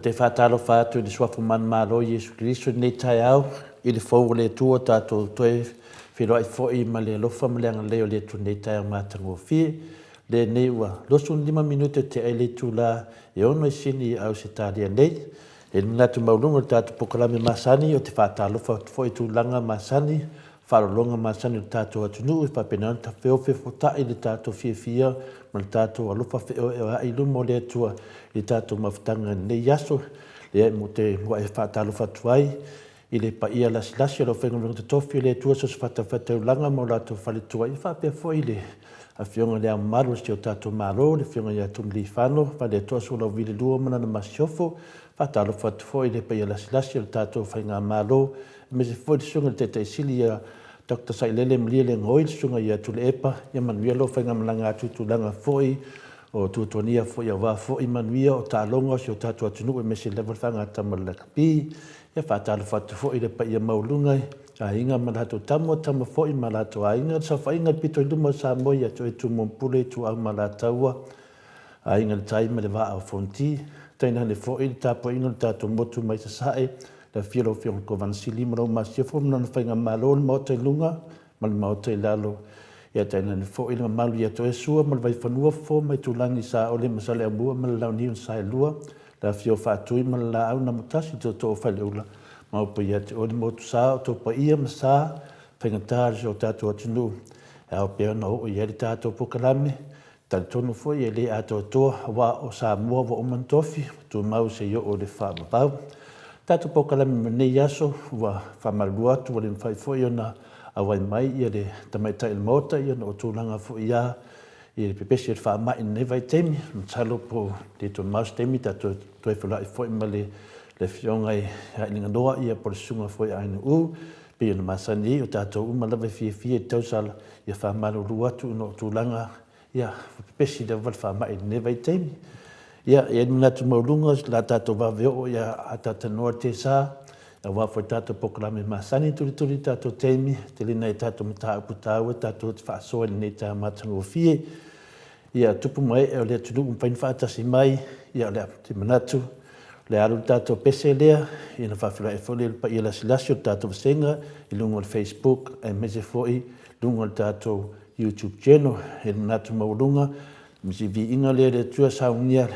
te faatalofa atu i le Suafa Manumalo o Iesu Keriso i lenei taeao i le fou o le Atua tatou toe feiloai foi ma le alofa ma le agalelei o le Atua i lenei taeao matagofie. Lenei ua 25 minute tea i le itula e 6 i Sini i Ausetalia nei. E le manatu maualuga o le tatou polokalame masani, ou te faatalofa atu foi i tulaga masani, faaaloaloga masani o le tatou atunuu e faapena ona tafeofefotai le tatou fiafia ma le tatou alofa feoeoeai i luma o le Atua i le tatou mafutaga i lenei aso. Lea ou te muai faatalofa atu ai i le paia lasilasi o le aufaigaluega totofi o le Atua so o se fatafaitaulaga ma o latou faletua, ia faapea foi le Afioga i Le Ao Mamalu o si o tatou Malo, le Afioga ia Tumiliifano Vaaletoa Sualauvi II ma lana Masiofo. Faatalofa atu foi i le paia lasilasi o le tatou Faigamalo, aemaise foi le Susuga i le Taitai Sili ia Doctor Sailele Malielegaoi, le Susuga ia Tuilaepa, ia manuia lau faigamalaga atu i tulaga foi o tuatuagia foi aua foi manuia o taaloga o si o tatou atunuu aemaise lava le faagatama o le lakapi. Ia faatalofa atu foi i le paia maualuga i aiga ma latou tama, o tama foi ma latou aiga, le saofaiga i le pito i luma o Samoa ia te oe Tumua ma Pule, Ituau ma Alataua, Aiga i le Tai ma le Vaa o Fonoti, tainane foi le tapuaiga o le tatou motu mai Sasae, le afio o lau Afioga i le Kovana Sili ma lou Masiofo ma lana Faigamalo, le Maota i luga ma le Maota i lalo, ia tainane foi le mamalu ia te oe Sua ma le Vaifanua, Fofo ma Aitulagi, Saole ma Saleaaumua ma le Launiu na Saelua, le afio o Faatui ma le Laau na Amotasi, Tootoo o Faleula, ma upu ia te oe le Motusa o tou paia ma sa faigata o si o tatou atunuu, e ao pea ona oo i ai le tatou polokalame. Talitonu foi e le atoatoa aua o Samoa ua uma ona tofi, ua tumau seia oo i le faavavau. Tatou polokalame mo lenei aso ua faamalulu atu ua le mafai foi ona auai mai ia le tamaitai o le Maota ia ona o tulaga foi lava i le pepesi o le faamai i lenei vaitaimi. Masalo po o le toe mamao se taimi tatou toe feiloai foi ma le Afioga ia Iliganoa ia po o le Susuga foi ia Ainu'u pei ona masani ai o tatou uma lava e fiafia i le tausala ia faamalulu atu ona o tulaga ia pepesi lava le faamai i lenei vaitaimi. Ia, e i ai le manatu maualuga o le a tatou vave oo ia talatalanoa le tesa aua foi le tatou polokalame masani e tulituli i le tatou taimi, tele nai a tatou mataupu taua tatou te faasoa i lenei taeao matagofie. Ia, tupu ma ee o le atunuu ua mafai ona faatasi mai, ia o le te manatu o le a alu le tatou pese lea, ia ona faafeiloai foi lea i le paia lasilasi o le tatou vasega i luga o le Facebook aemaise foi luga o le tatou YouTube channel. E le manatu maualuga, ma si viiga lea i le Atua saunia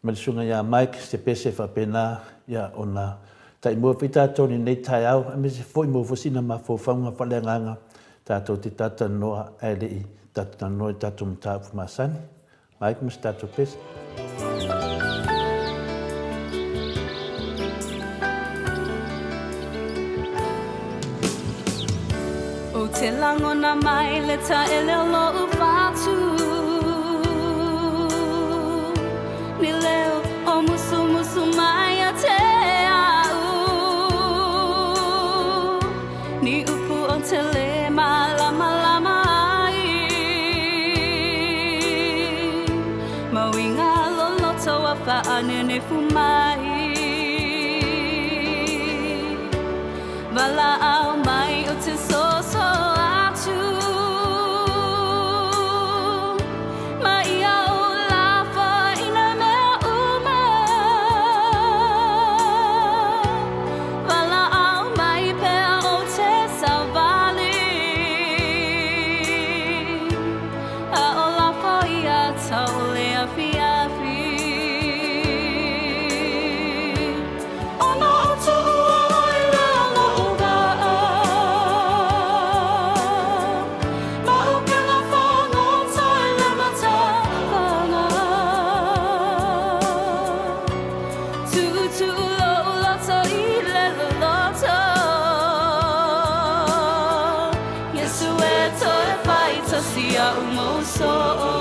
ma le susuga ia Mike se pese faapena ia ona taimua foi tatou i lenei taeao aemaise foi maua foi sina mafaufauga faaleagaga tatou te talatalanoa ae le i talatalanoa i tatou mataupu masani. Mike ma se tatou pese. Ou te lagona mai le taele o lou fatu Ni leo o musumusu mai ia te au Ni upu o te le malamalama ai Mauiga loloto a faanenefu mai Valaau mai o te soso atu Ma ia ou lafo i na mea uma Valaau mai pea o te savali A o lafo ia tau le afiafi Ona o tuua oi lea lo'u waa Ma upega fagota i le matafaga Tuutuu lo'u loto i le loloto Iesu e toe fai tasi a'u mou soo.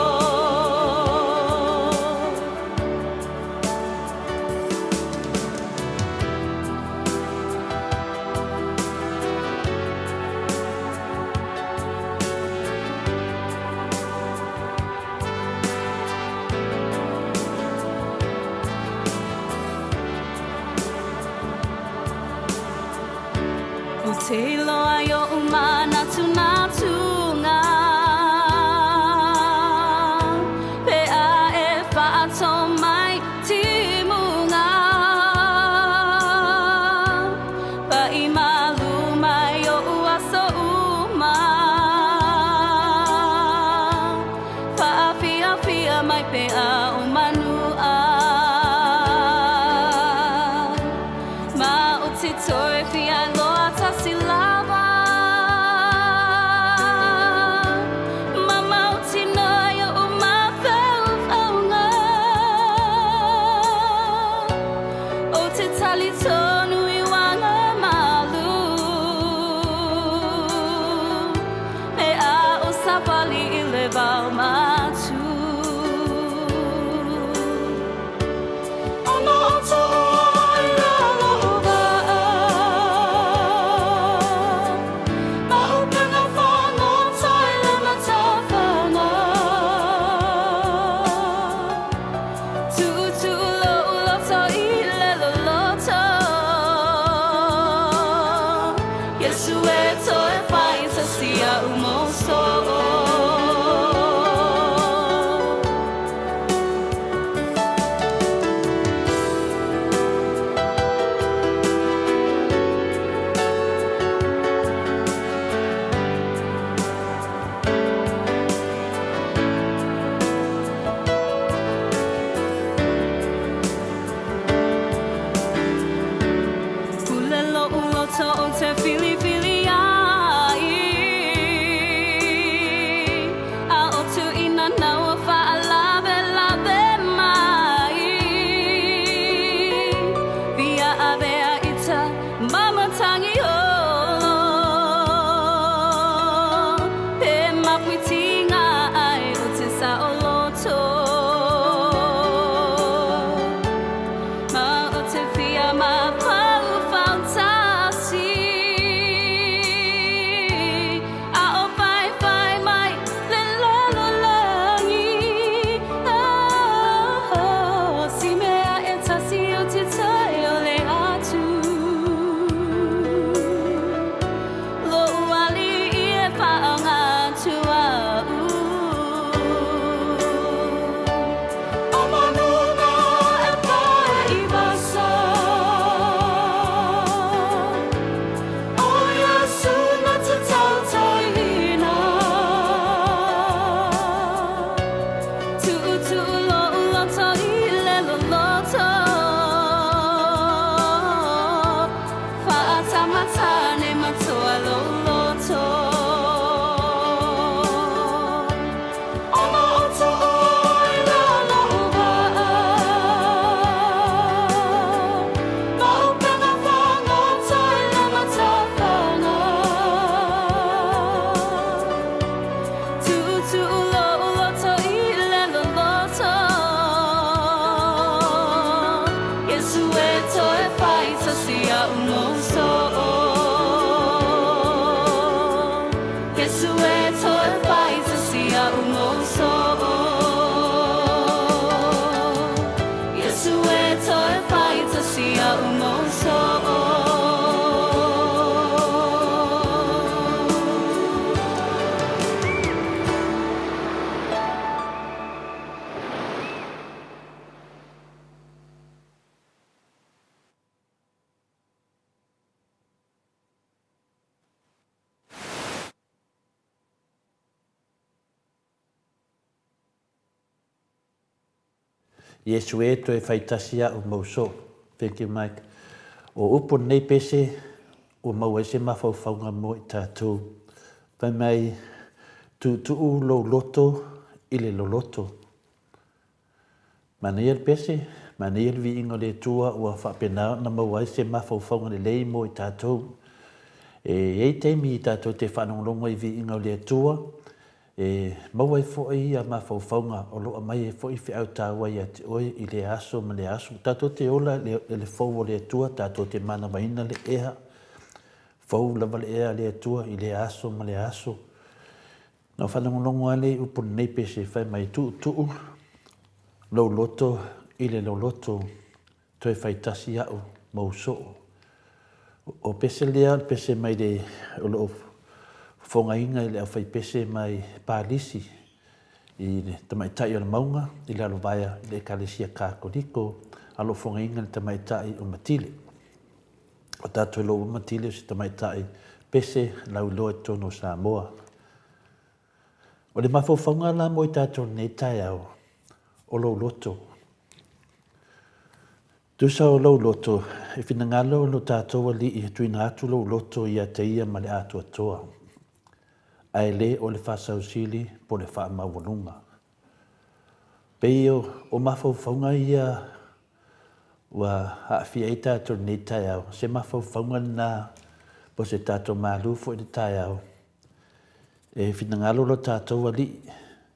Ou te iloa i oʻu manatunatuga. Iesu e toe fai tasi a'u mau soo. Iesu e toe fai tasi a'u mau soo. Iesu e toe fai tasi a'u mau soo. Thank you Mike. O upu o lenei pese ua maua ai se mafaufauga mo i tatou. Fai mai, tuutuu lou loto i le loloto. Manaia le pese, manaia le viiga o le Atua ua faapena ona maua ai se mafaufauga lelei mo i tatou. E i ai taimi tatou te faalogologo ai i viiga o le Atua, e maua ai foi ia mafaufauga o lo o aumai ai foi feau taua ia te oe i lea aso ma lea aso. Tatou te ola i le fou o le Atua, tatou te manavaina le ea, fou lava le ea a le Atua i lea aso ma lea aso. Na ou faalogologo lava lea i upu lenei pese fai mai tuutuu lou loto i le loloto toe fai tasi a'u ma ou soo. O pese lea o le pese mai le o lo o fofogaina i le aufaipese mai Palisi i le tamaitai o le mauga i le alovaea i le Ekalesia Katoliko a o lo o fofogaina i le tamaitai o Matile. O tatou iloa ua Matile o se tamaitai pese lauiloa i totonu o Samoa. O le mafaufauga la mo i tatou i lenei taeao, o lou loto. Tusa o lou loto, e finagalo lo tatou Alii e tuuina atu lou loto ia te Ia ma le atoatoa, ae le o le faasausili po o le faamaualuga. Pei o mafaufauga ia ua aafia ai tatou i lenei taeao, se mafaufauga lena po o se tatou malu foi i le taeao, e finagalo lo tatou Alii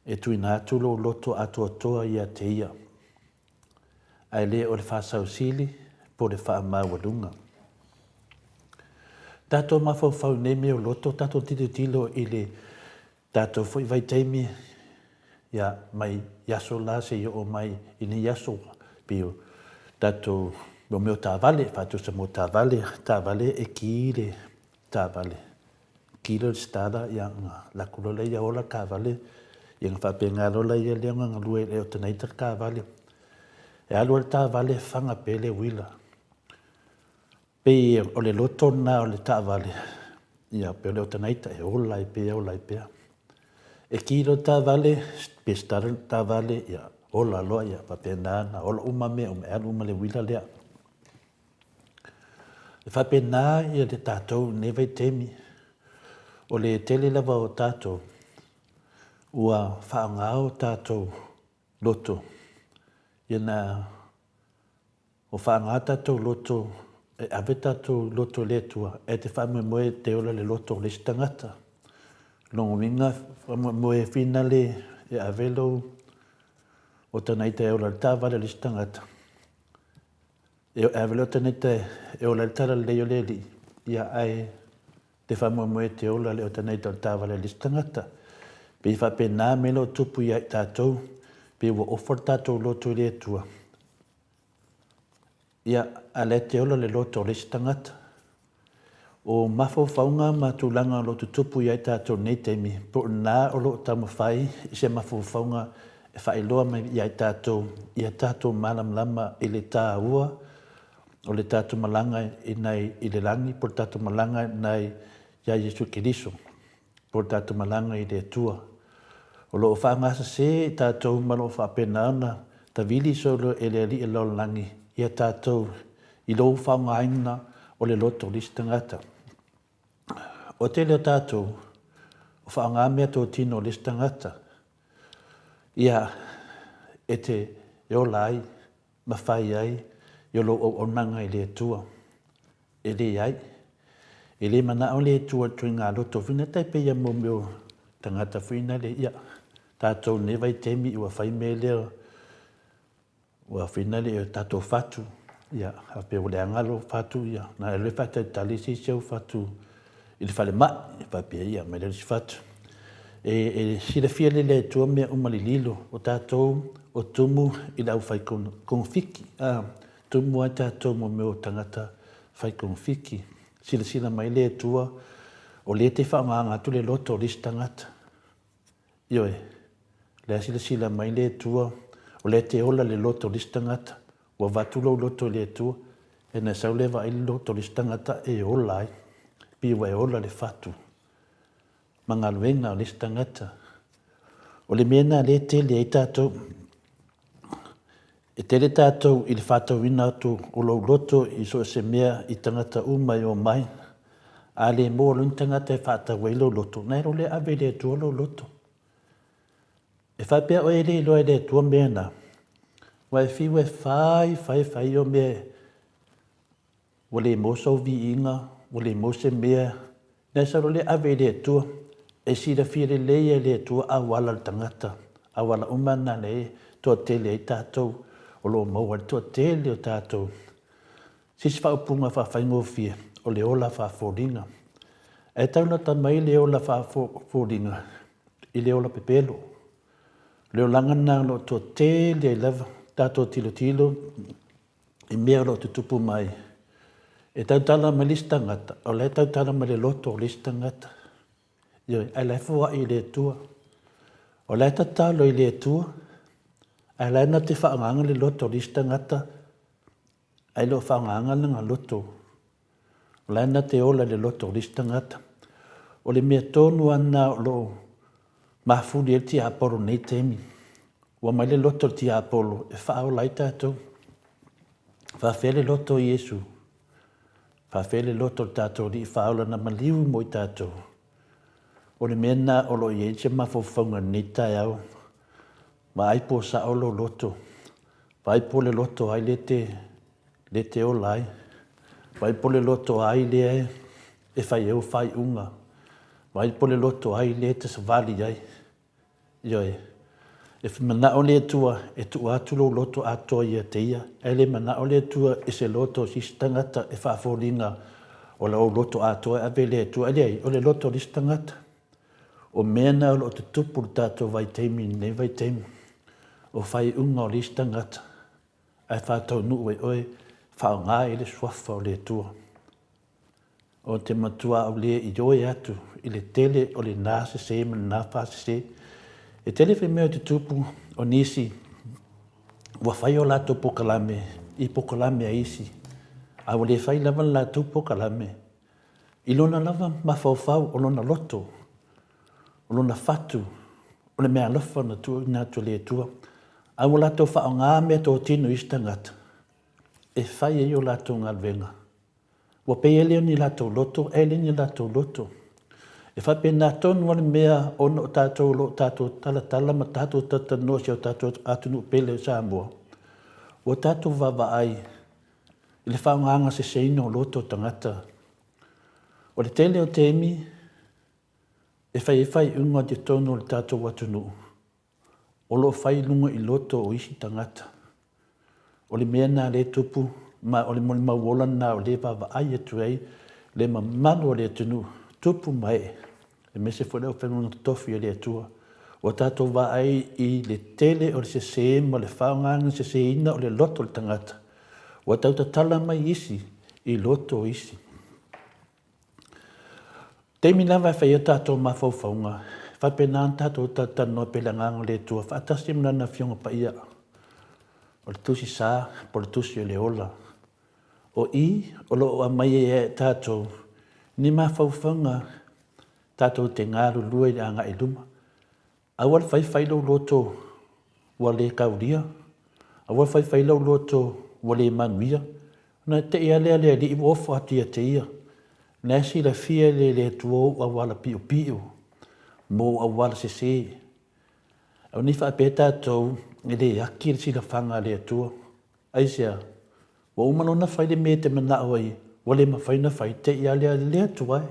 e tuuina atu lou loto atoatoa ia te Ia, ae le o le faasausili po o le faamaualuga. Tatou mafaufau i nei mea o loto, tatou tilotilo i le tatou foi vaitaimi ia mai i aso la seia oo mai i nei aso pei o tatou mo mea o taavale, faatusa mo taavale, taavale e ki le taavale, ki loa le starter ia ona alu atu loa lea ola le taavale, ia ona faapena loa lea ona galue e otenaita le taavale. E alu lava le taavale faga pea le uila. Pei o le loto lena o le taavale, ia pei o le otenaita e ola ai pea ola ai pea. E ki loa le taavale, pe start le taavale, ia ola loa, ia faapena ona ola uma mea uma, e alu uma i le uila lea. E faapena ia le tatou i lenei vaitaimi, o le tele lava o tatou ua faaaoga o tatou loto, ia na o faaaoga tatou loto e ave tatou loto i le Atua, e te faamoemoe e te ola i le loto o le isi tagata. O lona uiga, faamoemoe finale e ave lou otaneita e ola i le taavale a le isi tagata, E ave le otaneita e ola ai le talalelei o le Alii, ia ae te faamoemoe e te ola le otaneita o le taavale a le isi tagata. Pei e faapena mea o lo o tupu ia i tatou, pei ua ofa le tatou loto i le Atua, ia, a o lea e te ola le loto o le isi tagata. O mafaufauga ma tulaga o lo o tutupu ia i tatou i lenei taimi, po o lena o lo o taumafai i se mafaufauga e faailoa mai ia i tatou, ia tatou malamalama i le taua o le tatou malaga i nai i le lagi, po o le tatou malaga i nai ia Iesu Keriso, po o le tatou malaga i le Atua. O lo o faagasese i tatou ma o lo o faapena ona tavili solo e le Alii o le lalolagi ia tatou i lou faaaogaina o le loto o le isi tagata. O tele o tatou, o faaaoga meatotino o le isi tagata, ia, e te e ola ai ma fai ai i o lou auaunaga i le Atua. E leai. E le manao le Atua i le ituaiga loto foi lea tai pei lava mo mea o tagata foi nale, ia, tatou i lenei vaitaimi ua fai mea lea, ua fai nale o tatou fatu, ia, a faapea ua leaga lou fatu, ia, na alu e faatalitali se isi au fatu. i le falemai, faapea ia, aumai lea o le isi fatu. E, e silafia lelei e le Atua mea uma lililo, o tatou o tumu i le aufai kogofiki, a, tumu ai tatou mo mea o tagata fai kogofiki. Silasila mai le Atua, o lea e te faaaogaina atu le loto o le isi tagata. Ioe, o lea e silasila mai le Atua, o lea e te ola i le loto o le isi tagata, ua avatu lou loto i le Atua, ena e sau lea e vaai le loto o le isi tagata e ola ai, pei ua e ola i le fatu ma galuega o le isi tagata. O le mea lena o lea e tele ai tatou. E tele tatou i le faatauina atu o lou loto i so o se mea i tagata uma e omai. A le maua loa ni tagata e faatau ai lou loto, ona e alu lea ave i le Atua lou loto. E faapea oe e le iloa e le Atua mea na, aua e fiu e fai, fai, fai o mea Ua le maua sou viiga, ua le maua se mea, na e sau loa lea ave i le Atua. E silafia lelei e le Atua auala o le tagata, auala uma na lea e toatele ai tatou, o lo o maua ai le toatele o tatou. Se isi faaupuga faafaigofie, o le ola faafoliga. Ae tau lata mai le ola faafoliga i le ola pepelo. O le olaga lena o lo o toatele ai lava tatou tilotilo i mea o lo o tutupu mai. E tautala mai le isi tagata, o la e tautala mai le loto o le isi tagata. Ioe, ae la e foai i le Atua. O la e tatalo i le Atua, ae la e na te faaaogaina le loto o le isi tagata, ae le o faaaogaina lana loto. O la e na te ola i le loto o le isi tagata. O le mea tonu lava lena o lo o mafuli ai le tiapolo i lenei taimi. Ua aumai le loto o le tiapolo e faaola ai tatou. Faafefea le loto o Iesu? Faafefea le loto o le tatou Alii faaola na maliu mo i tatou? O le mea lena o lo o i ai se mafaufauga i lenei taeao. Vaai po o sao lou loto. Vaai po o le loto ai lea te, lea te ola ai. Vaai po o le loto ai lea e fai ai ou faaiuga. Vaai po o le loto ai lea e te savali ai. Ioe. E manao le Atua e tuu atu lou loto atoa ia te Ia, ae le manao le Atua i se loto o se isi tagata e faafoliga o lou loto atoa e ave i le Atua. E leai, o le loto o le isi tagata. O mea na o lo o tutupu i le tatou vaitaimi i lenei vaitaimi, o faaiuga o le isi tagata, ae faataunuu e oe, faaaoga i ai le Suafa o le Atua. Ou te matua au le ioe atu i le tele o lena sese ma lena faasese. E tele foi mea o tutupu o nisi ua fai o latou pokalame i pokalame a isi, a ua le fai lava le latou pokalame i lona lava mafaufau, o lona loto, o lona fatu, o le meaalofa na tuuina atu e le Atua. A ua latou faaaoga meatotino i isi tagata e fai ai o latou galuega. Ua pei e le o ni latou loto, e le ni latou loto. E faapena tonu lava le mea ona o tatou o lo o tatou talatala ma tatou talatalanoa i si o tatou atunuu pele o Samoa, ua tatou vaavaai i le faaaogaina seseina o loto o tagata. O le tele o taimi e fai ai faaiuga i totonu o le tatou atunuu, o lo o fai i luga i loto o isi tagata. O le mea lena lea e tupu, ma o le molimau ola lena o lea e vaavaai atu ai le mamalu o le atunuu, tupu ma ee, aemaise foi le aufaigaluega totofi a le Atua. Ua tatou vaai i le tele o le sese ma le faaaogaina seseina o le loto o le tagata. Ua tau tatala mai isi i loto o isi. Taimi lava e fai ai tatou mafaufauga, e faapena ona tatou talatalanoa pea i le Agaga o le Atua faatasi ma Lana Afioga Paia, o le Tusi Sa po o le Tusi o le Ola. O i o lo o aumai ai e tatou ni mafaufauga tatou te galulue i le agai i luma. Aua le faifai lou loto ua le kaulia, aua le faifai lou loto ua le manuia, ona te i lava lea le Alii ua ofo atu ia te ia. O lena e silafia e le Atua ou auala piopio ma ou auala sese. Aua ne i faapea tatou e le aki le silafaga a le Atua. Aisea? Ua uma loa ona fai le mea e te manao ai, ua le mafai ona fai, te i lava lea, le Atua e.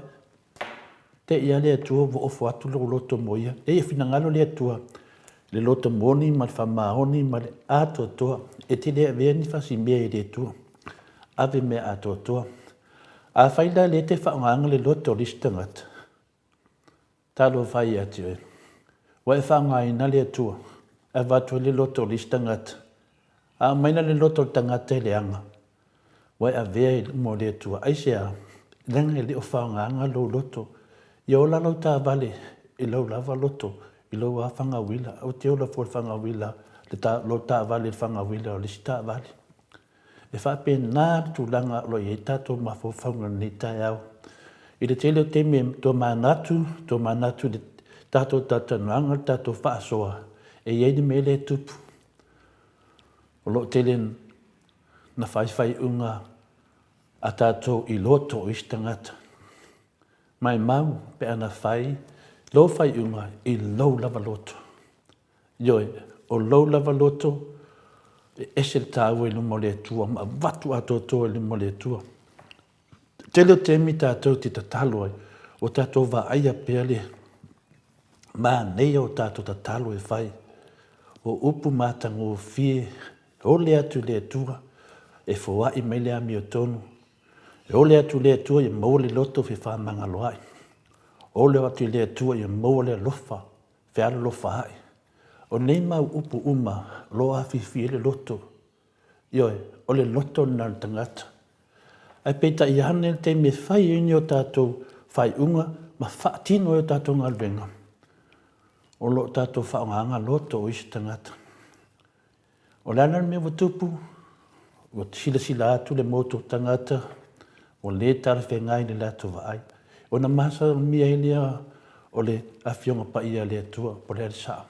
Te i lava le Atua ua ofo atu lou loto mo ia. Leai, e finagalo le Atua i le loto moni ma le faamaoni ma le atoatoa. E te le avea ni fasimea i le Atua. Ave mea atoatoa. Afai la e le te faaaogaina le loto o le isi tagata, talofa ia te oe, ua e faaaogaina le Atua e avatu ai le loto o le isi tagata. A aumai la le loto o le tagata e leaga, ua e avea i luma o le Atua. Aisea? Leaga e le o faaaogaina lou loto. Ia ola lau taavale i lou lava loto, i lou lava fagauila. Aua e te ola fua i le fagauila, lou taavale i le fagauila o le isi taavale. E faapena le tulaga o lo o i ai tatou mafaufauga i lenei taeao. I le tele o taimi e tomanatu, tomanatu i le tatou talatalanoaga, le tatou faasoa, e i ai le mea lea e tupu. O lo o tele na fai faaiuga a tatou i loto o isi tagata. Maimau pe ana fai lou faaiuga i lou lava loto. Ioe, o lou lava loto e ese le taua i luma o le Atua ma avatu atoatoa i luma o le Atua. Tele o taimi tatou te tatalo ai, ua tatou vaaia pea le manaia o tatou tatalo e fai. O upu matagofie, e ole atu i le Atua, e foai mai le amiotonu. E ole atu i le Atua ia maua le loto fefaamagaloai. Ole atu i le Atua ia maua le alofa fealolofa ae. O nei mau upu uma o lo o afifi ai le loto. Ioe, o le loto lena o le tagata. Ae peitai ane le taimi e fai ai ni o tatou faaiuga ma faatino ai o tatou galuega, o lo o tatou faaaogaina loto o isi tagata. O le a la le mea ua tupu? Ua silasila atu le motu o tagata ua le talafeagai i le latou vaai, ona masalomia ai lea o le Afioga Paia a le Atua, po o le a le sao.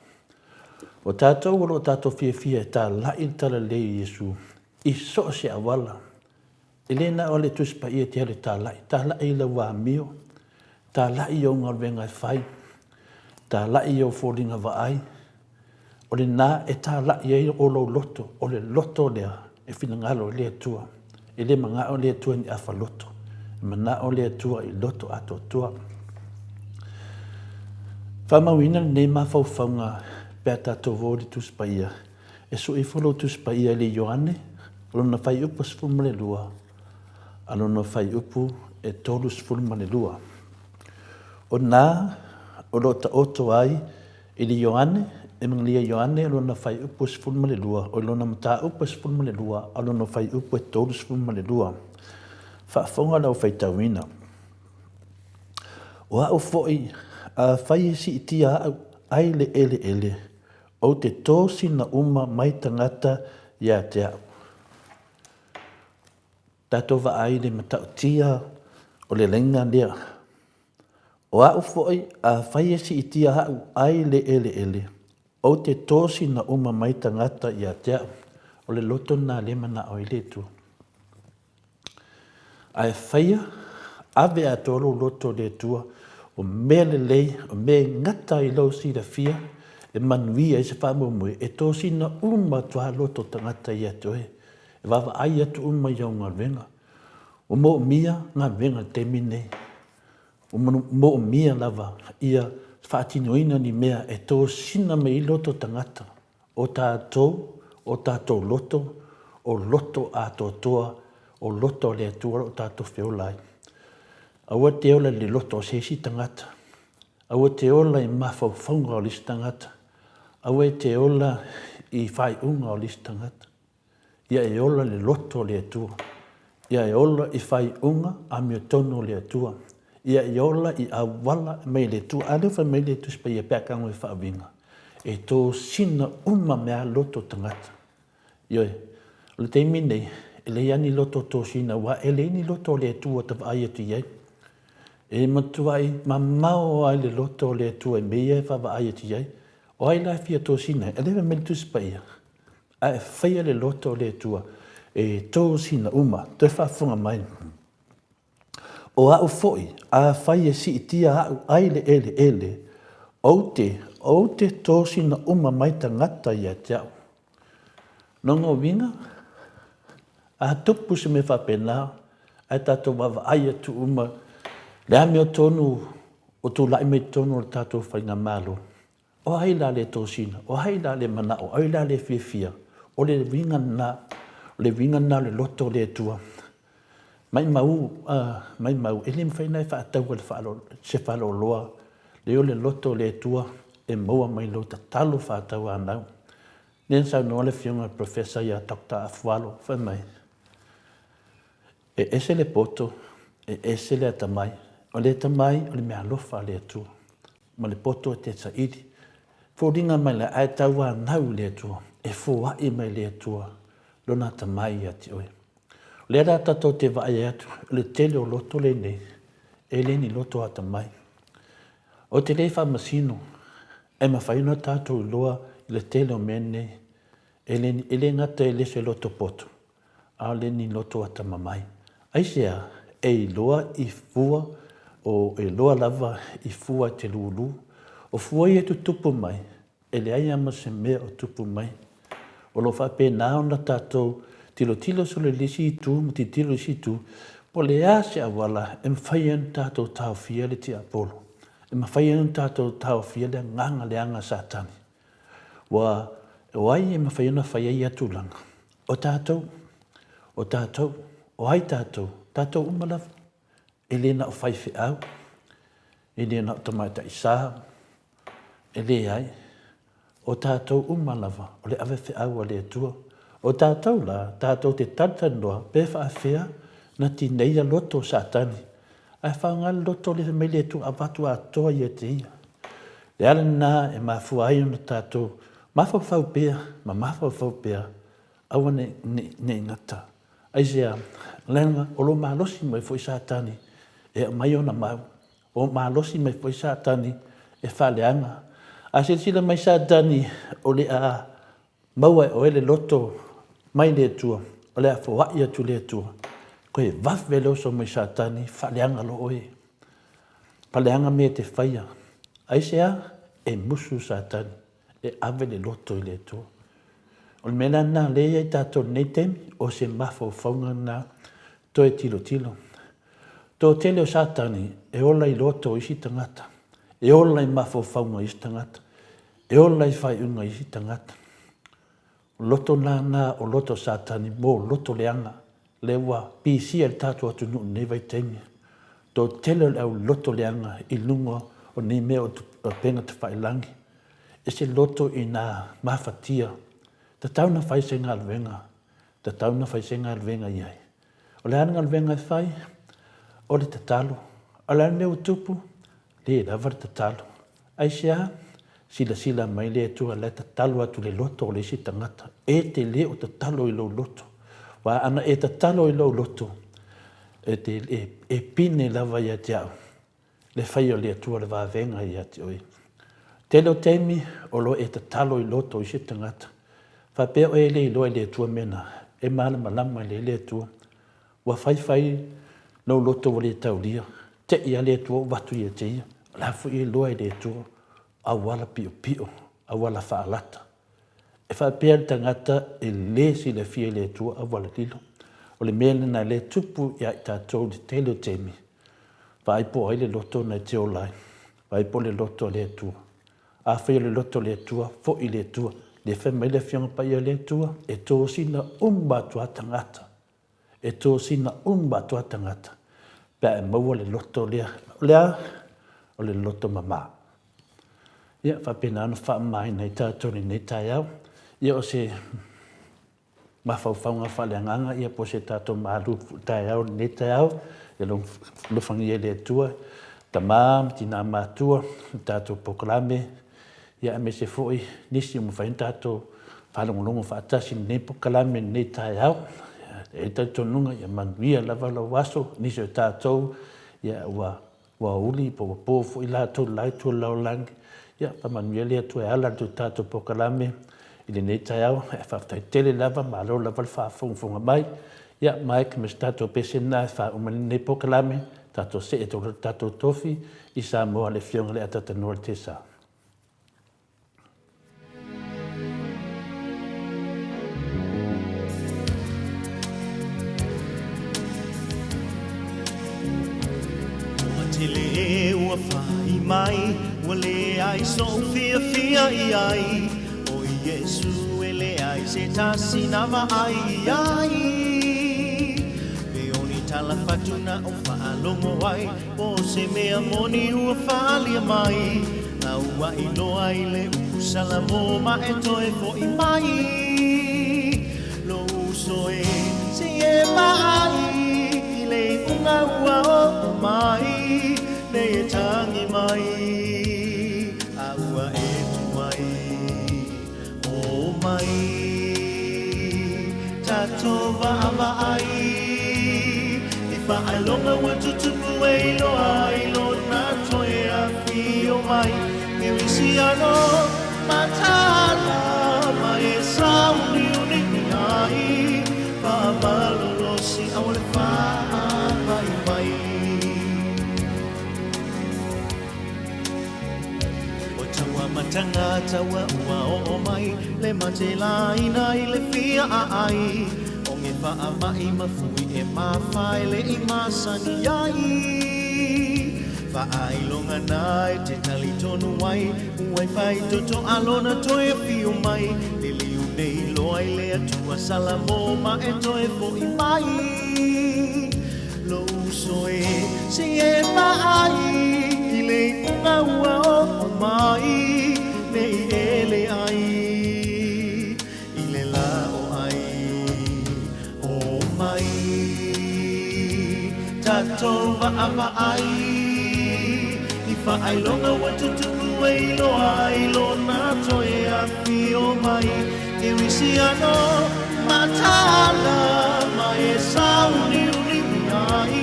O tatou o lo o tatou fiafia e talai le talalelei o Iesu i so o se auala. E le na o le Tusi Paia e te alu e talai, talai i lau amio, talai i ou galuega e fai, talai i ou foliga vaai. O lena e talai ai o lou loto, o le loto lea e finagalo ai le Atua. E le manao le Atua i ni afa loto, e manao le Atua i loto atoatoa. Faamauina lenei mafaufauga pe a tatou o i le Tusi Paia. E sue ifo lou Tusi Paia i le Ioane, lona fuaiupu 12 a lona fuaiupu e 32. O na o lo o taoto ai i le Ioane, Emanuia Ioane lona fuaiupu 12, o lona mataupu 12 a lona fuaiupu e 32. Faafofoga lau faitauina. O au foi, afai e siitia au ai le eleele, Ou te tosina uma mai tagata ia te au. Tatou vaai i le matautia o le laina lea. O au foi, afai e siitia au ai le eleele, ou te tosina uma mai tagata ia te au. O le loto lena lea e manao ai le Atua. Ae faia, ave atoa lou loto i le Atua, o mea lelei, o mea e gata i lou silafia, e manuia ai se faamoemoe, e tosina uma atu lava loto tagata ia te oe, e vaavaai atu uma i au galuega. Ua moomia galuega i le taimi lenei. Ua moomia lava ia faatinoina ni mea e tosina mai ai loto tagata. O tatou, o tatou loto, o loto atoatoa, o loto a le Atua o lo o tatou feola ai. Aua te ola i le loto o se isi tagata. Aua te ola i mafaufauga o le isi tagata. Aua e te ola i faaiuga o le isi tagata. Ia e ola i le loto o le Atua. Ia e ola i faaiuga amiotonu o le Atua. Ia e ola i auala mai le Atua. A lea ua fai mai le Tusi Paia pe a tago e faauiga, e tosina uma mea loto o tagata. Ioe, o le taimi nei, e leai lava ni loto o tosina, aua e leai ni loto o le Atua ta vaai atu i ai. E matuai mamao lava i le loto o le Atua i mea ia e vaavaai atu i ai. O ai la e fia tosina ai? A lea e fai mai le Tusi Paia, Ae faia le loto o le Atua e tosina uma. Toe faafofoga mai. O au foi, afai e siitia au ai le eleele, ou te, ou te tosina uma mai tagata ia te au. Lona uiga, a tupu se mea faapena, ae tatou vaavaai atu uma le amiotonu o tulai mai totonu o le tatou faigamalo, O ai la le tosina? O ai la le manao? O ai la le fiafia? O le uiga lena, o le uiga lena o le loto o le Atua. Maimau, maimau, e le mafai ona e faataua le faalo, se faaloloa lea o le loto o le Atua e maua mai lou tatalo faatauanau. Lea na saunoa le Afioga i le Professor ia Doctor Afualo, fai mai, E ese le poto, e ese le atamai. O le atamai o le meaalofa a le Atua, ma le poto e te saili. Foliga mai la, a e tauanau i le Atua, e foai mai le Atua lona atamai ia te oe. O lea la tatou te vaai atu, o le tele o loto lenei, e le ni loto atamai. Ou te le faamasino, e mafai ona tatou iloa i le tele o mea nei, e le, e le gata e le se loto poto, a o le ni loto atamamai. Aisea? E iloa i fua, o e iloa lava i fua e te lulu. O fua ia e tutupu mai, e leai lava ma se mea o tupu mai. O lo o faapena ona tatou tilotilo solo i le isi itu ma tilotilo i le isi itu, po o le a se auala e mafai ai ona tatou taofia le tiapolo, e mafai ai ona tatou taofia le agaga leaga a Satani. Ua, o ai e mafai ona fai ai ia tulaga? O tatou, o tatou, o ai tatou? Tatou uma lava. E le na o faifeau, e le na o tamaitai sa, e leai. O tatou uma lava, o le ave feau a le Atua. O tatou la, tatou te talatalanoa pe faafefea na tineia loto o Satani, ae faaaoga le loto lea mai le Atua avatu atoa ia te ia. Le ala lena e mafua ai ona tatou mafaufau pea ma mafaufau pea, aua ne i gata. Aisea? Leaga o lo o malosi mai foi Satani e aumai ona mau. O malosi mai foi Satani e faaleaga. A silasila mai Satani o le a maua e oe le loto mai le Atua, o le a foai atu le Atua, toe vave le oso mai Satani, faaleaga loa oe. Faaleaga mea e te faia. Aisea? E musu Satani e ave le loto i le Atua. O le mea la lena lea e i ai tatou i lenei taimi, o se mafaufauga lena toe tilotilo. Toatele o Satani e ola i loto o isi tagata, e ola i mafaufauga o isi tagata, e ola i faaiuga o isi tagata. O loto lena o loto o Satani mo loto leaga, lea ua pisia i le tatou atunuu i lenei vaitaimi. Toatele o le au loto leaga i luga o nei mea o upega tafailagi. E se loto i nā mafatia, tatau ona fai se galuega, tatau ona fai se galuega i ai. O le a le galuega e fai? O le tatalo. O le a le mea ua tupu? Le lava le tatalo. Aisea? Silasila mai le Atua la e tatalo atu i le loto o le isi tagata. E te le o tatalo i lou loto. Aua ana e tatalo i lou loto, e, te, e, e pine lava ia te au le fai o le Atua le vavega ia te oe. Tele o taimi o lo e tatalo i loto o isi tagata. Faapea oe e le iloa i le Atua mea na, e malamalama lelei le Atua. Ua faifai lou loto ua le taulia, tei a le Atua ua avatu ia te ia. O la foi e iloa e le Atua auala piopio, auala faalata. E faapea le tagata e le silafia e le Atua auala lilo. O le mea lena lea e tupu ia i tatou i le tele o taimi, vaai po o ai le loto na e te ola ai, vaai po o le loto a le Atua. Afai o le loto o le Atua, foi i le Atua. Lea fai mai le Afioga Paia o le Atua, e tosina uma atu lava tagata E tosina uma atu a tagata pe a e maua le loto lea. O le a? O le loto mama. Ia, faapena ona faamamaina ai tatou i lenei taeao. Ia, o se mafaufauga faaleagaga, ia, po o se tatou malu taeao i lenei taeao, ia alofagia e le Atua, tama ma tina matua, le tatou polokalame, ia aemaise foi nisi ua mafai ona tatou faalogologo faatasi i lenei polokalame i lenei taeao. E i ai le talitonuga ia manuia lava lou aso, nisi o tatou ia ua ua uli po ua po foi latou i le la itu o le lalolagi. Ia faamanuia le Atua e ala i le tatou polokalame i lenei taeao. Ae faafetai tele lava, malo lava le faafogafoga mai. Ia Mike ma se tatou pese lena e faauma ai lenei polokalame, tatou see atu loa le tatou tofi i Samoa le Afioga i le Atatanoa Letesa. Ua tele ua fai mai, ua leai so'u fiafia i ai, O Iesu e leai se tasi na vaai i ai. tala fatu na ou faalogo ai Po o se mea moni ua faaalia mai Lauaʻi loa i le upu Salamo ma e toe foʻi mai Lou uso e se i e vaai I le iuga ua oo mai Nei e tagi mai A ua e tuai O mai tatou vaavaai I faailoga ua tutupu e iloa ai lona toe afio mai Kerisiano mataala ma e sauniuni ai Faamalolosi aua le faavaivai. O taua matanga taua ua oo mai Le mate laina i le fia aai O ge faamai ma fui e mafae le i masani ai Faailoga na e te talitonu ai Ua e faitotoa lona toe afio mai Liliu nei loa i le Atua Salamo ma e toe foʻi mai Lou uso e, se i e vaai i le iuga ua oo mai ne i e leai i le la o ai. O mai tatou vaavaai i faailoga ua tutupu e iloa ai lona toe afio mai. Kerisiano mataala ma e sauniuni ai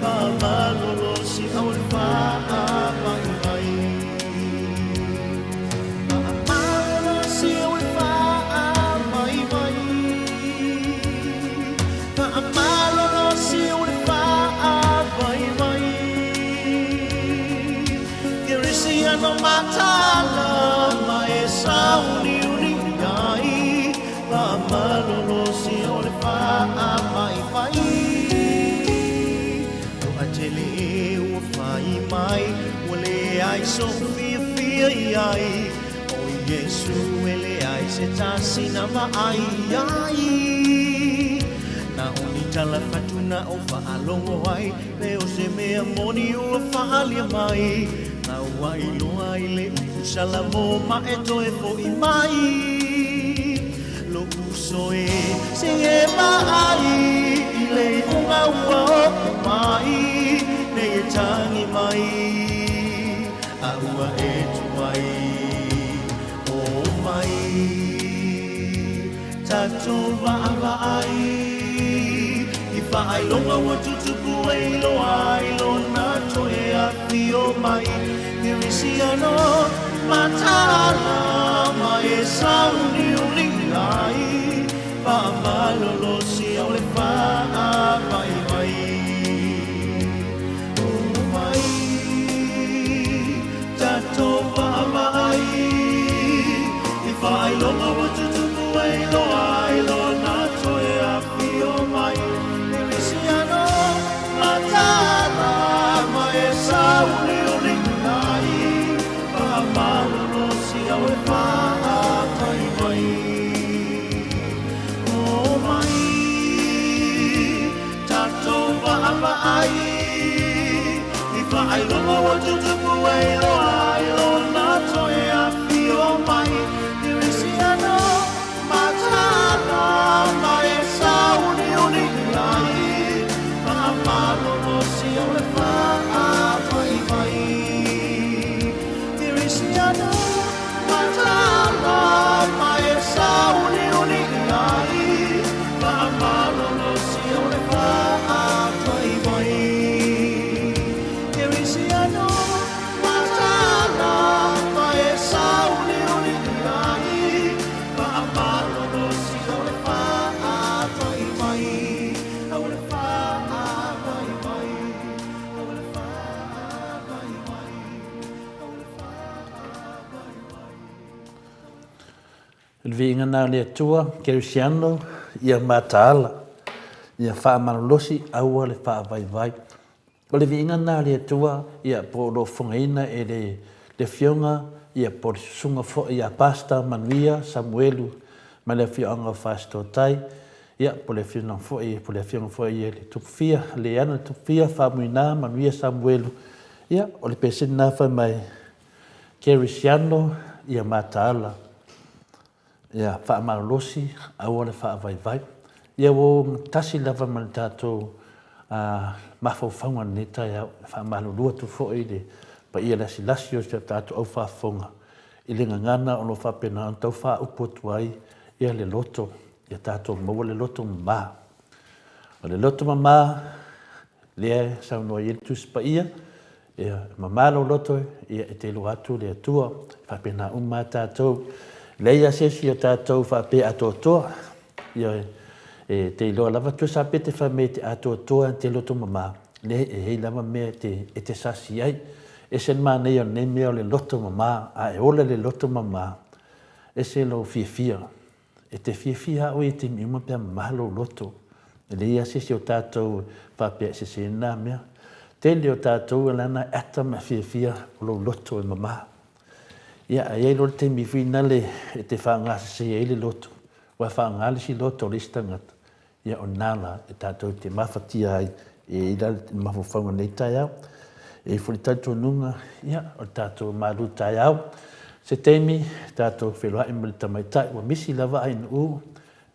Faamalolosi aua le faavaivai Faamalolosi aua le faavaivai Faamalolosi aua le faavaivai Kerisiano mataala ma e sauniuni ai Faamalolosi aua le faavaivai Toatele ua fai mai Ua leai so'u fiafia i ai O Iesu e leai se tasi na vaai i ai Na o ni tala fatu na ou faalogo ai Le o se mea moni ua faaalia mai Na ua iloa i le upu Salamo ma e toe foʻi mai Lou uso e, se i e vaai i le iuga ua oo mai Nei e tagi mai a ua e tuai O mai tatou vaavaai i faailoga ua tutupu e iloa ai lona toe afio mai Kerisiano mataala ma e sauniuni ai Faamalolosi aua le faavaivai O mai tatou vaavaai i faailoga ua tutupu e iloa ai lona toe afio mai Kerisiano mataala ma e sauniuni ai Faamalolosi aua le faavaivai O mai tatou vaavaai i faailoga ua tutupu e iloa ai lona toe afio mai Kerisiano mataala ma e sauniuni ai Faamalolosi aua le faavaivai Kerisiano mataala ma e sauniuni ai Faamalolosi aua le faavaivai Kerisiano mataala ma e sauniuni ai Faamalolosi aua le faavaivai Aua le faavaivai Aua le faavaivai Aua le faavaivai. O le viiga na o le Atua, Kerisiano, ia mataala, ia faamalolosi, aua le faavaivai. O le viiga na o le Atua, ia, po o lo o fofogaina e le le Afioga, ia, po o le Susuga foi ia Pastor Manuia Samuelu mai le afioaga o Fasitotai. Ia, po le afioga foi, po le afioga foi ia le Tupufia, Leana le Tupufia, Faumuina, Manuia Samuelu. Ia, o le pesene lena fai mai, Kerisiano ia mataala, ia faamalolosi, aua le faavaivai. Ia ua tasi lava ma le tatou mafaufauga i lenei taeao, e faamalulu atu foi i le paia lasilasi o si a tatou au faafofoga i le gagana o lo o faapena ona tau faaupu atu ai ia le loto, ia tatou maua le loto mama. O le loto mama, lea e saunoa i ai le Tusi Paia, ia mama lou loto, ia e te iloa atu le Atua. E faapena uma lava tatou. E leai lava se isi o tatou faapea e atoatoa. Ioe. E te iloa lava, tusa pe te fai mai e te atoatoa e te loto mama, leai, e i ai lava mea e te sasi ai. E ese le manaia o lenei mea o le loto mama, a e ola i le loto mama, ese lou fiafia. E te fiafia lava oe i taimi uma pe a mama lou loto. E leai lava se isi o tatou e faapea e sese lena mea. Tele o tatou lana e ata ma fiafia o lou loto e mama. Ia, a i ai loa le taimi foi nale e te faaaoga sese ai le loto, ua faaaoga le isi loto o le isi tagata, ia o lena la e tatou te mafatia ai e i ai la le mafaufauga i lenei taeao. E i ai foi le talitonuga, ia, o le tatou malu taeao, se taimi tatou feiloai ma le tamaitai, ua misi lava Ainuu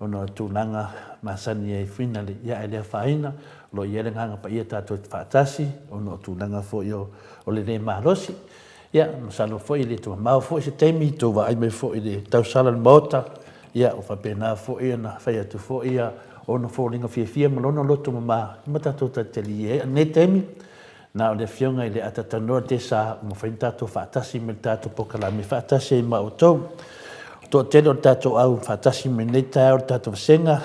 ona o tulaga masani ai foi na le, ia ae le afaina, o lo o i ai le Agaga Paia tatou te faatasi ona o tulaga foi o le le malosi. Ia, masalo foi e le toe mamao foi se taimi, tou vaai mai foi i le tausala o le Maota, ia ua faapena foi ona fai atu foi ona foliga fiafia ma lona loto mama ma tatou talitali ai. A o lenei taimi, na o le Afioga i le Atatanoa Tesa ua mafai ona tatou faatasi ma le tatou polokalame faatasi ai ma outou. O toatele o le tatou au faatasi mai lenei taeao i le tatou vasega,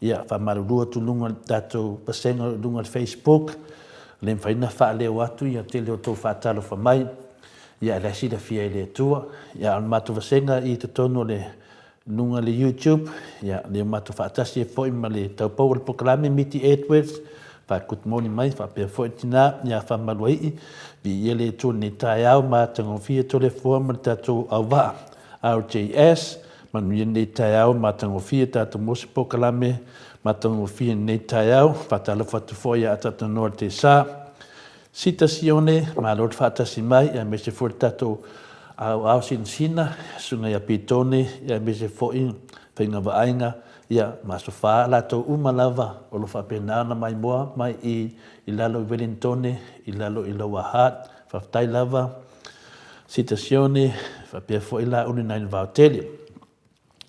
ia faamalulu atu i luga o le tatou vasega i luga o le Facebook, e le mafai ona faaleo atu ia tele o tou faatalofa mai, ia o la e silafia e le Atua. Ia a o le matou vasega i totonu o le luga le YouTube, ia lea ua matou faatasi ai foi ma le taupou o le polokalame Miti Edwards, fa-good morning mai faapea foi le tina ia Faamaluaii, viia le Atua i lenei taeao matagofie Toleafoa ma le tatou auvaa RJS, manuia lenei taeao matagofie tatou maua se polokalame matagofie i lenei taeao, faatalofa atu foi ia Atatanoa Tesa. Sita Sione, malo le faatasi mai, aemaise foi le tatou aoao sinasina, Susuga ia Pitone, aemaise foi Faiga Vaaiga, ia, ma Aso Fa, latou uma lava o lo o faapena ona maimoa mai i i lalo i Welingtone, i lalo i Lower Hutt. Faafetai lava Sita Sione, faapea foi Laauli Nainivaotele.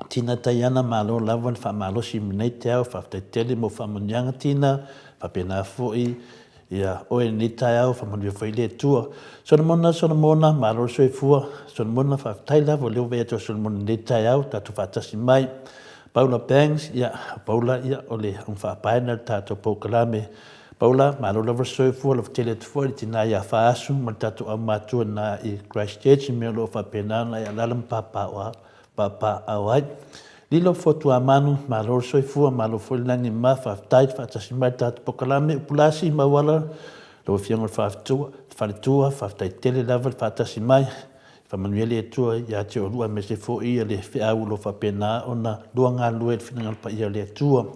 Tina Taiana malo lava le faamalosi i lenei taeao, faafetai tele mo faamanuiaga Tina, faapena foi ia oe i lenei taeao, faamanuia foi le Atua. Solomona Solomona, malo le soifua, Solomona faafetai lava o lea ua vaai atu ia Solomona i lenei taeao, tatou faatasi mai. Paula Banks, ia o Paula ia o le augafaapae lena i le tatou polokalame. Paula, malo lava le soifua, alofa tele atu foi i le tina ia Faasu ma le tatou aumatua na i Christchurch i mea o lo o faapena ona e alaala ma papaaao Papaaao ai. Lilo Fotuamanu, malo le soifua, malo foi le lagi ma faafetai le faatasi mai i le tatou polokalame Upulasi Mauala, lau Afioga i le Faafetua, Faletua, faafetai tele lava le faatasi mai. Faamanuia le Atua ia te oulua aemaise foi le feau o lo o faapena ona lua galulue i le finagalo paia o le Atua.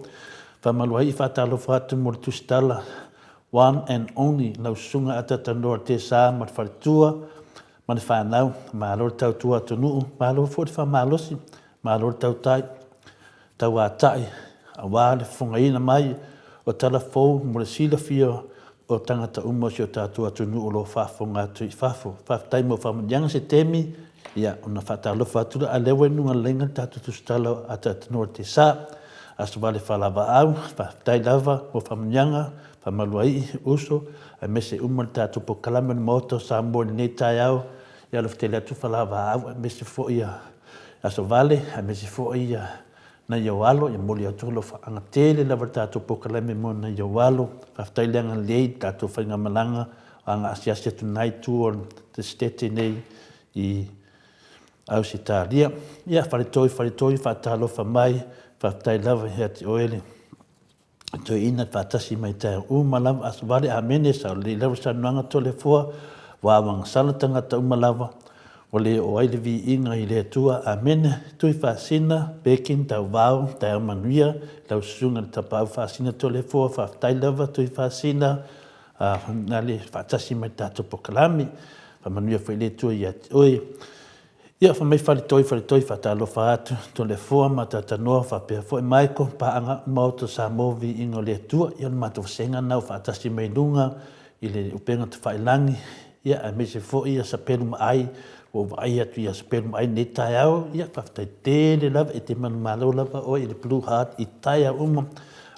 Faamalu ai, faatalofa atu mo le tusitala One and Only, lau Susuga Atatanoa Tesa ma le Faletua, ma le fanau, malo le tautua atunuu, malo foi le faamalosi, malo le tautai, tauatai, aua le fofogaina mai o tala fou mo le silafia o tagata uma o si o tatou atunuu o lo o faafofoga atu i fafo. Faafetai mo faamanuiaga se taimi, ia, ona faatalofa atu lea, a o lea ua i luga o le laina le tatou tusitala Ataatanoa Tesa, Asovale Falavaau, faafetai lava mo faamanuiaga, Faamaluaii, uso, aemaise uma le tatou polokalame o le Maota o Samoa i lenei taeao, ia alofa tele atu Falavaau aemaise foi ia Asovale, aemaise foi ia nai ou alo, ia momoli atu alofaaga tele lava le tatou polokalame mo nai ou alo. Faafetai le agalelei i le tatou faigamalaga o aga asiasi atu i lena itu o le Setete nei i Ausetalia. Ia, Faletoi, Faletoi, faatalofa mai, faafetai lava ia te oe le Toeaina faatasi mai taeao uma lava aso vale amene saolelei lava saunoaga Toleafoa ua awagasala tagata uma lava Ua le oo ai le viiga i le Atua. Amene. Tui Faasina, Pekin, Tauvao, Taeao Manuia, lau Susuga le Tapaau Faasina Toleafoa, faafetai lava Tui Faasina, na le faatasi mai le tatou polokalame. Faamanuia foi le Atua ia te oe. Ia, fai mai Faletoi, Faletoi, faatalofa atu, Toleafoa ma Tatanoa, faapea foi Michael, paaga Maota Samoa, viiga o le Atua. Ia, o le matou vasega lena ua faatasi mai i luga i le upega tafailagi, ia, aemaise foi ia Sapelu Maai, ua ou vaai atu ia Sapelu Maai i lenei taeao, ia, faafetai tele lava, e te manumalo lava oe i le Blue Heart i taeao uma,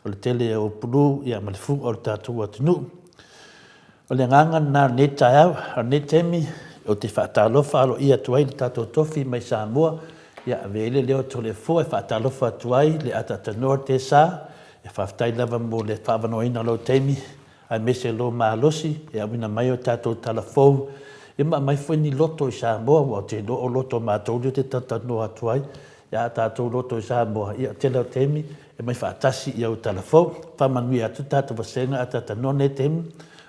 o le tele o pulu, ia, ma le fu'a o le tatou atunuu. O le agaga lena o lenei taeao, o lenei taimi, ou te faatalofa aloaia atu ai i le tatou tofi mai Samoa, ia ave ai le leo o Toleafoa e faatalofa atu ai le ataatanoa o le Tesa, e faafetai lava mo le faaavanoaina o lou taimi, aemaise lou malosi e auina mai o tatou tala fou, ia ma aumai foi ni loto i Samoa, aua ou te iloa o loto a matou lea ou te talatalanoa atu ai, ia a tatou loto i Samoa, ia o le tele o taimi, e mai faatasi i au tala fou. Faamanuia atu le tatou vasega ataatanoa nei taimi,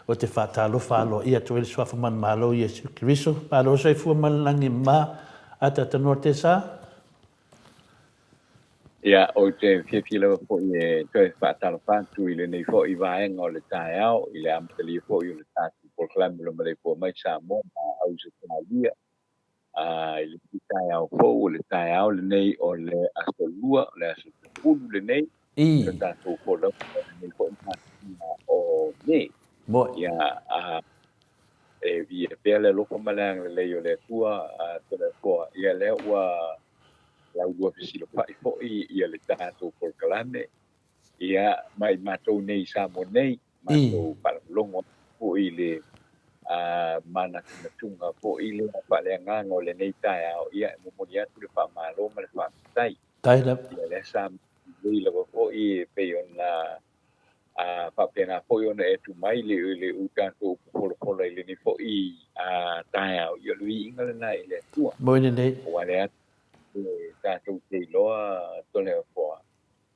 ou te faatalofa aloaia atu ai le Suafa Manumalo o Iesu Keriso. Malo le soifua ma le lagi ma ataatanoa Tesa. Ia, ou te fiafia lava foi e toe faatalofa atu i lenei foi vaega o le taeao, i le amatalia foi o le tatou polokalame o le Maleifua Mai Samoa ma Ausetalia. I lenei taeao fou, o le taeao lenei o le Aso Lua, o le aso 10 lenei, o le tatou folauga o lenei foi masina o Me. Ia, e viia pea le alofa ma le agalelei o le Atua, Toleafoa, ia lea ua laulua fesilafai foi ia le tatou polokalame, ia, ma i matou nei i Samoa nei, matou faalogologo foi i le manatunatuga foi lea faaleagaga o lenei taeao, ia, e momoli atu le faamalo ma le faafetai. Ia lea sa lelei lava foi e pei ona faapena foi ona e tu mai le le u tatou upu folafola i lenei foi taeao, ia o le viiga lena i le Atua. Moi lenei. Aua lea tatou te iloa Toleafoa,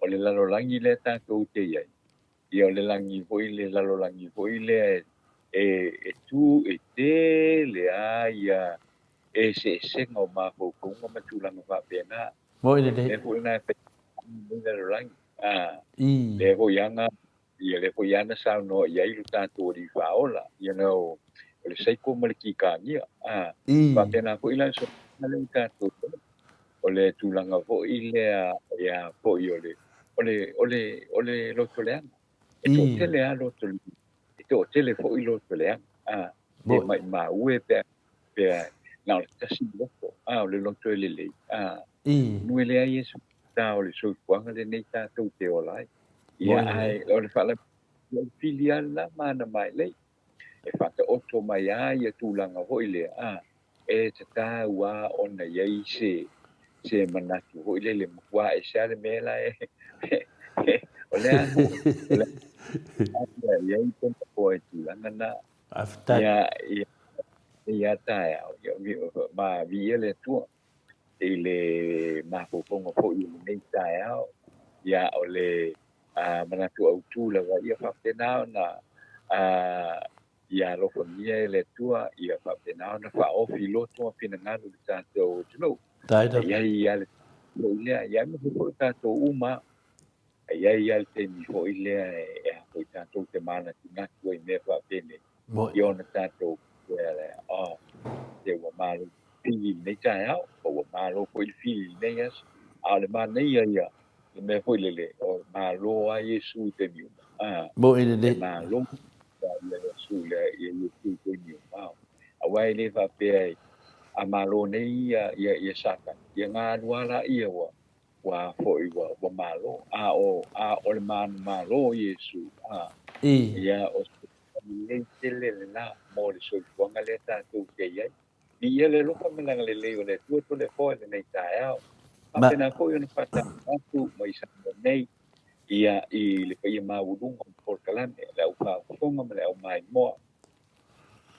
o le lalolagi lea tatou te i ai, ia o le lagi foi le lalolagi foi lea e tu e tele lava ia eseesega o mafaufauga ma tulaga faapena. Moi lenei. Lea foi lena e fai ai le lalolagi. Lea foi ana ia lea foi ana saunoa i ai lo tatou Alii Faaola, you know, o le saiko ma le kikānia. Faapena foi la le soifuaga lea ua tatou i ai. O le tulaga foi lea ia foi o le o le o le o le loto leaga. E toatele lava loto e toatele foi loto leaga. E maimau e pe pe na o le tasi loto, o le loto e lelei. Nu e leai e ta o le soifuaga lenei tatou te ola ai. Ia ae o le faalavelave o le pili lava lena ma ana mailei. E faataoto mai lava ia tulaga foi lea, a, e tatau lava ona i ai se se manatu foi lele, matua ese lava le mea la e o le a o le a i ai tona i tulaga na. Faafetai. Ia, ia, ia taeao, ia, ma viia le Atua i le mafaufauga foi o lenei taeao, ia o le manatu autu lava ia faapena ona ia alofagia e le Atua, ia faapena ona faaofi loto ma finagalo i le tatou atunuu. E i ai lava le foi lea, ia aemaise foi o tatou uma, e i ai lava le taimi foi lea e a foi tatou te manatunatu ai i mea faapenei, ia ona tatou faapea lea, oh, se ua malo fili i lenei taeao, po ua malo foi le fili i lenei aso. A o le manaia ia, le mea foi lele, o malo lava Iesu i taimi uma. A, Moi e malo ia Iesu ia Iesu i taimi uma. Aua e le faapea a malo nei ia ia ia Satani, ia galu lava laia ua ua foi ua ua malo. A o a o le manumalo o Iesu, a ia o se lelei tele lena mo le soifuaga lea tatou te i ai. Viia le alofa ma le agalelei o le Atua Toleafoa i lenei taeao. Faapena foi ona faatalofa atu mai Samoa nei ia i le paia maualuga o le polokalame, le au faafofoga ma le au maimoa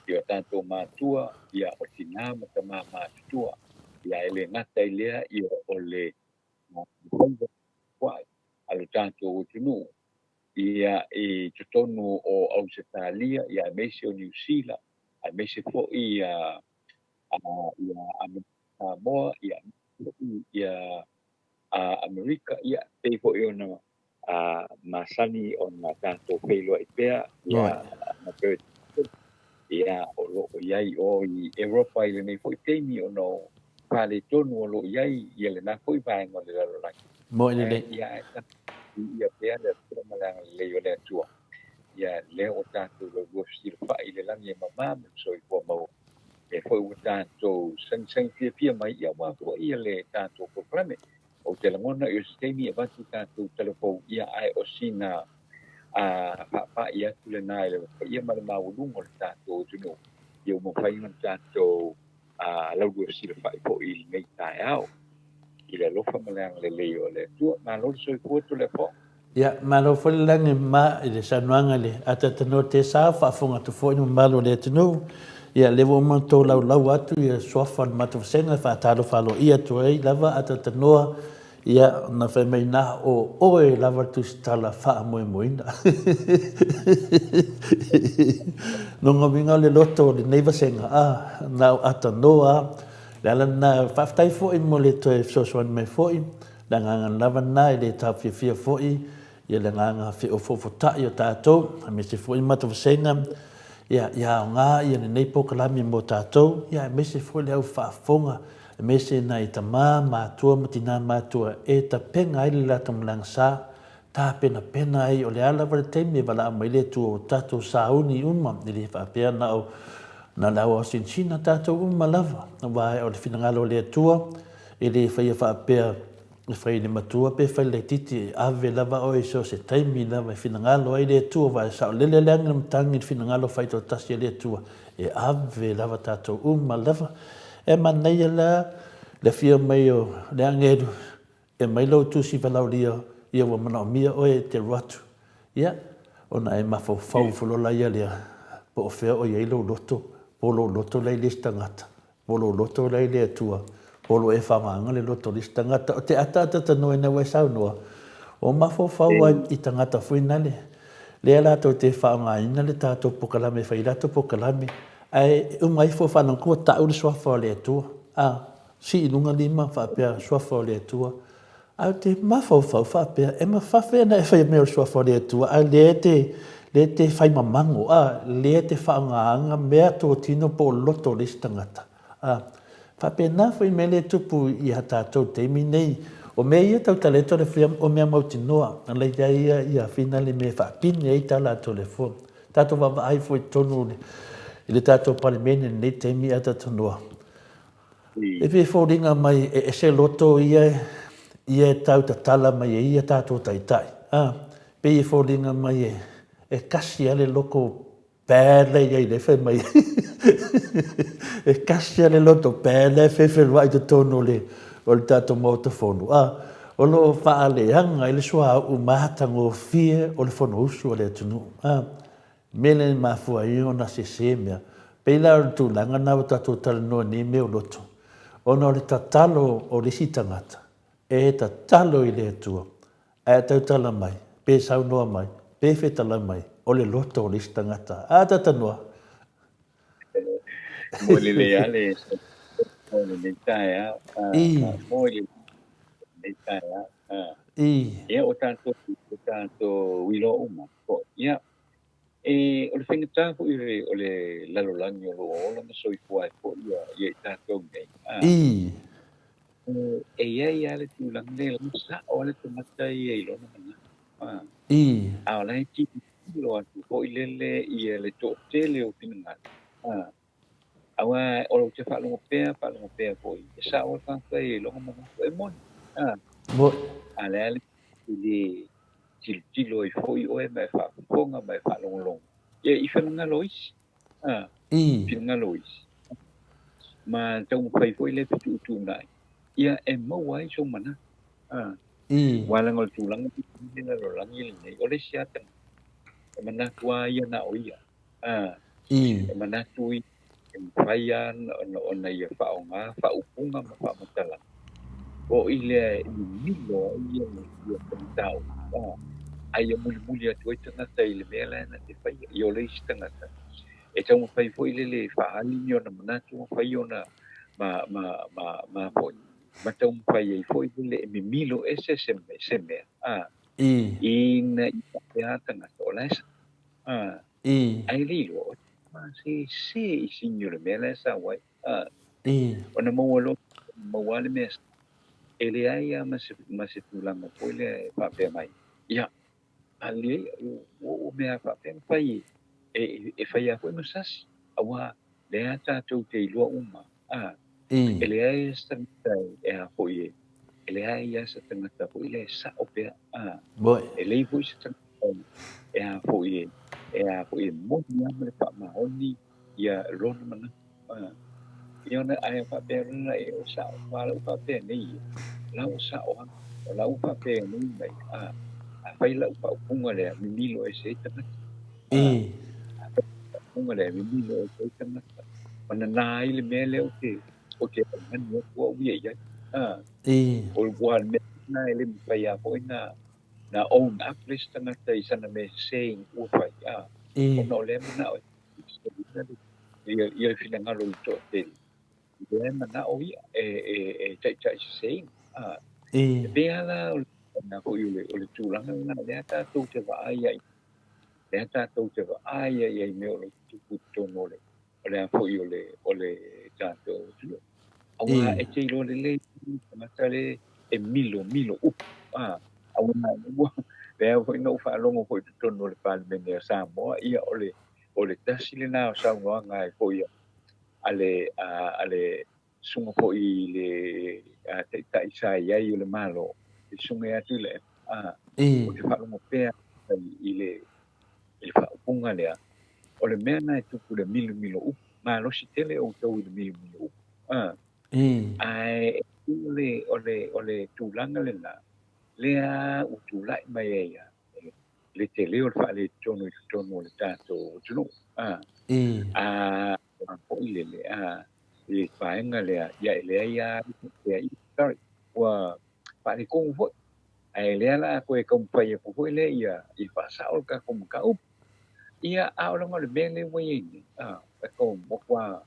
i o tatou matua, ia o tinā ma tamā matutua. Ia e le gata i lea ia o le faiva tapuai a lo tatou atunuu ia i totonu o Ausetalia, ia aemaise o Niu Sila, aemaise foi ia Ia Samoa, ia ia Amerika, ia pei foi ona masani ona tatou feiloai pea, ia ma Bert, ia o lo o i ai i o i Europa i lenei foi taimi ona o faaletonu o lo o i ai ia lena foi vaega o le lalolagi. Moe lelei. Ia ae viia pea le Atua ma le agalelei o le Atua. Ia lea ua tatou laulua fesilafai i le lagi e mama ma le soifua maua. Lea foi ua tatou sagisagi fiafia mai ia aua foi ia le tatou polokalame. Ou te lagona i o se taimi e avatu tatou talafou ia ae o sina faapai atu lena i le paia ma le maualuga o le tatou atunuu ia ua mafai ona tatou laulua fesilafai foi i lenei taeao i le alofa ma le agalelei o le Atua. Malo le soifua Toleafoa. Ia, malo foi le lagi ma i le saunoaga i le ataatanoa tesa, faafofoga atu foi le mamalu o le atunuu. Ia, lea ua uma ona tolaulau atu ia suafa o le matou vasega e faatalofa aloaia atu ai lava ataatanoa, ia, na fai mai na o oe lava le tusitala faamoemoeina. Lona uiga o le loto o lenei vasega, a, na o atanoa lava. O le ala lena, faafetai foi mo le toe fesoasoani mai foi. Le agaga lava lena e le taofiofia foi ia le agaga feofoofotai o tatou, aemaise foi matavasega ia, ia aoga ia lenei polokalame mo tatou, ia aemaise foi le au faafofoga, aemaise nai tama matua ma tina matua e tapena ai le latou malaga sa, tapenapena ai o le a lava le taimi e valaau mai le Atua ua tatou sauni uma, e le faapea na o na o le aoao sinsina tatou uma lava, aua o le finagalo o le Atua, E le faia faapea e fai i le matua pe fai i le laitiiti, e ave lava oe i so o se taimi lava e finagalo ai le Atua, aua e saolele le agi o le matagi i le finagalo faitoatasi a le Atua, e ave lava tatou uma lava. E manaia la le afio mai o le agelu e aumai lou tusi valaaulia ia ua manaomia oe e te alu atu. Ia, ona e mafaufau ifo loa laia lea, po o fea o i ai lou loto, po o lou loto la i le isi tagata, Po o lou loto la i le Atua, po o lo e faagaga le loto o le isi tagata. O te ataata tanoa ina ua e saunoa, o mafaufau ai i tagata foi nale, lea latou te faaaogaina le tatou pokalame e fai ai latou pokalame, ae uma ifo faanatua tau le suafa o le Atua. A, sii i luga lima faapea suafa o le Atua. Ae ou te mafaufau faapea, e mafafe ona e faia mea o le Suafa o le Atua, ae lea e te, lea e te fai mamago, a, lea e te faaaogaina mea totino po o loto o le isi tagata. A, faapena foi mea lea e tupu ia tatou i le taimi nei. O mea ia tau talento le fia, o mea mautinoa, a laila ia ia fina le mea e faapine ai tā latou le fua. Tatou vaavaai foi i totonu i le tatou Palemene i lenei taimi a tatou noa. E pei e foliga mai e ese loto ia ia e tau tatala mai ai ia tatou taitai. A, pei e foliga mai e e kasi a le loko bad la i ai lea fai mai. E kasi a le loto bad la e fefeluai i totonu o le o le tatou Maota Fono. A, o lo o faaleaga ai le suauu matagofie o le Fonousu a le atunuu. A, mea lea e mafua ai ona sese mea. Pei la o le tulaga lena ua tatou talanoa nei mea o loto, ona o le tatalo o le isi tagata, e tatalo i le Atua, ae tautala mai, pe saunoa mai, pe fetalau mai, o le loto o le isi tagata. A tatanoa. Moe lelei lava le mo lenei taeao. Moe lelei lenei taeao. Ia, o tatou, o tatou iloa uma. Ia, E, o le faigata foi o le, o le lalolagi o lo o ola ma soifua ai foi ia, ia i tatou nei. A, e, e i ai lava le tulaga lea, e sa'o lava le tagata ia i lona manatu. A, a o la e tilotilo atu foi lele ia le toatele o finagalo. A, aua o lou te faalogo pea, faalogo pea foi, e sa'o lava le tagata ia i lona manatu. E moni. A, a le a le i le tilotilo ai foi oe ma e faafofoga ma e faalogologo ia i finagalo o isi, a, finagalo o isi. Ma taumafai foi le fetuutuunai ia e maua ai sou manatu. A, aua leaga o le tulaga i le lalolagi lenei, o le isi lava tagata e manatu lava ia na o ia. A, e manatu ia e mafai lava ona ia faaaoga faaupuga ma faamatalaga foi lea e mimilo ai ia mataupu, a ia mulimuli atu ai tagata i le mea la na te faia. Ia o le isi tagata. E taumafai foi lele e faaali ni ona manatu ma fai ona ma ma ma ma foi ma taumafai ai foi lele e mimilo ese se se mea a ina ia faapea tagata o la e a ae le iloa o ma se se i sini o le mea la e sau ai a ona maua loa maua le mea e leai lava ma se ma se tulaga foi lea e faapea mai ia Malilie ia, ua oo mea faapea na fai e fai lava foi ma sasi, auā lea tatou te iloa uma, a, e leai se tagata e a foi e, e leai lava se tagata foi lea e sa'o pea, a, e leai foi se tagata e a foi e, e a foi e moni lava ma le faamaoni ia lona manatu, a. Ia ona ae faapea lona e o sa'o, aua lau faapea nei ia, o la ua sa'o lava, o la ua faapea nei mai, a, afai lau faaupuga lea, mimilo ese ai tagata. A, afai lau faaupuga lea, mimilo ese ai tagata. Ma nanā ai le mea lea ou te, ou te augani atu au ia i ai. A, o le ua le mea lena e le mafai lava foi na, na own up le isi tagata i sana mea sese ua fai, a, ona o lea manao e ia, ia le finagalo o le toatele, lea e manao ia e, e, e taitaiseseina. A, e pei lava la o le, foi o le, o le tulaga lena, lea tatou te vaai ai, lea tatou te vaai ai i mea o lo o tutupu i totonu o le, o le a foi o le, o le tatou atunuu. Auā e te iloa lelei tagata le e milo, milo upu. A, auā ua, lea foi na ou faalogo foi i totonu o le Palemene a Samoa, ia o le, o le tasi lena o saunoaga ai foi a le, a le susuga foi i le Taitai sa i ai o le Malo, le Susuga ia Tuilaepa, a, ou te faalogo pea i le, i le faaupuga lea, o le mea lena e tupu i le milomilo upu, malosi tele outou i le milomilo upu, a, ae o le, o le, o le tulaga lena, lea ua tulai mai ai le tele o le faaletonu i totonu o le tatou atunuu. A, a, a foi lele, a, i le vaega lea, ia e leai lava se ia, sorry, ua faaletonu foi. Ae lea la a toe taumafai atu foi lea ia, ia faasao le tatou mataupu. Ia, a o leaga o le mea lea ua i ai nei, a, e tau matua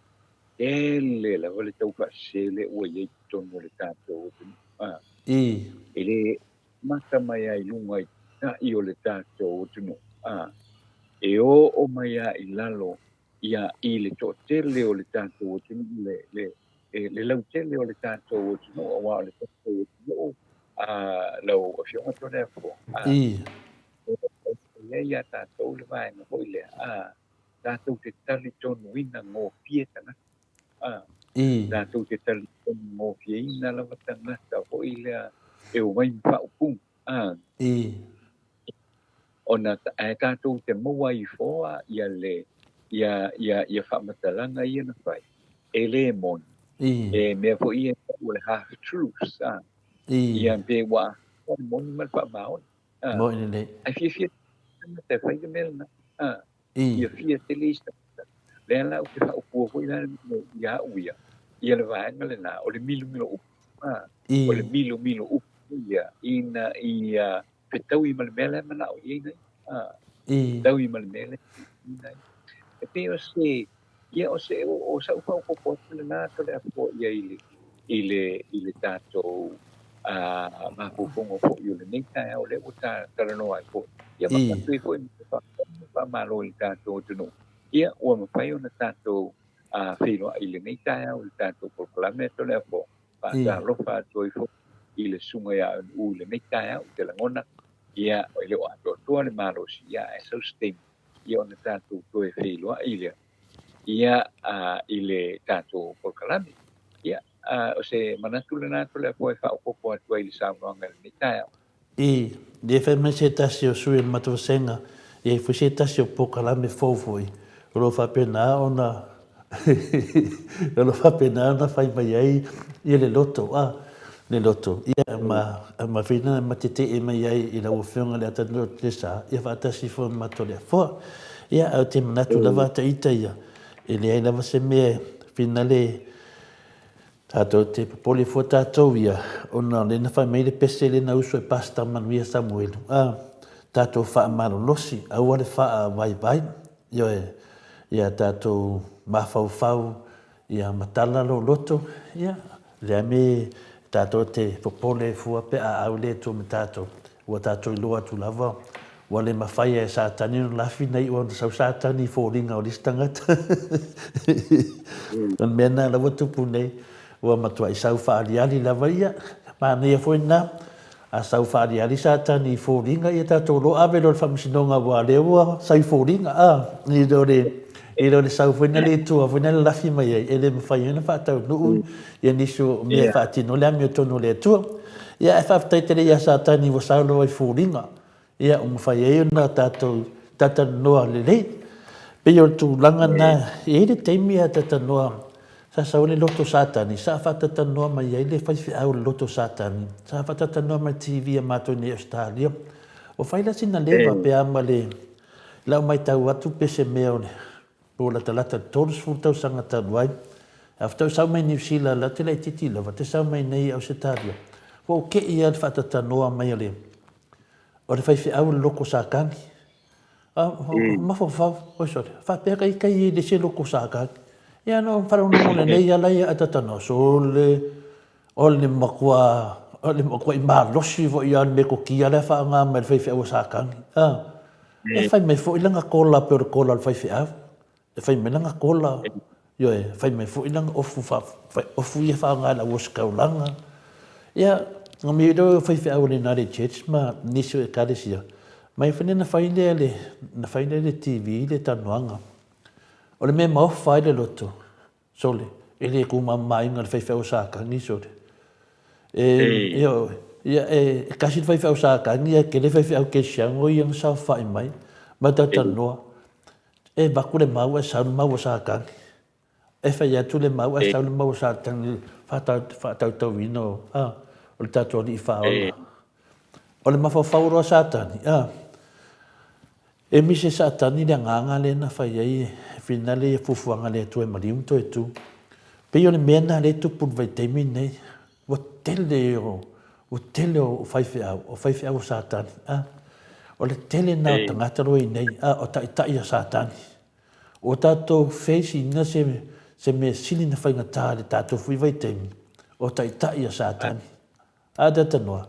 tele lava le tau faasese lea ua i ai i totonu o le tatou atunuu. A, e le mata mai lava i luga i taʻi o le tatou atunuu, a, e oo mai lava i lalo ia i le toatele o le tatou atunuu, le, le, le lautele o le tatou atunuu, auā o le tatou atunuu, a, lau Afioga Toleafoa, a, e i ai ia tatou le vaega foi lea, a, tatou te talitonuina gofie tagata. A, tatou te talitonugofieina lava tagata foi lea e omai ma faaupuga. A, ona ae tatou te maua ifoa ia le ia ia ia faamatalaga ia na fai e le moni. E mea foi ia o le half truths. A, ia pe ua atoa le moni ma le faamaoni. A, ae fiafia tagata e fai le mea lena. A, Fiafia tele isi tagata. Lea la ou te faaupua foi la ia au ia, ia le vaega lena, o le milomilo upu. A, o le milomilo upu ia, ina ia fetaui ma le mea la e manao i ai nei. A, fetaui ma le mea la e manao i ai nei. E pei o se, ia o se, o sa'u faaopoopo atu lena Toleafoa i ai i le, i le, i le tatou mafaufauga foi o lenei taeao lea ua ta talanoa ai foi. Ia ma avatu ai foi ma se faamalo i le tatou atunuu. Ia ua mafai ona tatou feiloai i lenei taeao i le tatou polokalame Toleafoa. Faatalofa atu ai foi i le susuga ia Eunu'u i lenei taeao. Ou te lagona ia e le o atoatoa le malosi ia ae sau se taimi ia ona tatou toe feiloai lea ia i le tatou polokalame. Ia, o se manatu lena Toleafoa e faaopoopo atu ai i le saunoaga i lenei taeao. I le fai mai se tasi o sui o le matou vasega, e i ai foi se tasi o polokalame fou foi o lo o faapena ona o lo o faapena ona fai mai ai ia le loto, a, le loto, ia ma, ma whina ma tetee mai ai i lau Afioga i le Atanua o Telesa, ia faatasi foi ma Toleafoa. Ia, ae ou te manatu lava ta ita ia, e leai lava se mea e whina le, Tatou te popole fua tatou ia, ona o lea na fai mai le pese lea na usu e Pastor Manuia Samuelu, a, tatou faamalolosi, aua le faavaivai, ioe, Ia tatou mafaufau, ia matala lou loto, ia, leai me tatou te popole fua pe a au le Atua ma tatou. Ua tatou iloa atu lava, ua le mafai e Satani ona lafi na iu ona sau Satani i foliga o le isi tagata. O le mea lena la ua tupu nei, ua matuai sau faaaliali lava ia. Manaia foi lena, A sau faaaliali Satani i foliga, ia tatou loa ave loa i le faamasinoga aua o lea ua sau i foliga, a, i lo le, i lo le sau foi na le Atua foi na lalafi mai ai, e le mafai ai ona faataunuu ia nisi o mea e faatino le amiotonu a le Atua. Ia ae faafetai tele ia Satani ua sau loa i foliga, ia ua mafai ai ona tatou talatalanoa lelei. Pei o le tulaga lena, e i ai le taimi a talatalanoa, sa sau ai le loto Satani, sa faatalatalanoa mai ai le faifeau o le loto Satani, sa faatalatalanoa mai i le TV a matou i inei i Ausetalia. Ua fai la sina leva pe a ma le lau matau atu pe se mea o le po o latalata i le 30 tausaga talu ai. Ae faatoa ou sau mai Niu Sila, la te laitiiti lava, te sau mai nei i Ausetalia. Ua ou te i lava i le faatalatalanoa mai a le O le faifeau o le loko Satani. A, mafaufau, oi sole, faapea ka ita i le se loko Satani. Ia no faalogologo lelei ala ia atatanoa, sole, o le matua, o le matuai malosi foi lava o le metotia lea faaaoga mai e le faifeau a Satani. A, e fai mai foi lana kola pei o le kola a le faifeau. E fai mai lana kola, ioe, fai mai foi lana ofu, ofu ia faaaoga e le auositaulaga. Ia, na mea lea o faifeau a le United Church ma nisi o ekalesia, mai foi na fai lea le, na fai lea le TV le talanoaga. O le mea e maofa ai le loto, sole, e le tumamaina le faifeau a Satani, sole. E, ioe, ia, e, e kasi le faifeau Satani, ae tele faifeau kerisiano ia na saofai mai, ma talatalanoa. E avatu le mau ae sau le mau a Satani. E fai atu le mau ae sau le mau a Satani i le faatautauina o, a, o le tatou Alii Faaola. O le mafaufau loa Satani, a, e mise Satani le agaga lea na fai ai e finale ia fuafuaga a le Atua e maliu ma toe tu. Pei o le mea lena lea e tupu i le vaitaimi lenei. Ua tele o, ua tele o faifeau, o faifeau o Satani, a. O le tele na o tagata loa i nei, a, o taitai a Satani. Ua tatou face ina se, se mea sili na faigata i le tatou foi vaitaimi, o taitai a Satani. A talanoa,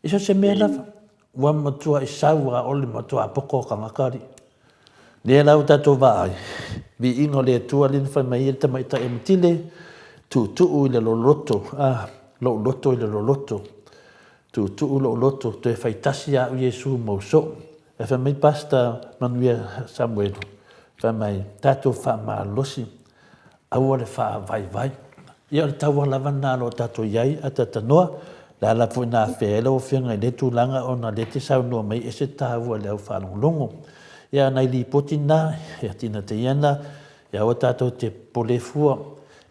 i so o se mea lava, ua matuai sau a o le matua poto o tagata alii. Lea la ua tatou vaai, viiga o le Atua lea na fai mai ai le tamaitai a Matile, tuutuu i le loloto, a, lou loto i le loloto, tuutuu lou loto, toe fai tasi a au Iesu ma ou soo. Ae fai mai Pastor Manuia Samuelu, fai mai, tatou faamalosi, aua le faavaivai. Ia o le taua lava lena o lo o tatou i ai, a talanoa, le ala foi na afea ai lau Afioga i lea tulaga ona o lea e te saunoa mai e ese le taua i le au faalogologo. Ia nai lipoti na, ia tina te ia na, ia aua tatou te popole fua,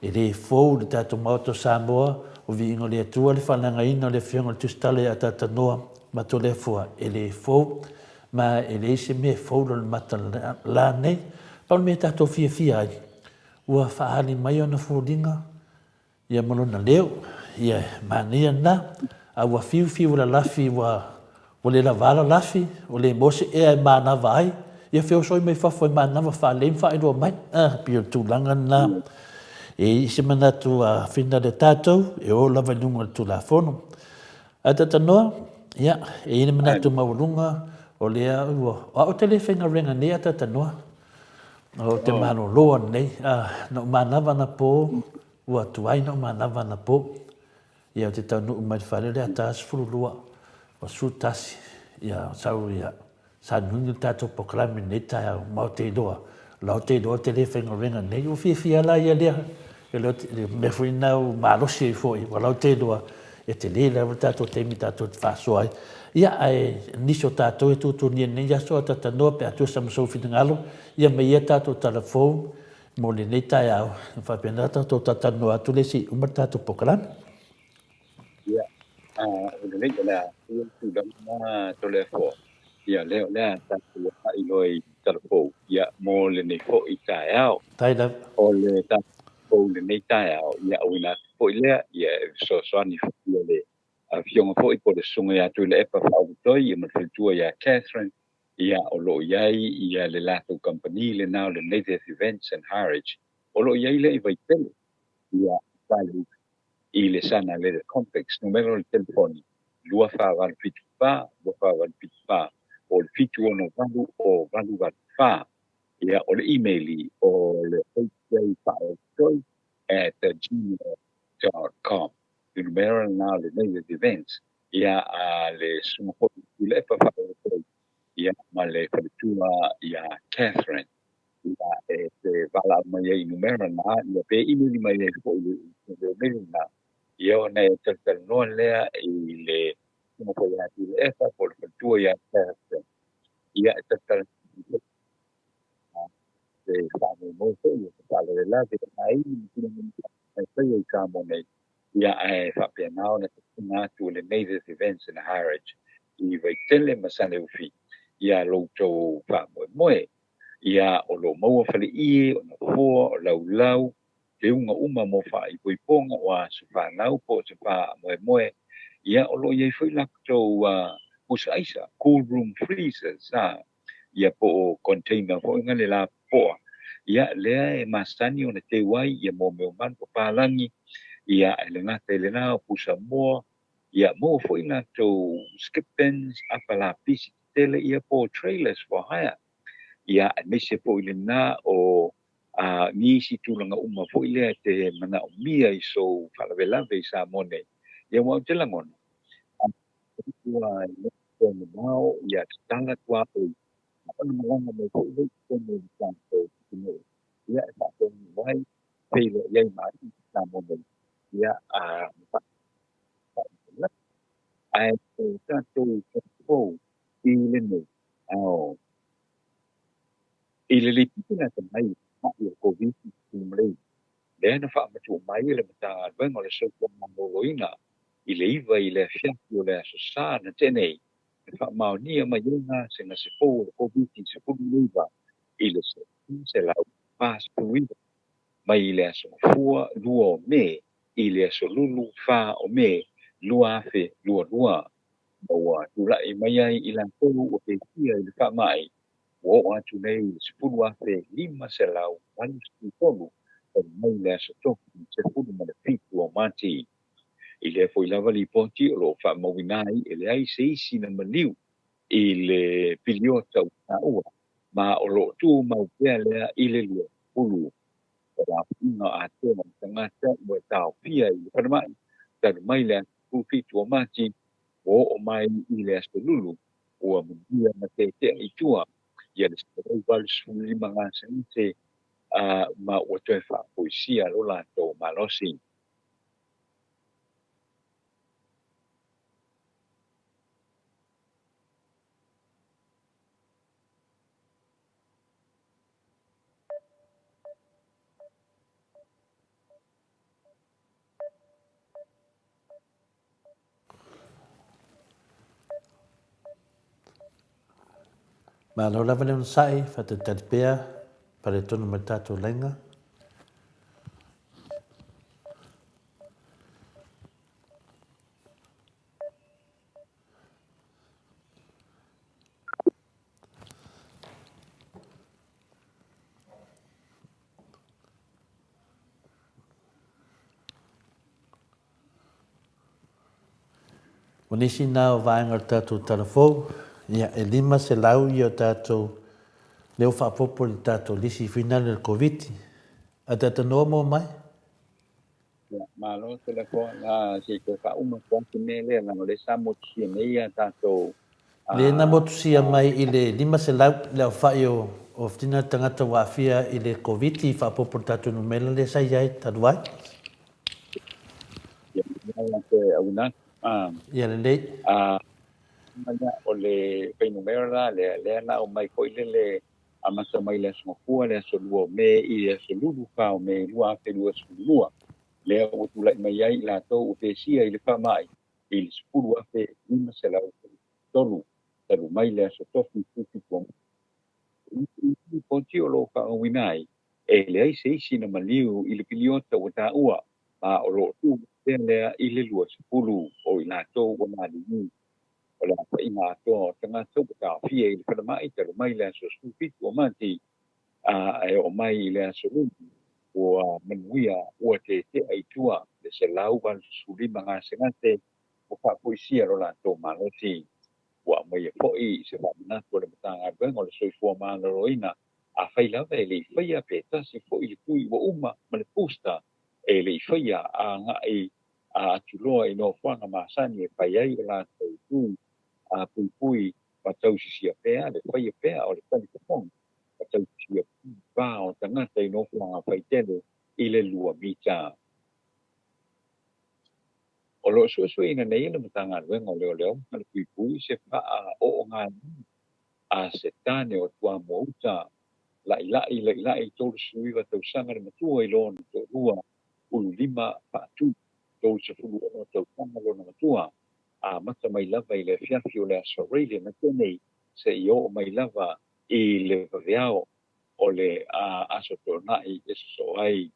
e le fou i le tatou Maota o Samoa, o viiga o le Atua le faaleagaina o le Afioga i le Tusitala ia Atatanoa ma Toleafoa, e le fou, ma e leai se mea e fou i le mata la nei. Pau le mea tatou fiafia ai, ua faaali mai ona foliga ia ma lona leo, ia e manaia lena, a ua fiufiu lalafi ua ua le lava lalafi, ua le maua se ea e manava ai, ia feosoi mai fafo e manava faalelei ma faailoa mai. Ah, pei o le tulaga lena. E i ai se manatu a fina le tatou, e o lava i luga o le Tulafono. Ae talanoa, ia, e i ai le manatu maualuga, o lea ua, o au ou te le faigaluega nei a talanoa, ou te malolo anei, a, na ou manava anapo, ua tuai na ou manava anapo. Ia, ou te taunuu mai i le fale o le ata 12, ua 11, ia, sau ia, Sa nui le tatou polokalame i lenei taeao, ma ou te iloa, o la ou te iloa ou te le faigaluega nei. Ua fiafia la ia lea, e le o mea foi lena ua malosi ai foi, ua la ou te iloa e tele lava le tatou taimi tatou te faasoa ai. Ia, ae nisi o tatou e tutunia i lenei aso a talanoa pe a tusa ma sou finagalo, ia ma ia tatou tala fou mo lenei taeao, e faapena tatou talatalanoa atu lea se i uma le tatou polokalame. Ia, a, o lelei o le a faia le tulaga lena Toleafoa. Ia, lea o le a tatou agai loa i talafou, ia, mo lenei foi taeao. Faafetai lava. O le talafou i lenei taeao, ia, auina atu foi lea, ia, e fesoasoani foi ia le Afioga foi po o le Susuga ia Tuilaepa Faaulutoi, ia ma le faletua ia Catherine. Ia, o lo o i ai ia le latou kamupani lena o le Native Events and Harriage, o lo o i ai lea i Vaitele, ia, Faleula, i le Sana Leather Complex, numera o le telefoni, 2474 2474, po o le 768 o 884. Ia, o le email o le hjfaaotoi@gmail.com. Le numera lena o le Native Events, ia, a le susuga foi i Tuilaepa Faaotoi, ia, ma le faletua ia Catherine. Ia, e te valaau mai ai i numera na, ia, pe email mai ai foi i le email na, ia, ona e talatalanoa lea i le susuga foi ia Tuilaepa po o le faletua ia Catherine. Ia, e talatalanoa te faamoemoe foi o se faalavelave ai e faia i Samoa nei, ia, ae faapena ona tuuina atu le Native Events and Harriage i Vaitele ma Saleufi ia lo outou faamoemoe. Ia, o lo o maua faleie, o nofoa, o laulau, teuga uma mo faaipoipoga o aso fanau po o se faamoemoe. Ia, o lo o i ai foi latou pusa aisa, cool room freezers, ia, po o container foi nga le lapopoa, ia, lea e masani ona teu ai ia mo mea o manu papalagi. Ia, e le gata i lena o pusa moa, ia, maua foi latou skip bins, apa lapisi tetele, ia, po o trailers for hire. Ia, aemaise foi lena o nisi tulaga uma foi lea e te manaomia i sou faalavelave i Samoa nei. Ia, ua ou te lagona, ua mamao, ia, tatala tuaoi, ona malaga mai foi lea i totonu o le tatou atunuu, ia, e faataunuu ai feiloai ai ma alii i Samoa nei. Ia, ae o tatou fou i lenei ao i le lipoti lata mai ma'i o le Koviti-19, lea na faamatuu mai e le Matagaluega o le Soifua Maloloina i le 9 i le afiafi o le Aso Sa na tea nei, na faamaonia mai ai gasegase fou o le Koviti-19 i le 149 mai i le aso Gafua 2 o Me i le aso Lulu 4 o Me 2022, ma ua tulai mai ai i latou ua pefia i le faamai, ua oo atu nei i le 10,583 talu mai le aso Tofi 17 o Mati. I lea foi lava lipoti o lo o faamauina ai e leai se isi na maliu i le piliota ua taua, ma o lo o tumau pea lea i le 20. O le aofaiga atoa o tagata ua taofia i le falemai talu mai le aso 17 o Mati, ua oo mai i le aso Lulu, ua manuia ma tetea i tua ia le 185 gasegase, ma ua toe faafoisia lo latou malosi. Malo lava le onosai, faatalitali pea, paletonu ma le tatou laina. O nisi nā o vaega o le tatou tala fou, ia, e 500 ia o tatou leo faaopoopo i le tatou lisi finale o le Koviti. A talanoa mua mai? Ia, malo Toleafoa, la se i toe faauma atu lava se mea lea, leaga o lea sa motusia nei a tatou. Lea na motusia mai i le 500 le aofai o o tagata ua aafia i le Koviti i faaopoopo i le tatou numera lea sa i ai talu ai. Ia, lea toe auina atu. Ia lelei. O le fuainumera la lea, lea na aumai foi lele amata mai le aso Gafua, le aso 2 o Me i le aso Lulu 4 o Me 2022, lea ua tulai mai ai i latou ua pesia i le faamai i le 10,503 talu mai le aso Tofi 17 o Me. Lipoti o lo o faauiina ai, e leai se isi na maliu i le piliota ua taua, ma o lo o tu pea lea i le 20 o i latou ua maliliu. O le aofaiga atoa o tagata ua taofia i le falemai talu mai le aso 17 o Mati ae oo mai i le aso Luma ua manuia ua tetea i tua le 185 gasegase ua faafoisia lo latou malosi. Ua aumaia foi se faamanatu a le Matagaluega o le Soifua Maloloina, afai lava e le i faia pe tasi foi le tui ua uma ma le booster e le i faia agai atu loa i nofoaga masani e fai ai o latou tui puipui ma tausisia pea le faia pea o le talifofoga ma tausisia va o tagata i nofoaga faitele i le 2 mita. O lo o suesueina nei le Matagaluega o Leoleo ma le Puipui se faaooga a se tane o Tuamoa-uta Lailai Lailai 39 tausaga le matua i lona toalua Ululima Faatu 36 tausaga lona matua amata mai lava i le afiafi o le aso Raile na tea nei seia oo mai lava i le vaveao o le aso Toonai e sosoo ai.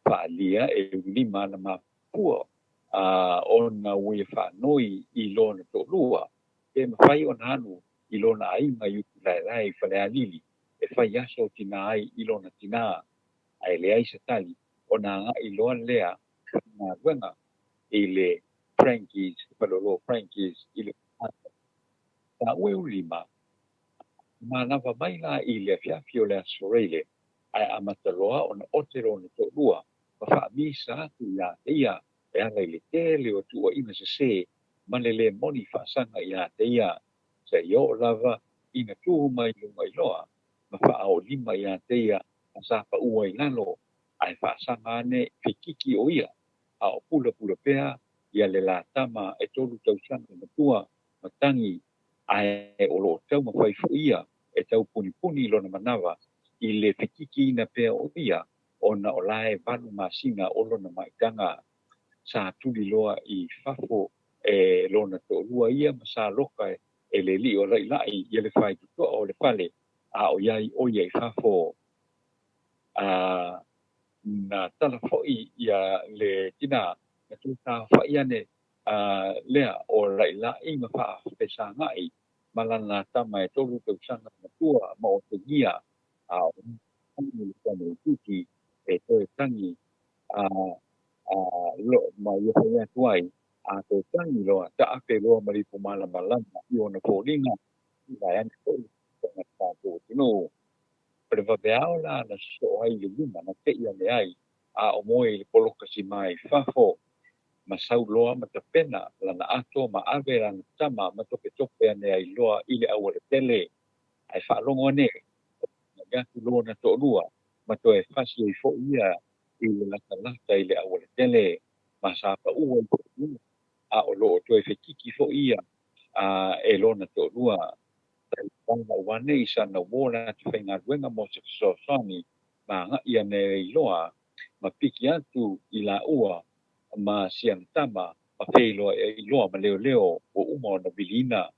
Faaalia e Ululima ana mafua ona ua ia faanoi i lona toalua pe mafai ona alu i lona aiga i Utulaelae i Falealili e fai aso o tinā ai i lona tinā, ae leai se tali ona agai loa lea faigaluega i le Frankie's, faleoloa Frankie's i le taua e Ululima. Manava mai la i le afiafi o le aso Raile, ae amata loa ona ote lona toalua ma faamisa atu iā te ia e ala i le tele o tuuaiga sesē ma le lē moni faasaga iā te ia, seia oo lava ina tu mai luga i loa ma faaolima iā te ia ma sa paua i lalo, ae faasaga ane fekiki o ia, a o pulapula pea ia le la tama e 3 tausaga matua ma tagi, ae o loo taumafai foi ia e taupunipuni i lona manava i le fekikiina pea o ia ona o la e 8 masina o lona maitaga. Sa tuli loa i fafo e lona toalua ia ma sa loka e le alii o Lailai ia le faitotoa o le fale a o iai o ia i fafo. Na tala foi ia le tinā na tūtāwhai ane lea o Lailai ma faafesagai ma lana tama e 3 tausaga matua ma otegia, a o le tamaitiiti e toe tagi lo ma ia fai atu ai, a toe tagi loa taape loa ma le ipu malamalama i ona foliga i vaeane foi le tatou atunuu. O le vaveao la na sosoo ai le lima na tei ane ai a o moe i le poloka sima i fafo ma sau loa ma tapena lana ato ma ave lana tama ma topetope ane ai loa i le aualatele, ae faalogo ane i atu lona toalua ma toe fasi ai foi ia i le latalata i le aualatele ma sa paua i a o loo toe fekiki foi ia e lona toalua. Ua nei sana uo la te faigaluega mo se fesoasoani ma agai ane ai loa ma piki atu i laua ma siana tama ma feiloai ai loa ma leoleo ua uma ona viliina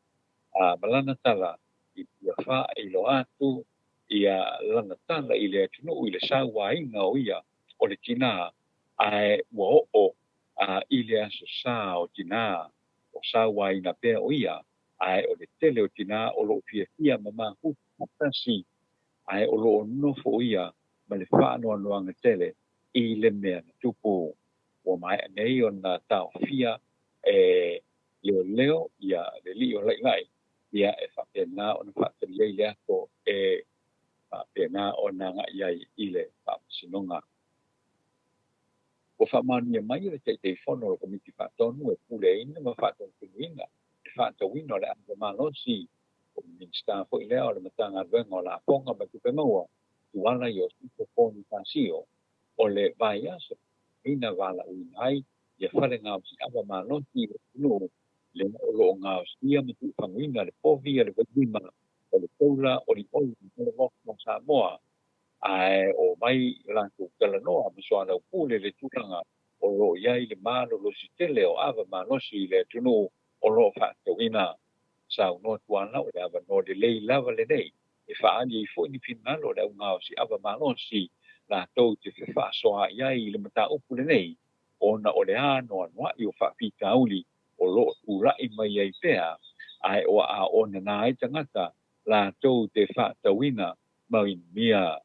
ma lana tala i ia faailoa atu ia lana tala i le atunuu i le sauaina o ia o le tinā, ae ua oo i le aso sa o tinā o sauaina pea o ia, ae o le tele o tinā o loo fiafia ma mafuta faatasi, ae o loo nofo ia ma le faanoanoaga tele i le mea na tupu. Ua maea nei ona taofia e leoleo ia le alii o Lailai ia e faapena ona faatali ai le ato e faapena ona agai ai i le faamasinoga. Ua faamaonia mai e le Taitaifono o le Komiti Faatonu e puleaina ma faatonutonuina le faatauina o le ava malosi o le Minisita foi lea o le Matagaluega o Lafoga ma Tupe Maua Tuala Iosefo Ponifasio o le vaiaso ina valaauina ai ia fale gaosi ava malosi i le atunuu lea o loo gaosia ma tuufaguina le povi a le vailima o le taula olioli ma le motu o Samoa, ae o mai latou talanoa ma soalaupule le tulaga o loo iai le malolosi tele o ava malosi i le atunuu o loo faatauina. Saunoa Tuala o le avanoa lelei lava lenei e faaali ai foi ni finagalo o le augaosi ava malosi latou te fefaasoaai ai i le mataupu lenei ona o le anoanoai o faafitauli o loo tulai mai ai pea Ae ua aona ai tagata latou te faatauina mau inumia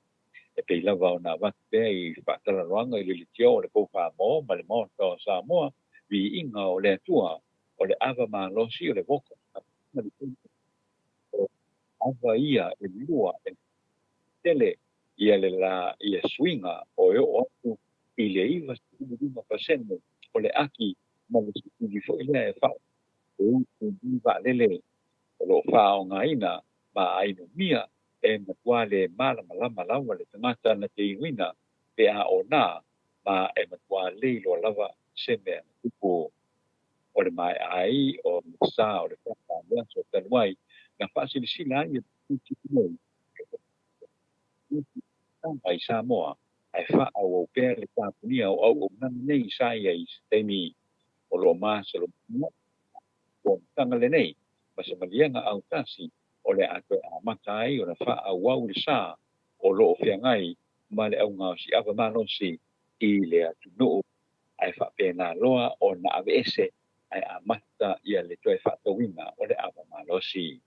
e pei lava ona avatu pea i faatalanoaga i le leitio o le Poufamo ma le Maota o Samoa, viiga o le Atua, o le ava malosi o le vodka ma le o ava ia e lua e tele ia le la ia suiga o e oo atu i le 95% o le aki ma le sipili foi lea e faa e utu i vaalele o lo o faaaogaina ma ainumia e matua le malamalama lava le tagata na te inuina pe a ona ma e matua le iloa lava se mea na tupu. O le maea ai o le sa o le le aso talu ai na faasilasila ai e nei i Samoa ae faaauau pea le tapunia o auaunaga nei sa i ai i se taimi o lo o masalomia fonotaga lenei ma se maliega autasi o le a toe amata ai ona faaauau le sa o lo o feagai ma le augaosiava malosi i le atunuu ae faapena loa ona aveese ae amata ia le toe faatauina o le ava malosi.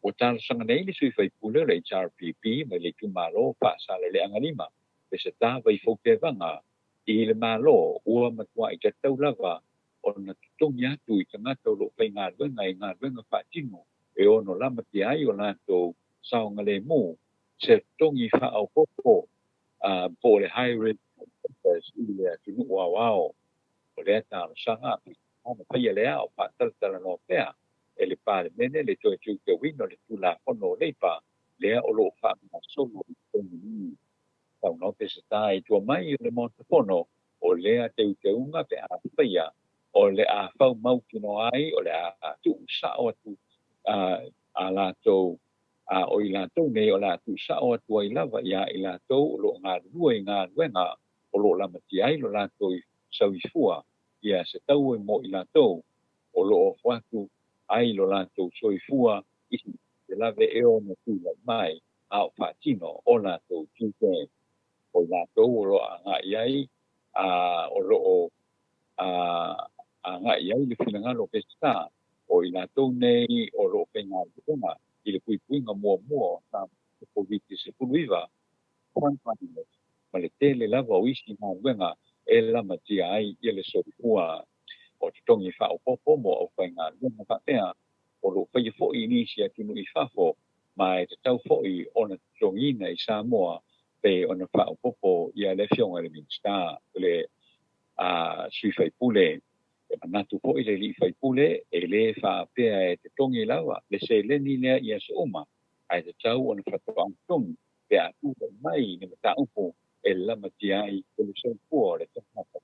Ua talosaga nei le sui faipule o le HRPP mai le itumalo Faasaleleaga 5 Peseta Vaifou Tevaga i le Malo ua matuai tatau lava ona totogi atu i tagata o lo o faigaluega i galuega faatino e ono lamatia ai o latou saogalemu se totogi faaopoopo po o le high risk workers i le atunuu aoao. O lea talosaga ona faia lea o faatalatalanoa pea e le Palemene le toe teuteuina o le Tulafono o Leipa lea o lo o faagasolo i totonu nei. Saunoa Peseta i tua mai o le Maota Fono o lea teuteuga pe a faia o le a faumautinoa ai o le a tuusao atu a latou o i latou nei o le a tuusao atu ai lava ia i latou o lo o galulue i galuega o lo o lamatia ai lo latou soifua ia se tau e mo i latou o lo o ofo atu ai lo latou soifua i se lave e ono tulai mai a o faatino o latou tiute. O i latou o lo o agai ai o lo o agai ai le finagalo o Peseta o i latou nei o lo o faigaluega i le puipuiga muamua o sa Covid-19 frontliners ma le tele lava o isi galuega e lamatia ai ia le soifua. O totogi faaopoopo mo aufaigaluega faapea o lo o faia foi i nisi atunuu i fafo ma e tatau foi ona totogiina i Samoa pe ona faaopoopo ia le afioga i le Minisita le sui faipule. E manatu foi le alii faipule e lē faapea e totogi lava le seleni lea i aso uma ae tatau ona faatoa totogi pe a tulai mai ni mataupu e lamatia ai le soifua o le tagata.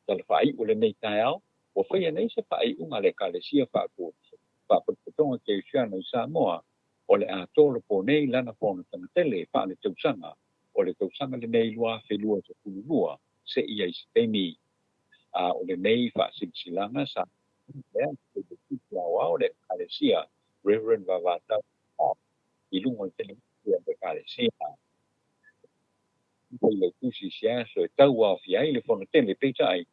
Tala faaiu lenei taeao ua faia nei se faaiuga a le Ekalesia Faapotopotoga Kerisiano i Samoa o le a tolopo nei lana fonotaga tele faaletausaga o le tausaga lenei 2022 seia i se taimi. O lenei faasilasilaga sa lea aoao le Ekalesia Reverend Vavatau i luga o le televisi a le Ekalesia. Failautusi se aso e tauaofia ai le fono tele peitai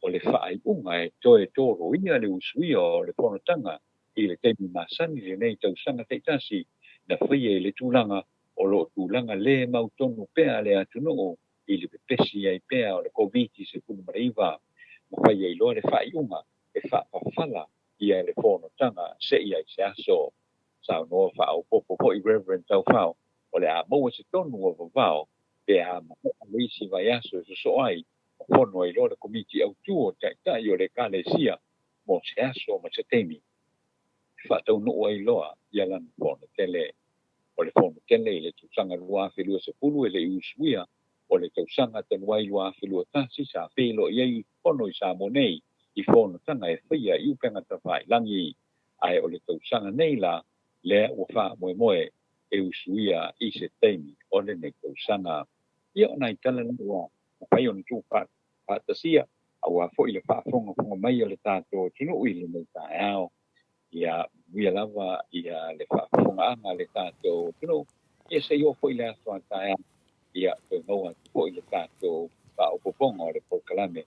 o le faaiuga e toe toloia le usuia o le fonotaga i le taimi masani lenei tausaga taitasi na faia i le tulaga o lo o tulaga le mautonu pea le atunuu i le pepesi ai pea o le Covid-19 ma faia ai loa le faaiuga e faapafala ia le fonotaga seia i se aso. Saunoa faaopoopo foi Reverend Taufao o le a maua se tonu o vavao pe a maea le isi vaiaso e sosoo ai o fono ai loa le Komiti Autu o Taitai o le Ekalesia mo se aso ma se taimi e faataunuu ai loa ia lana fono tele. O le fono tele i le tausaga 2020 e le i usuia o le tausaga talu ai 2021 sa feiloai ai fono i Samoa nei i fonotaga e faia i upega tafailagi ae o le tausaga nei la lea ua faamoemoe e usuia i se taimi o lenei tausaga. Ia o nai tala na ua mafai ona tuu faatasia aua foi le faafogafoga mai o le tatou atunuu i lenei taeao. Ia manuia lava ia le faafofogaaga a le tatou atunuu. Ia se i oo foi le aso a taeao ia toe maua atu foi le tatou faaopoopoga o le polokalame.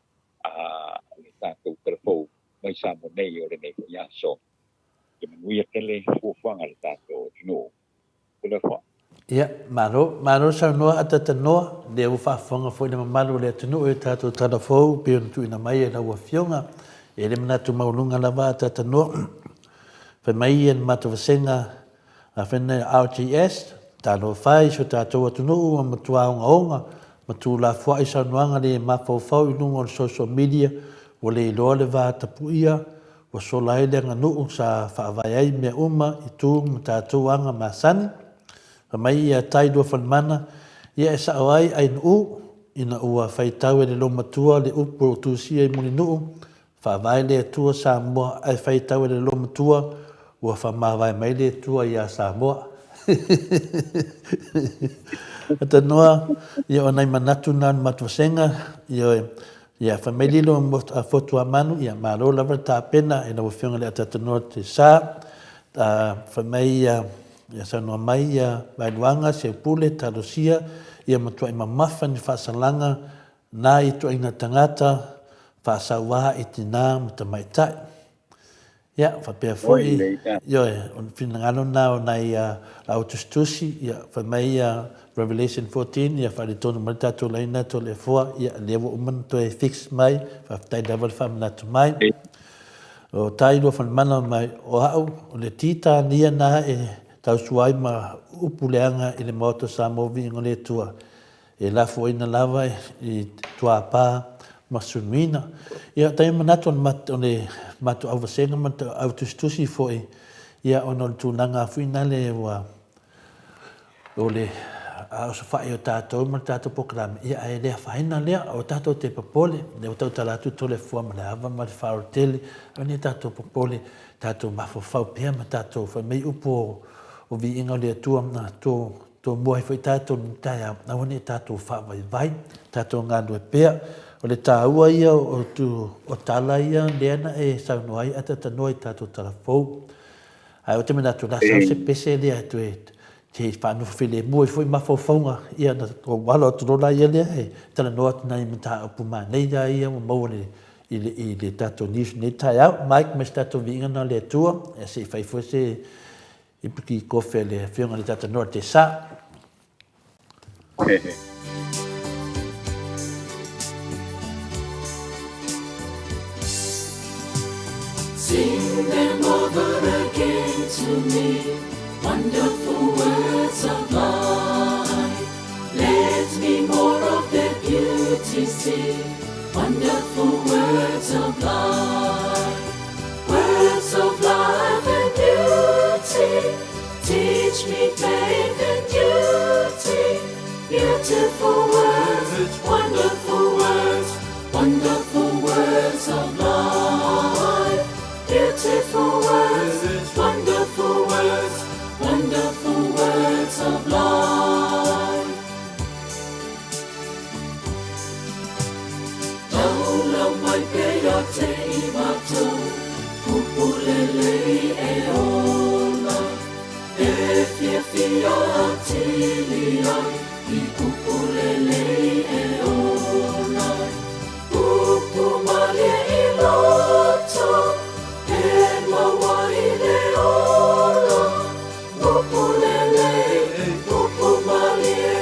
a le tatou Tala Fou mai Samoa nei o lenei foi aso. Ia manuia tele fuafuaga a le tatou atunuu. Toleafoa. Ia, malo, malo saunoa Atatanoa, lea ua faafofoga foi le mamalu o le atunuu i tatou tala fou pei ona tuuina mai e lau Afioga. E i ai le manatu maualuga lava Atatanoa, fai mai ia le matou vasega RGS, Talofa e i so tatou atunuu ua matua ogaoga ma tuulafoai saunoaga le mafaufau i luga o le social media, ua le iloa le va tapuia, ua sola ai le aganuu sa faavae ai mea uma i tu ma tatou aga masani. Fai mai ia Tai Luafalemana, ia e sao ai Ainuu, ina ua faitau e le Lomatua le upu o tusia i Mulinuu, Faavae le Atua Samoa ae faitau e le Lomatua ua faamavae mai le Atua iā Samoa. Atanoa, ia o nai manatu na o le matou vasega, ioe, ia fai mai lilo a Fotuamanu, ia malo lava le tapena e lau Afioga i le Atatanoa te sa, fai mai ia, ia saunoa mai ia Vaeluaga, Seupule, Talosia, ia matuai mamafa ni faasalaga na ituaiga tagata faasauā i tinā ma tamaitai. Ia, faapea foi, ioe, o le finagalo lena o nai laau tusitusi, ia, fai mai ia Revelation 14, ia faaletonu mai le tatou laina Toleafoa, ia, lea ua uma ona toe fix mai, faafetai lava le faamanatu mai. O tai lua falemana mai, o au, o le Titania na e tausua ai ma upu leaga i le Maota o Samoa Viiga o le Atua. E lafoaina lava i tuapa ma sunuina. Ia, taimi manatu o le matou auvasega ma le au tusitusi foi, ia, ona o le tulaga foi nale ua, o le osofai o tatou ma le tatou polokalame, ia, ae le afaina lea, aua tatou te popole, lea ua tautala atu Toleafoa ma le ava ma le faaaloalo tele, aua ne i tatou popole, tatou mafaufau pea ma tatou fai mai upu o viiga o le Atua ma Tomua ai foi tatou i lenei taeao, aua ne i tatou faavaivai, tatou galue pea. O le taua ia o, o tala ia lea na e saunoa ai atatanoa i tatou tala fou. Ae ou te manatu, la sau se pese lea e toe te faanofo filemu ai foi mafaufauga, ia na ou alo atu loa la ia lea e talanoa atu nai mataupu manaia ia ua maua le, i le, i le tatou news nei taeao. Mike, ma se tatou viiga na o le Atua, ia se i fai foi se Ipu ki kofe le afioga le tata noa te sa. Sing them over again to me, wonderful words of life. Let me more of their beauty see, wonderful words of life. Words of life and beauty, teach me faith and duty. Beautiful words, wonderful words, wonderful words of life. Beautiful words, wonderful words, wonderful words of life. Taula mai pea te i matou, Pupulelei e ola, E fiafia atili ai, I pupulelei e ola. Upu malie i loto, E maua i le ola, Pupulelei, upu malie,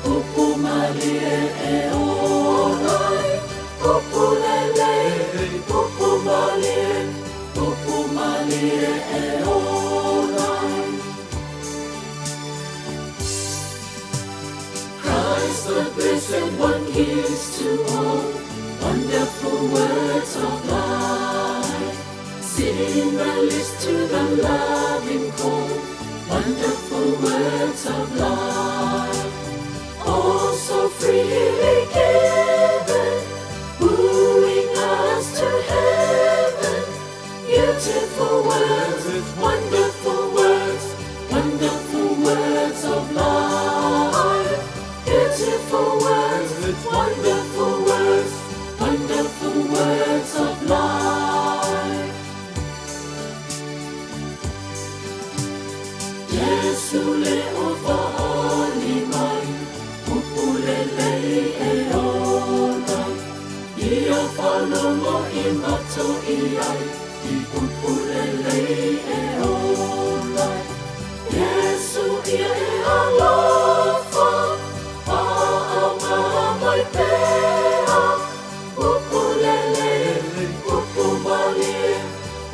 Upu malie e ola ai, Pupulelei, upu malie, Upu malie e ola ai. Christ the blessed one gives to all wonderful words of life. Sing the list to the loving call, wonderful words of life. All so freely given, wooing us to heaven. Beautiful words, wonderful words, wonderful words of life. Beautiful words, wonderful words, wonderful words of life. Jesu le o faali mai, pupulelei e faalogo i matou i ai, I upu lelei e ola ai. Iesu ia e alofa, Paʻa mai pea, Upu lelei, upu malie,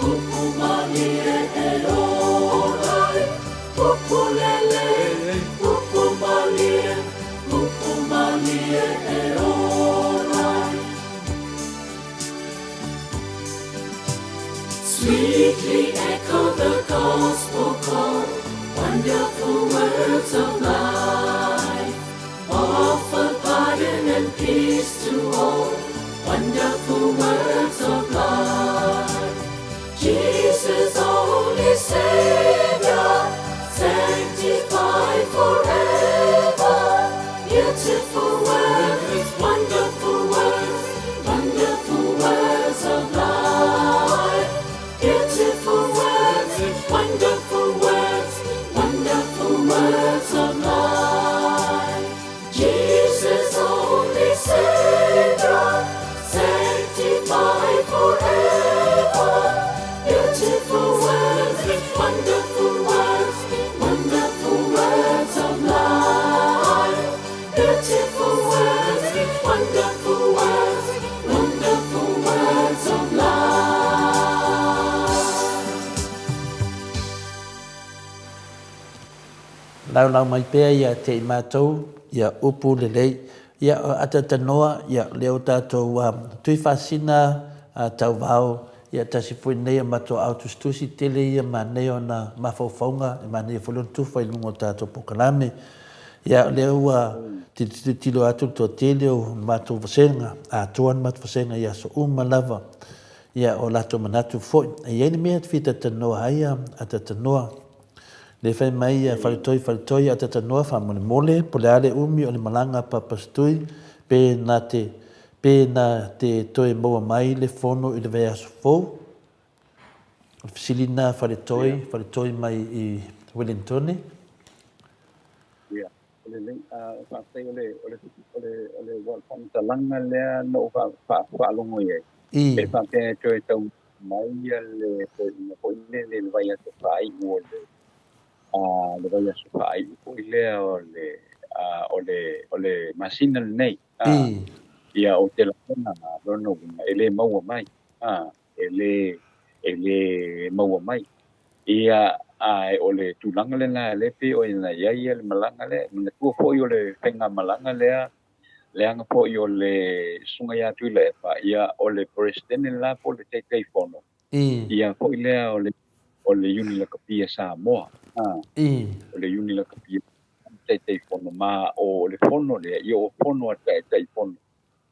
Upu malie e ola ai. Upu lelei, upu malie, Upu malie e ola ai. Sweetly echo the gospel call, Wonderful words of life, Offer pardon and peace to all, Wonderful words of life. Jesus, only Savior, sanctify forever. Beautiful words, wonderful words, wonderful words of life. Beautiful words, wonderful words, wonderful words of life. Jesus, only Savior, sanctify forever. Beautiful words, wonderful words, wonderful words of life. Beautiful words, wonderful words, wonderful words of life. Laulau mai pea ia te i matou, ia upu lelei, ia atatanoa, ia lea o tatou Tuifaasina Tauvao, ia tasi foi nei o matou ao tusitusi tele ia manaia ona mafaufauga, e manaia foi lona tufa i luga o tatou polokalame. Ia lea ua tilotilo atu le toatele o matou vasega, atoa le matou vasega i aso uma lava, ia o latou manatu foi. E i ai le mea e fia talatalanoa ai atatanoa. Le fai mai ia Faletoi Faletoi Atatanoa faamolemole po le a le umi o le malaga a Papasitui pe na te pe na te toe maua mai le fono i le vaiaso fou? O le fesili lena Faletoi Faletoi mai i Wellingtone. Ia, o lelei, faafetai o le, o le, o le, o le faamatalaga lea na ou faalogo i ai. E faapea e toe tau mai le toeaina foi lele i le vaiaso faaiu o le, le vaiaso faaiu foi lea o le, o le, o le masina lenei. Ia, ou te lagona lona uiga e le maua mai, e le, e le maua mai. Ia, ae o le tulaga lena lea pei ona i ai le malaga lea. Manatua foi o le faigamalaga lea, leaga foi o le Susuga ia Tuilaepa, ia, o le Peresetene la po o le Taitaifono, ia foi lea o le, o le Iuni Lakapi a Samoa, o le Iuni Lakapi Taitaifono, ma o le fono lea, ia o fono a Taitaifono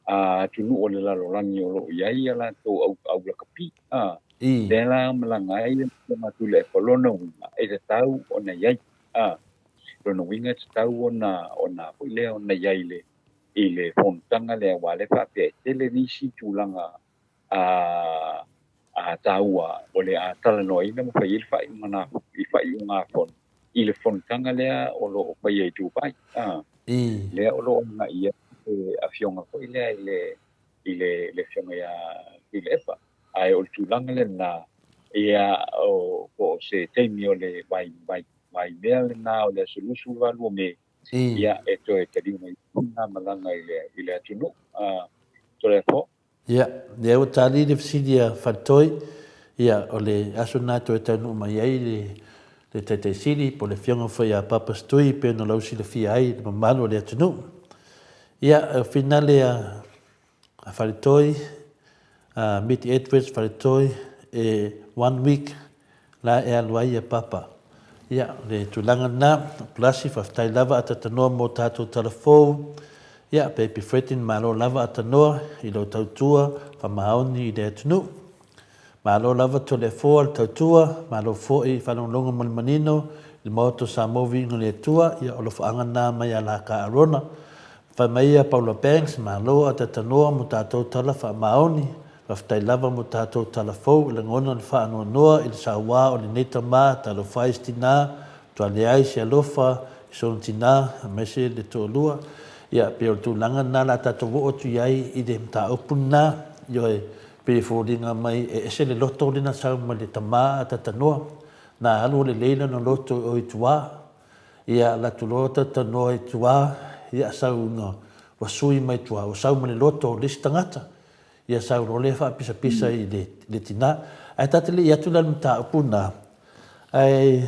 a atunuu o le lalolagi o lo o i ai a latou au, au lakapi. A, lea la malaga ai le Susuga Tuilaepa, lona uiga e tatau ona i ai. A, lona uiga e tatau ona, ona foi lea ona i ai i le, i le fonotaga lea, aua o lea e faapea e tele nisi tulaga a, a taua o le a talanoaina ma fai ai le faaiuga na, i faaiugafono i le fonotaga lea o lo o faia i Dubai. A, lea o lo o agai i ai le afioga foi lea i le, i le, le afioga ia Tuilaepa. Ae o le tulaga lena, ia, o, po o se taimi o le vai, vai, vai mea lena o le aso 28 o Me, ia, e toe taliu mai ai lena malaga i le, i le atunuu. A, Toleafoa. Ia, lea ua tali le fesili a Faletoi, ia, o le aso lena e toe taunuu mai ai le, le Taitai Sili, po o le Afioga foi ia Papa Setui, pei ona lausilafia ai le mamalu o le atunuu. Ia, o finale a, a Faletoi, a Miti Edwards Faletoi, e one week la e alu ai ia Papa. Ia, o le tulaga lena, Pulasi, faafetai lava Atatanoa mo tatou tala fou. Ia, Baby Fredin, malo lava Atanoa i lou tautua faamaoni i le atunuu. Malo lava Toleafoa le tautua, malo foi i faalogologo ma le manino i le Maota o Samoa Viiga i le Atua, ia o alofaga lena mai ia la ka Arona. Fai mai ia Paula Banks, malo Atatanoa mo tatou tala faamaoni. Faafetai lava mo tatou tala fou i lagona le faanoanoa i le sauā o lenei tama, talofa ai se tinā, matua leai se alofa i sona tinā aemaise le toalua. Ia, pei o le tulaga lena o le a tatou oo atu i ai i le mataupu lena. Ioe, pei e foliga mai e ese le loto lea na sau mai le tama a Tatanoa, na alu lelei lona loto i o i tua, ia alu atu loa Tatanoa i tua, ia sau ina ua sui mai tua, ua sau ma le loto o le isi tagata, ia sau loa lea faapisapisa i le tina. Ae ta te le i atu la i le mataupu lena, ae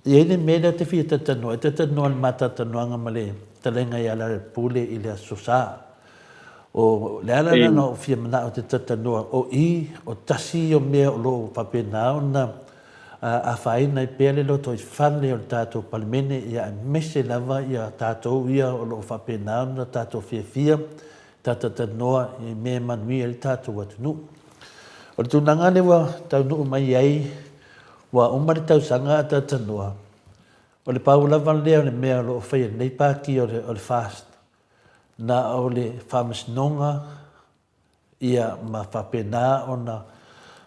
i ai le mea lea ou te fia talatalanoa ai, talatalanoa i le ma talatalanoaga ma le fetalaiga ia Lealailepule i le Aso Sa. O le ala lena na ou fia manao ou te talatalanoa, o i, o tasi ia o mea o lo o faapena ona afaina ai pea le lotoifale o le tatou Palemene, ia aemaise lava ia tatou ia o lo o faapena ona tatou fiafia talatalanoa i mea e manuia ai le tatou atunuu. O le tulaga lea ua taunuu mai ai, ua uma le tausaga a talatalanoa, o le pau lava lea o le mea o lo o faia e lenei Pati o le FAST, na o le Faamasinoga ia ma faapena ona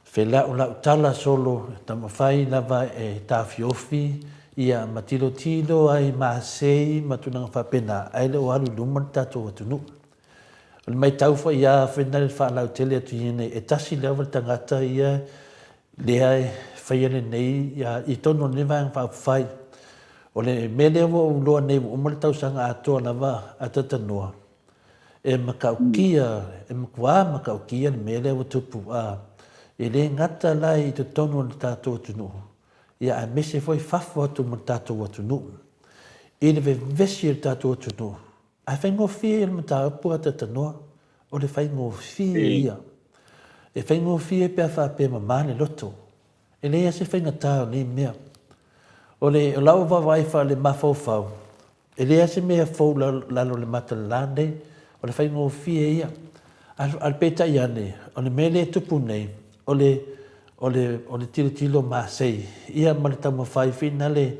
felaulau tala solo e taumafai lava e taofiofi ia ma tilotilo ai masei ma tulaga faapena ae le o alu i luma le tatou atunuu. O le maitau foi ia foi na le faalautele atu ia nei e tasi lava le tagata ia lea e faia lenei ia i totonu o lenei Vaega Faaupufai. O le mea lea ua ou iloa nei ua uma le tausaga atoa lava a Tatanoa, e matautia, e matua matautia le mea lea ua tupu, a, e le gata la i totonu o le tatou atunuu, ia aemaise foi fafo atu ma le tatou atunuu. I le vevesi o le tatou atunuu, ae faigofie ia le mataupu a Tatanoa, o le faigofie ia. E faigofie pe a faapea e mama le loto. E leai lava se faigata o nei mea. O le, o lau vaavaai faale-mafaufau, e leai lava se mea fou lalo o le mata o le la nei, o le faigofie ia. A peitai ane, o le mea lea e tupu nei, o le, o le, o le tilotilo masei, ia ma le taumafai foi nale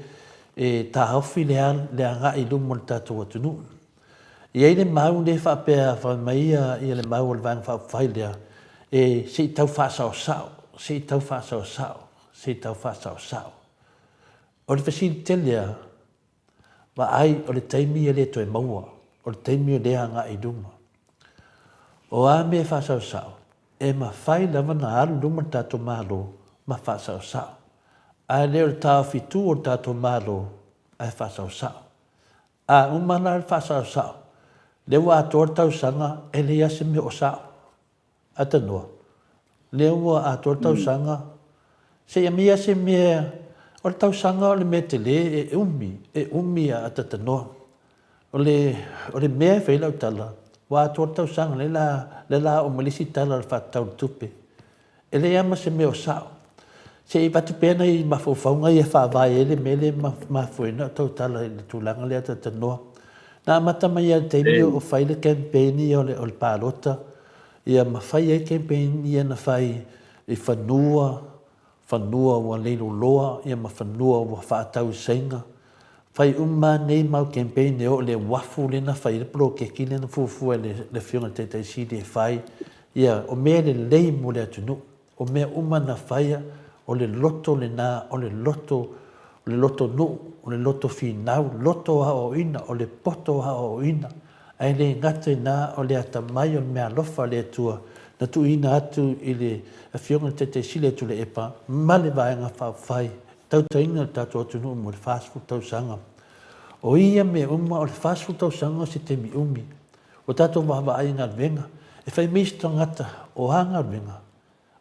e taofi le, le agai i luma o le tatou atunuu. E i ai le mau lea faapea fai mai ia, ia le mau o le Vaega Faaupufai lea, e se i tau faasaosao, se i tau faasaosao, se i tau faasaosao. O le fesili tele lava, vaai o le taimi e le toe maua, o le taimi o lea e agai i luma. O a mea e faasaosao, e mafai lava ona alu i luma le tatou Malo ma faasaosao. Ae le o le taofi tu o le tatou Malo ae faasaosao. A uma la le faasaosao, lea ua atoa le tausaga e leai lava se mea o sao. Atanoa, lea ua atoa le tausaga, se i aumai lava se mea, o le tausaga o le mea tele e umi, e umi a Atatanoa. O le, o le mea e fai ai lau tala, ua atoa le tausaga, lea la, lea la oo mai le isi tala o le faatatau i le tupe. E leai lava ma se mea o sao. Se i avatu pea nai mafaufauga ia e faavae ai le mea lea e mafua ai ona ou tautala i le tulaga lea talatalanoa. Na amata mai lava i le taimi o fai le campaign ia o le palota, ia ma fai ai campaign ia na fai i fanua, fanua ua leiloloa ia ma fanua ua faatau i Saina. Fai uma lava nei mau campaign e oo i le uafu lea na fai ai le poloketi lea na fuafua e le Afioga i le Taitai Sili e fai. Ia, o mea lelei mo le atunuu. O mea uma na faia, o le loto lena, o le loto, o le loto nuu, o le loto finau, loto aoaoina, o le poto aoaoina. Ae le gata i na, o le atamai o le meaalofa a le Atua na tuuina atu i le Afioga i le Taitai Sili a Tuilaepa ma le Vaega Faaupufai tautaina le tatou atunuu mo le 40 tausaga. O ia mea uma, o le 40 tausaga o se taimi umi. Ua tatou vaavaai i galuega, e fai mai isi tagata, o a galuega?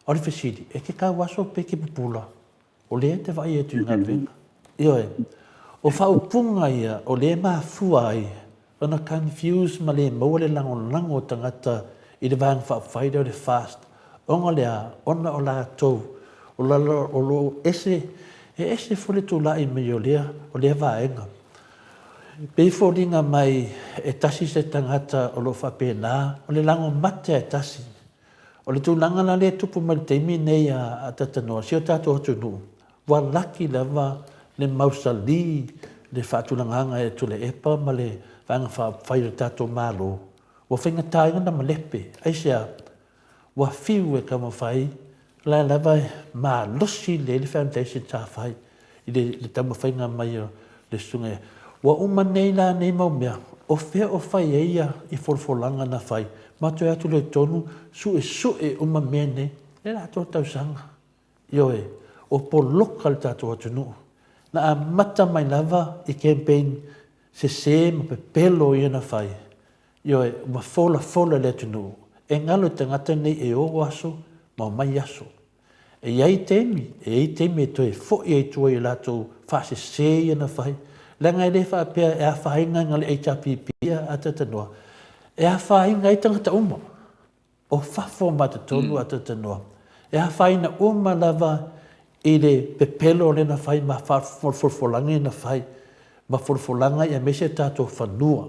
O le fesili, e te tauaso pe e te pupula? O lea e te vaai atu i galuega. Ioe. O faaupuga ia o lea e mafua ai ona confuse ma le maua le lagolago o tagata i le Vaega Faaupufai lea o le FAST, ona o le a? Ona o latou o lo o ese, e ese foi le tulai mai o lea, o lea vaega. E pei e foliga mai e tasi se tagata o lo o faapena, o le lago mate lava e tasi. O le tulaga la lea e tupu mai i le taimi lenei a Tatanoa, si o tatou atunuu, ua laki lava le mausali le faatulagaga e Tuilaepa ma le Vaega Faaupufai o le tatou Malo, ua faigata ai ona malepe. Aisea? Ua fiu e taumafai, o la e lava e malosi lelei le foundation sa fai i le taumafaiga mai o le susuga. Ua uma nei la nei mau mea. O fea o fai ai ia i folafolaga na fai? Ma toe atu loa i totonu, suesue uma mea nei, le la atoa tausaga. Ioe, ua poloka le tatou atunuu. Na amata mai lava i campaign sese ma pepelo ia na fai. Ioe, ua folafola le atunuu. E galo i tagata nei e o aso ma omai aso. E i ai taimi, e i ai taimi e toe foi ai i tua i a latou faasese ia na fai. Leaga e le faapea e afaina ai na o le HRPP a Tatanoa, e afaina ai tagata uma. O fafo ma totonu a Tatanoa. E afaina uma lava i le pepelo lea na fai ma folafolaga ia na fai, ma folafolaga ia aemaise tatou fanua.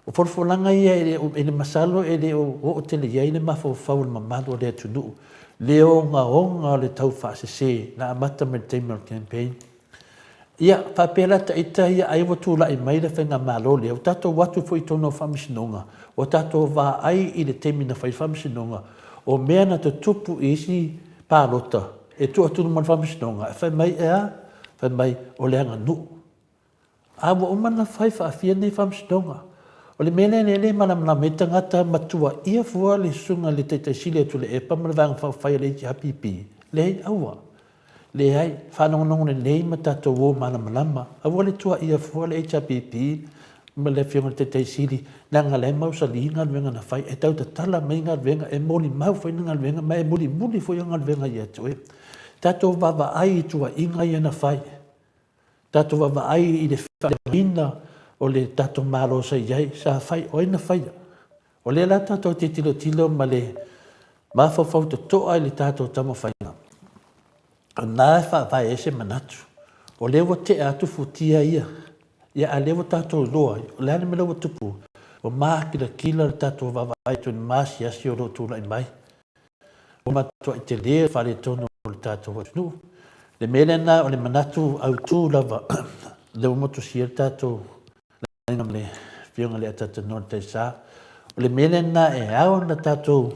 O folafolaga ia e le masalo e le o oo tele i ai le mafaufau o le mamalu o le atunuu, le ogaoga o le taufaasese na amata mai i le taimi o le campaign. Ia, faapea la ita ia ai ua tulai mai le faigamalo lea, ua tatou o atu foi i totonu o faamasinoga, ua tatou vaai i le taimi na fai ai faamasinoga, o mea na tutupu i isi palota e tuu atu i luma o le faamasinoga, e fai mai e a? Fai mai o le aganuu. A ua uma ona fai faafia nei faamasinoga. O le mea lea e le malamalama ai tagata ma tuuaia fua le susuga i le Taitai Sili a Tuilaepa ma le Vaega Faaupufai a le HRPP, leai, aua. Leai, faalogologo lelei ma tatou o malamalama. Aua le tuuaia fua le HRPP ma le Afioga i le Taitai Sili, leaga o la e mausali galuega na fai, e tau tatala mai galuega, e molimau foi le galuega ma e mulimuli foi au galuega ia te oe. Tatou vaavaai i tuuaiga ia na fai. Tatou vaavaai i le faaleagaina o le tatou Malo sa i ai, sa fai, o ai na faia? O lea la tatou te tilotilo ma le mafaufau totoa i le tatou taumafaiga, o lena e faavae ai se manatu. O lea ua tea atu futia ia, ia a o lea ua tatou iloa ai, o le a le mea la ua tupu? Ua makilatila le tatou vaavaai atu i le maasiasi o lo o tulai mai. Ua matuai tele le faaletonu o le tatou atunuu. Le mea lena o le manatu autu lava, lea ua motusia le tatou laina ma le Afioga i le Atatanoa i le Taisa. O le mea lena e ao ona tatou,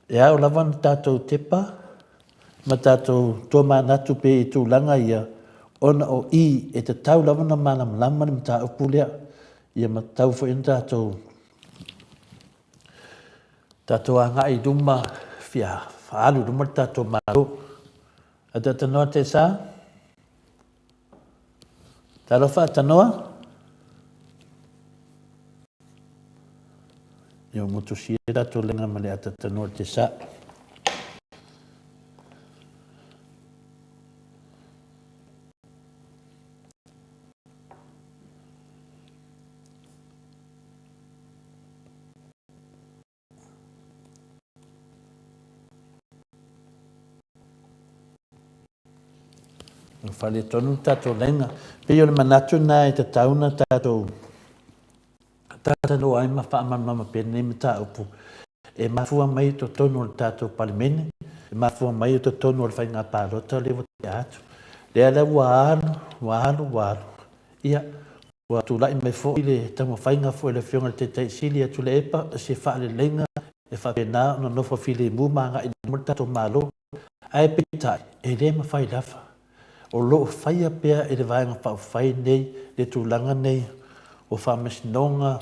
e ao lava ona tatou tepa ma tatou tomanatu pea i tulaga ia, ona o i e tatau lava ona malamalama le mataupu lea, ia ma tatau foi ona tatou Tatou agai i luma, fia faaalu i luma le tatou Malo. A Tanoa Tesa? Talofa Tanoa? Ia motusia tatou lenga ma le ata Tanoa Tesa. Ua faaletonu le tatou laina. Pei o le manatu lena e tatau ona tatou talanoa ai ma faamalamalama pea lenei mataupu e mafua mai i totonu o le tatou Palemene, e mafua mai i totonu o le faiga palota lea ua tea atu. Lea la ua alu, ua alu, ua alu. Ia, Ua tulai mai foi le taumafaiga foi a le Afioga i le Taitai Sili a Tuilaepa i se faaleleiga e faapena ona nofo filemu ma agai i luma le tatou Malo, ae peitai, e le mafai lava. O lo o faia pea e le Vaega Faaupufai nei le tulaga nei o faamasinoga,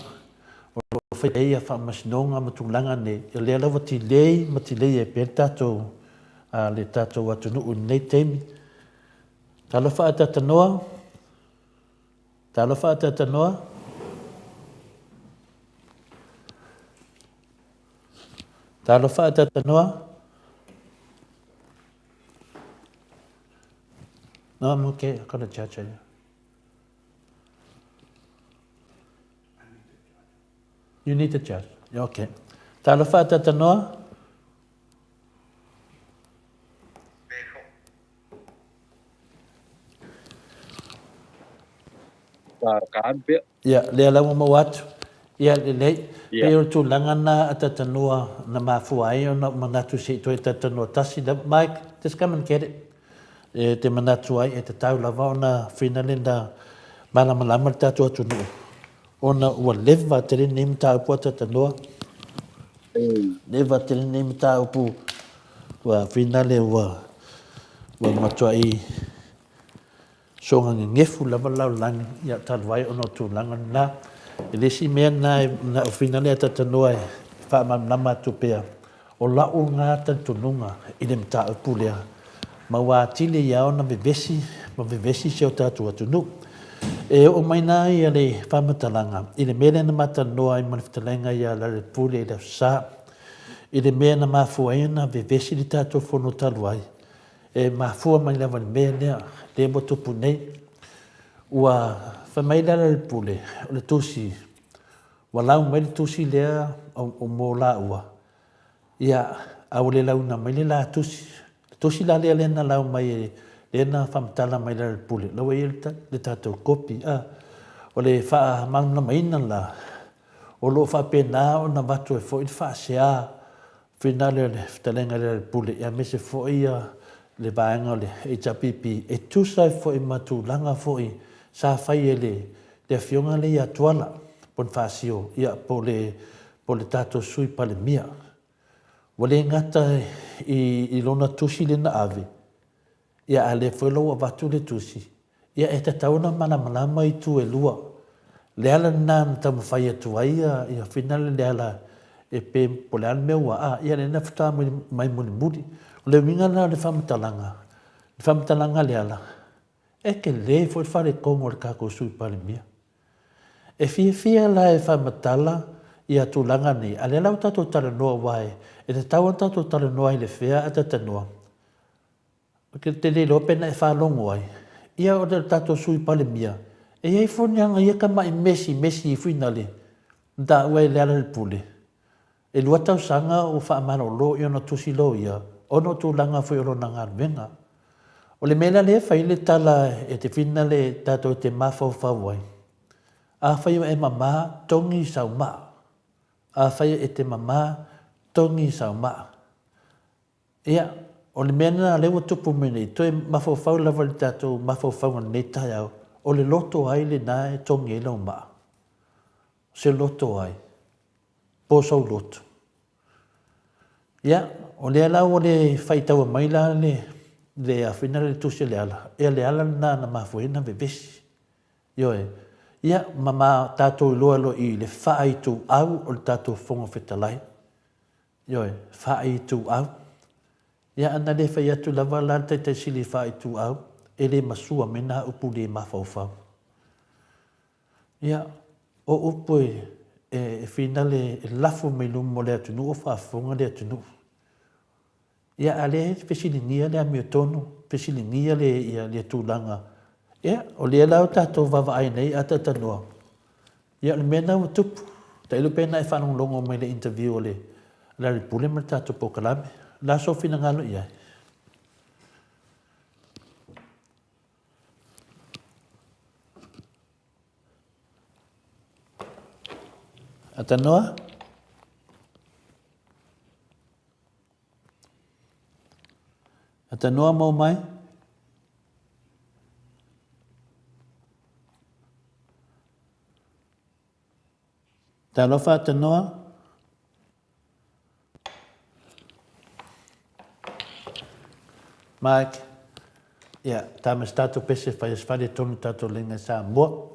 o lo o faia ia faamasinoga ma tulaga nei, o lea lava tilei ma tilei ai pea le tatou, le tatou atunuu i lenei taimi. Talofa a Tatanoa. Talofa a Tanoa. Talofa a Tanoa. No, I'm okay. I've got a charger. Yeah. You need the charger. Yeah, okay. Talofa a Tanoa. Ia, lea la ua maua atu. Ia, lelei. Pei o le tulaga lena a Tatanoa na mafua ai ona ou manatu se i toe Tatanoa tasi lava. Mike, just come and get it. E te manatu ai e tatau lava ona finale na malamalama le tatou atunuu ona ua leva tele lenei mataupu a Tatanoa. Leva tele lenei mataupu ua finale ua matuai soga gegefu lava le lalolagi, ia talu ai ona o tulaga lena. E le isi mea lena na ou finale a Tatanoa e faamalamalama atu pea, o la'u lena talitonuga i le mataupu lea, ma ua atili ai ona vevesi ma vevesi si o tatou atunuu. E oo mai la le faamatalaga i le mea lea na ma talanoa ai ma le fetalaiga ia Lealailepule i le Aso Sa, i le mea na mafua ai ona vevesi le tatou fono talu ai, e mafua mai lava i le mea lea, lea ua tupu nei. Ua fai mai Lealailepule, o le tusi, ua lau mai le tusi lea o mo laua, ia, a ua le lauina mai le la tusi. Le tusi la lea lea na lau mai e, lea na faamatala mai e Lealailepule, la ua i ai le tatou kopi. A, o le faamalamalamaina la, o lo o faapena ona avatu ai foi le faasea finale o le fetalaiga i le Pule, aemaise foi le vaega o le HRPP e tusa ai foi ma tulaga foi sa fai e le le Afioga lea ia Tuala Ponifasio, ia po o le po o le tatou Sui Palemia. Ua le gata i i lona tusi lea na ave, Ia, a o lea foi la ua avatu le tusi, ia e tatau ona malamalama itu e lua. Le ala lena na taumafai atu ai ia Finale Leala e pe po o le a le mea ua a, ia lea na faatoa mai mulimuli. O le uiga la o le faamatalaga, le faamatalaga a Leala, e tele foi le faletonu o le tatou Sui Palemia. E fiafia la e faamatala ia tulaga nei, a o lea la ua tatou talanoa aua e tatau ona tatou talanoa i le fea ae talanoa. Ou te le iloa pe na e faalogo ai, ia o le tatou Sui Palemia, e i ai foi ni ana ia tamai mesi mesi fuinale na taua e Lealailepule, e lua tausaga o faamalolo i ona tusi loia ona o tulaga foi o lona galuega. O le mea la lea e fai le tala e te finale tatou te mafaufau ai, afai o e mama, togi sau maa. Afai e te mama, togi sau maa. Ia, o le mea lena lea ua tupu mai nei, toe mafaufau lava i le tatou mafaufauga i lenei taeao, o le loto ai lena e togi ai lau maa? O se loto ai? Po o sou loto? Ia, o lea la ua le faitaua mai la le, le afina le tusi a Leala, ia le ala lena na mafua ai ona vevesi. Ioe. Ia, ma ma tatou iloa loa i le faaituau o le tatou Fofoga Fetalai. Ioe, faaituau. Ia ana le fai atu lava la le Taitai Sili faaituau, e le masua mai na upu le mafaufau. Ia, o upu e, e finale e lafo mai luma o le atunuu o faafofoga le atunuu. Ia, a lea e fesiligia le amiotonu, fesiligia le, ia, le tulaga. Ia, o lea la ua tatou vaavaai nei a talanoa, Ia o le mea lena ua tupu. Tailo pe na e faalogologo mai i le interview a le Lealailepule ma le tatou polokalame. O le a sou finagalo i ai? Atanoa? Atanoa mau mai? Talofa Tanoa. Mike, ia, tā me se tātou pese whai as whare tonu tātou lenga Samoa.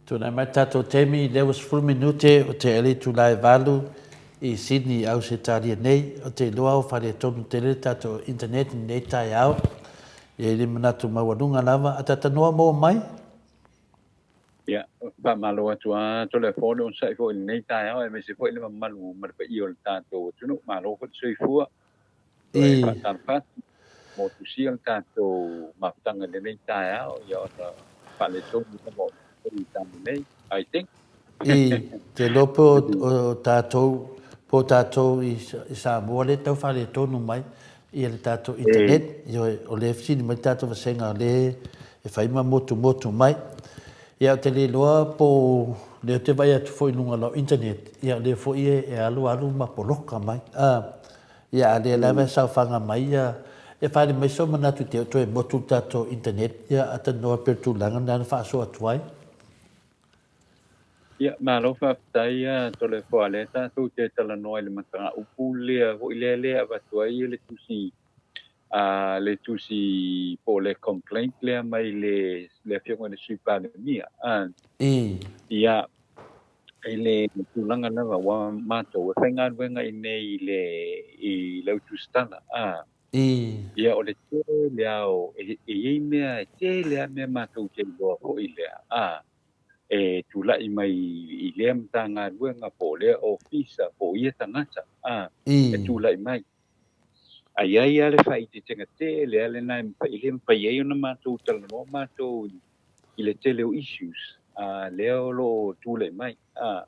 Tulai mai le tatou taimi i le 60 minute o te ele itula e 8 i Sydney i Ausetalia nei. O te iloa ua faaletonu tele le tatou internet i lenei taeao. E i ai le manatu maualuga lava a tatanoa maua mai. Ia, faamalo atu lava Toleafoa le onosai foi i lenei taeao aemaise foi le mamalu ma le paia o le tatou atunuu. Malo foi le soifua. Toe faatalofa atu, motusia le tatou mafutaga i lenei taeao, ia ona faaletonu lava o le taimi nei, I think. I te iloa po o tatou, po o tatou i Samoa lea e tau faaletonu mai ia le tatou internet. Ioe, o lea e fesili mai le tatou vasega o lea e fai ma motumotu mai. Ia ou te le iloa po o lea ou te vaai atu foi i luga o lau internet, ia o lea foi e alu alu ma poloka mai. Ia a lea lava e saofaga mai ia e faaali mai sou manatu i te o toe motu le tatou internet ia atanoa pei o le tulaga lena na faasoa atu ai. Ia, malo faafetai a Toleafoa lea tatou te talanoa i le mataupu lea foi lea lea avatu ai le tusi a le tusi po o le complaint lea mai le le afioga i le Sui Palemia. A, ia, I le tulaga lava ua matou e faigaluega i inei i le i le autusitala, a, ia o le tele a o e i ai mea e tele a mea matou te iloa foi lea, a, e tulai mai i lea Matagaluega po o lea Ofisa po o ia tagata, a, e tulai mai. A i ai a le faaeteetega tele a lena e mafai, e le mafai ai ona matou talanoa matou i i le tele o issues a lea o lo o tulai mai a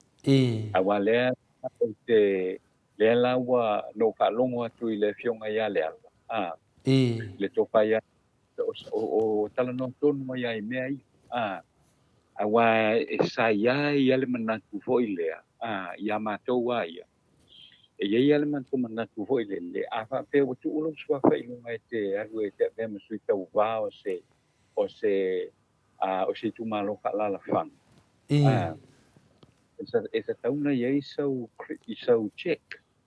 aua lea ou te lea la ua na ou faalogo atu i le afioga ia Leala a le tofa ia o, o talanoa tonu mai ai mea ia a aua e sa i ai ia le manatu foi lea a ia matou a ia e i ai le matou manatu foi lele a faapea ua tuu lou suafa i luga e te alu e te avea ma sui tauva o se o se o se itumalo faaalaalafaga, e tatau ona i ai sau sau check,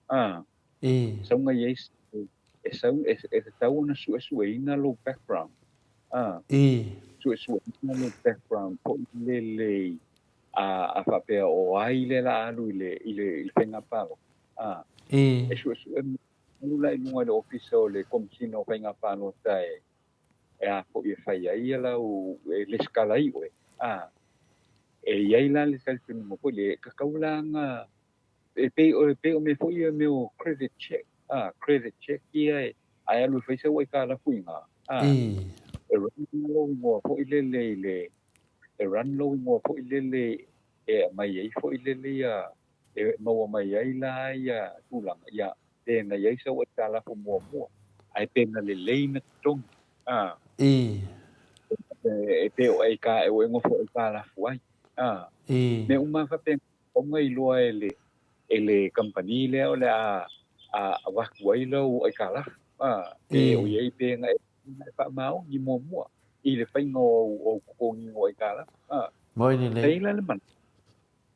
tatau ona i ai e sau e tatau ona suesueina lou background, suesueina lou background foi lele a faapea o ai lea o le a alu i le i le i le faiga palota, e suesue alu la i luga i le Ofisa o le Komesina o Faiga Palota e e a foi e fai ai ia lau, e lesitala ai oe, a, e i ai la le talitonuga foi lea, e tatau la ona, e pei o, e pei o mea foi ia mea o credit check, a, credit check ia e, a e alu e fai sau aitalafu i ina, a, e run lou igoa foi lele i le, e run lou igoa foi lele e aumai ai foi lele ia, e maua mai ai la ia tulaga, ia, pe na i ai sau aitalafu muamua, ae pe na lelei na totogi, a. E pe o aika e nofo aitalafu ai, a. Mea uma lava faapena, ona iloa e le e le kamupani lea o le a avatu ai lau aitalafu, a. Pe o i ai pe na e faamaoni muamua i le faiga o au totogiga o aitalafu, a. Moi lelei. E i ai la le manatu,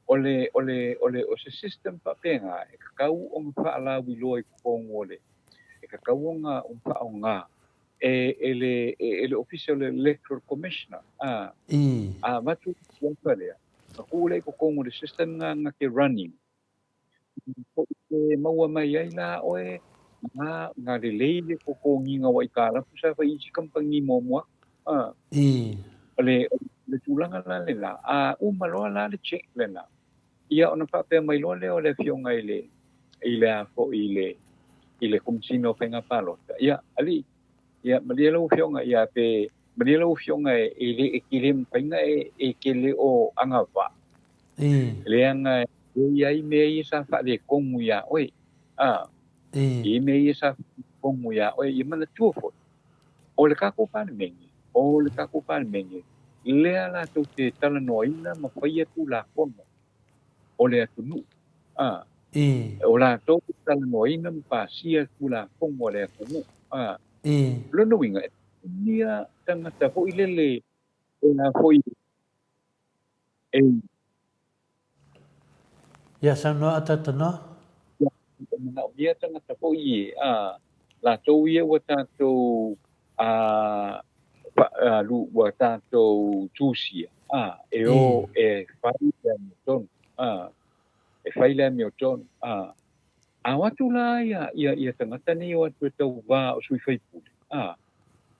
O le, o le, o le, o se system faapena e tatau ona faalauiloa i totonu o le, e tatau ona, ona faaaoga e, e le, e le Ofisa o le Electoral Commissioner, a, a avatu le suafa lea, ona tuu lea i totonu o le system lena na te running, e maua mai ai la oe na, na lelei le totogiina o aitalafu sa fai i isi kamupani muamua atu. A. O le, o le tulaga la lena, a uma loa la le check lena, ia ona faapea mai loa lea o le afioga i le, i le a foi i le, i le Komesina o Faiga Palota, ia, alii, ia malie lau afioga, ia pe, malie lau afioga e, e le, e te le mafai ona e, e te le o agavaa, leaga e i ai mea ia sa faaletonu iā oe, a, e i ai mea ia sa faaletonu iā oe, ia manatua foi, O le tatou Palemene, o le tatou Palemene lea latou te talanoaina ma faia Tulafono o le atunuu, a. O latou te talanoaina ma pasia Tulafono a le atunuu, a. O lona uiga, e manaomia tagata foi lele e a foi e. Ia saunoa a Tatanoa. Ia, e manaomia tagata foi e, a, latou ia ua tatou, a, fa, a, lu, ua tatou tusia, a. E o e fai le amiotonu. E fai le amiotonu. A o atu la ia, ia, ia tagata nei o atu e tauvā o sui faipule,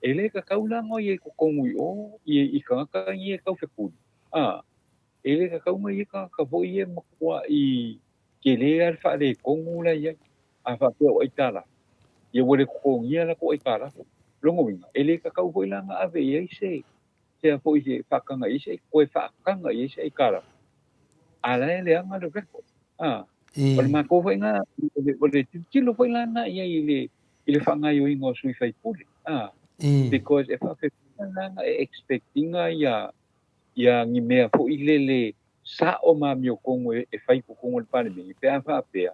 e le kakau la ngo ia i kokogu i o, i, i tagata ia e taufekuli, e le kakau nga ia tagata foi ia e matua'i tele lava le faaletonu la i ai, a faapea o aitalafu, ia ua le totogia latou aitalafu. Lona uiga, e le tatau foi la ona ave i ai se, se a foi se faataga i ai se, toe faataga i ai se aitalafu, a la e leaga le record. O le matou foi na, o le tilotilo foi la na i ai i le faagaoioiga o sui faipule, because e faapefea la ona e expect ina ia, ia ni mea foi lele sa'o ma amiotonu e fai i totonu o le Palemene pe a faapea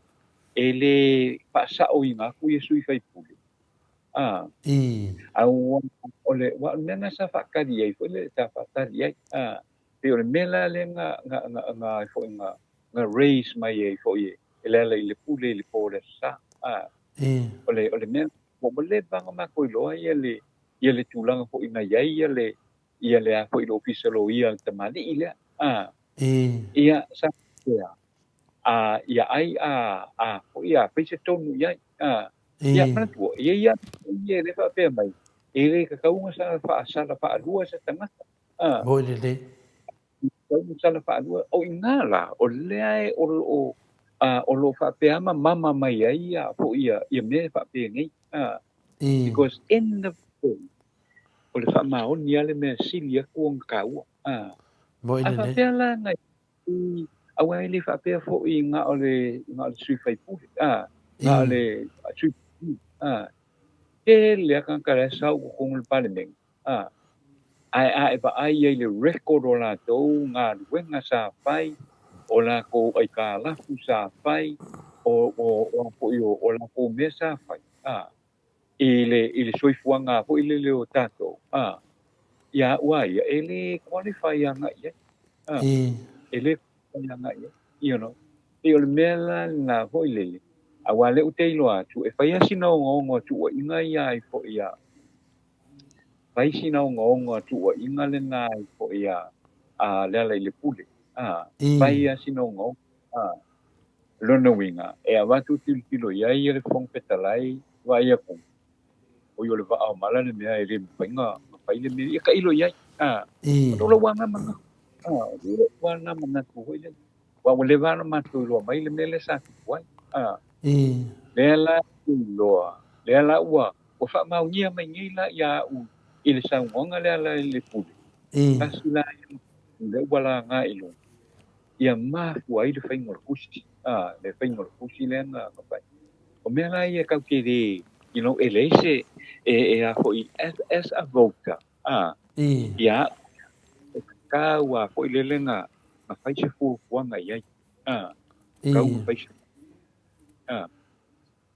e le faasaoina atu ia sui faipule. A ua o le aua o le mea lena sa faatali ai foi le sa faatali ai. Pei o le mea la lea na na na na foi na na raise mai ai foi e le ala i le pule i le po o le Aso Sa. O le mea ua leva ona matou iloa ia le ia le tulaga foi na i ai ia le ia le a foi le Ofisa Loia a le tamalii lea. Ia sa faapea, a ia ai a a foi a fai se tonu i ai. Ia manatua, e i ai lava ia e faapea mai, e le tatau ona sala faasala faalua se tagata. Moi lelei. Tatau ona sala faalua. O i ina la, o lea e o lo o o lo o faapea mama mai ai ia foi ia ia mea e faapenei. Because end of the day, o le faamaoni lava le mea sili atu ona taua. Moi A lelei. faapea la nai aua e le faapea foi na o le na o le sui faipule, na o le sui tele lava tagata la e sau i totonu o le Palemene, ae a e vaai i ai i le record o latou galuega sa fai, o latou aitalafu sa fai, o o o foi o o latou mea sa fai, i le i le soifuaga foi lele o tatou, ia au lava ia, e le qualify agai i ai, e le qualify agai i ai, you know. E pei o le mea la lena foi lele, aua o lea ou te iloa atu, e fai lava sina ogaoga o tuuaiga ia ai foi ia, fai sina ogaoga o tuuaiga lena ai foi ia a Lealailepule, fai lava sina ogaoga. Lona uiga, e avatu tilotilo i ai le Fofoga Fetalai, vaai atu, oi o le vaa o mala le mea e le mafai ona fai le mea, ia tailo i ai. O lou lava lena manatu, o lou lava lena manatu foi lele. Aua ua leva lava ona matou iloa mai le mea lea sa tupu ai. Lea la ou iloa, lea la ua faamaonia mai nei la ia au i le saunoaga lea a Lealailepule, tasi la ia lea ua laga i luga, ia mafua ai le faiga o le tusi, le faiga o le tusi lea na fai. O mea la ia tatou te le, you know, e leai se, e a foi, as a voter, ia au, e tatau lava foi lele na fai se fuafuaga i ai, tatau ona fai se,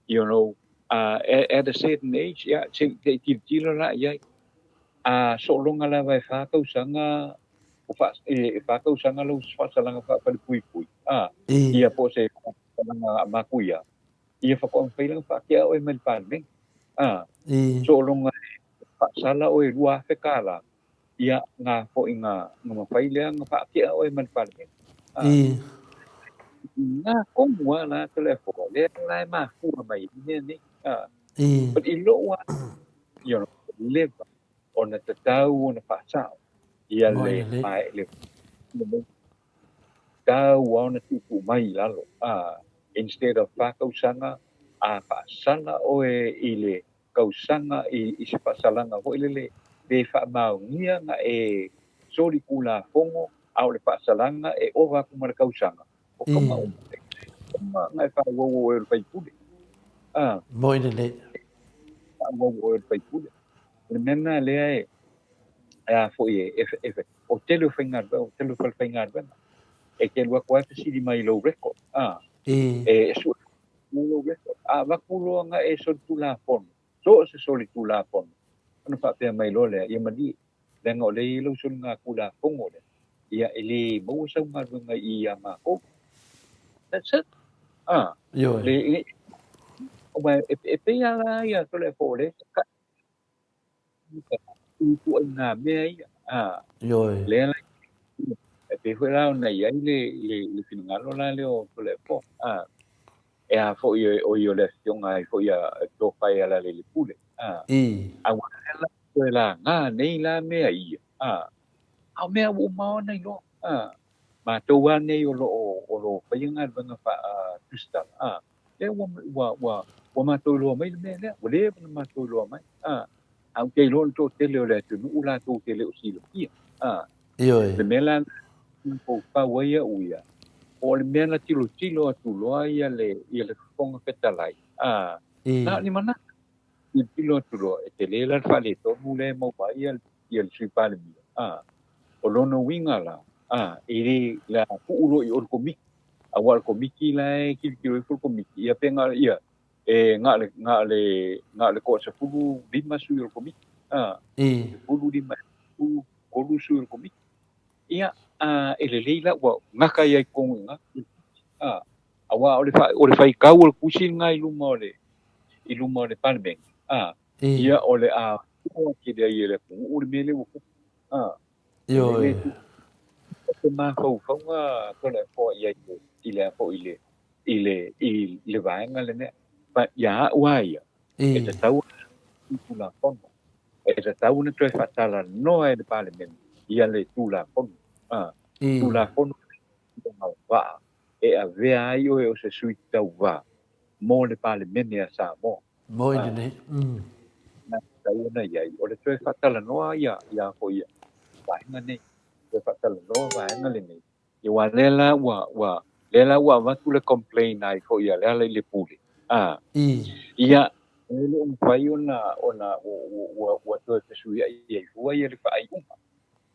you know, at a certain age, ia, se i tilotilo la i ai, a soologa lava e 4 tausaga, e 4 tausaga lou faasalaga faafalepuipui, ia po o se faasalaga matuia, ia faatoa mafai la ona faatea oe mai le Palemene. Soologa e faasala oe i $2,000, ia na foi na mafai lea ona faatea oe mai le Palemene. Na tonu lava la Toleafoa, lea la e mafua mai ai mea nei. But i lou lava, you know, leva ona tatau ona faasao ia le le tatau lava ona tuutuu mai i lalo, instead of 4 tausaga, a faasala oe i le tausaga i se faasalaga foi lele pe faamaonia na e solitulafono, a o le faasalaga e ova atu ma le tausaga, o tama uma na e faaauau oe o le faipule. Moi lelei. Faaauau oe o le faipule. O le mea lena lea e a foi e o tele o faigaluega, o tele o falefaigaluega, e te alu atu lava e fesili mai i lou record, e sue lou record. A avatu loa na e solitulafono, so o se solitulafono, ona faapea mai loa lea, ia malie, leaga o lea e i ai lau soligatulafono lea, ia e le maua sau galuega i i a matou. That's it. Ioe. Le, aua e pei lava la ia Toleafoa o lea e i ituaiga mea ia. Ioe. Lea la E pei foi la ona i ai le, le, le finagalo la lea o Toleafoa. A, e a foi o ia o le afioga ai foi a Tofa e Ailaleilepule. A, aua lea la toe laga nei la mea ia. A, a o mea ua uma ona iloa. A, matou lava nei o lo o, o lo o faia galuega faa-tusitala. A, lea ua, ua, ua, ua matou iloa mai le mea lea, ua leva ona matou iloa mai. A, ae ou te iloa le toatele o le atunuu latou te le o silafia. A, Ioe. Le mea la na faufau ai au ia, o le mea na tilotilo atu loa ia le, ia le Fofoga Fetalai, a, na o ni manatu, tilotilo atu loa, e tele la le faaletonu lea e maua ai ia, ia le Sui Palemia, a, o lona uiga la, a, e le, le a tuu loa i o le Komiti, aua o le Komiti la e tilotilo ifo le Komiti, ia pe na, ia, e na o le, na o le, na o le toa-15 sui o le Komiti, a, 15, 3 sui o le Komiti. Ia, a, e lelei la ua gata ai i totonu i ina, a, aua o le, o le faitau o le tusi lena i luma o le, i luma o le Palemene, a, ia o le a tua tele ai e le atunuu le mea lea ua tupu, a, Ioe. O se mafaufauga Toleafoa i ai i le a foi i le, i le, i le vaega lenei. Ia au lava ia, e tatau ona Tulafono. E tatau ona toe faatalanoa e le Palemene ia le Tulafono. A, Tulafono agavaa e avea ai oe o se sui tauva mo le Palemene a Samoa. Mo i lenei. Na tatau ona i ai, o le toe faatalanoa ia, ia foi ia vaega nei. Toe faatalanoa vaega lenei. Ia aua lea la ua, ua, lea la ua avatu le complain ai foi a Lealailepule. A. Ia, e le o mafai ona, ona ua, ua, ua toe fesuiai ai fua ia le faaiuga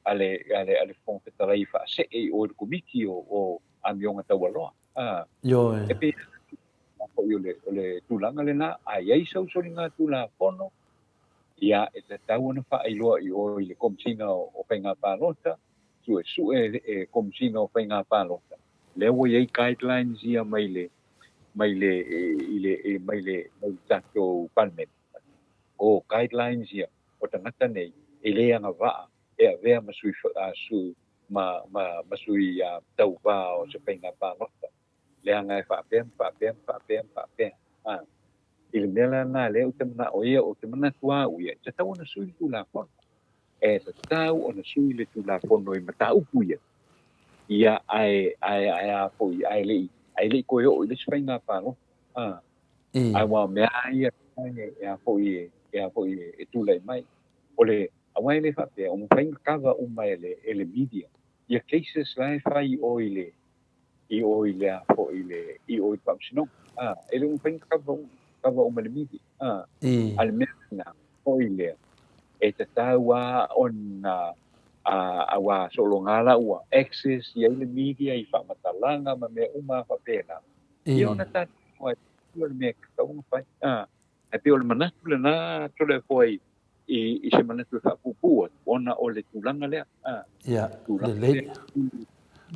a le, a le, a le Fofoga Fetalai e faasee i o i le Komiti o, o Amioga Taualoa. A. Ioe. E pei foi o le, o le tulaga lena, a i ai sau soligatulafono, ia, e tatau ona faailoa i o i le Komesina o Faiga Palota, suesue e Komesina o Faiga Palota, lea ua i ai guidelines ia mai le, mai le, i le, mai le, mai le tatou Palemene. O guidelines ia o tagata nei e le agavaa e avea ma sui, sui, ma, ma, ma sui tauva o se faiga palota. Leaga e faapea ma faapea ma faapea ma faapea. A, i le mea la lena lea ou te manao ia, ou te manatu lava au ia, e tatau ona sui le Tulafono. E tatau ona sui le Tulafono i mataupu ia, ia ae, ae, ae a foi, ae le i, ae le i toe oo i le isi faiga palota. A, aua o mea lava ia e a foi, e a foi e tulai mai. O le, aua e le faapea, o mafai ona cover uma e le, e le media ia cases la e fai i o i le, i o i le a foi i le, i o i le faamasinoga. A, e le o mafai ona cover uma, cover uma e le media. A, a le mea lena, foi lea, e tatau lava ona, a, aua sologa la ua access i ai le media i faamatalaga ma mea uma faapena. Ia ona tatou ai, o le mea e tatau ona fai. A, ae pei o le manatu lena Toleafoa i, i, i se manatu e faapuupuu atu, ona o le tulaga lea. A, Ia, lelei.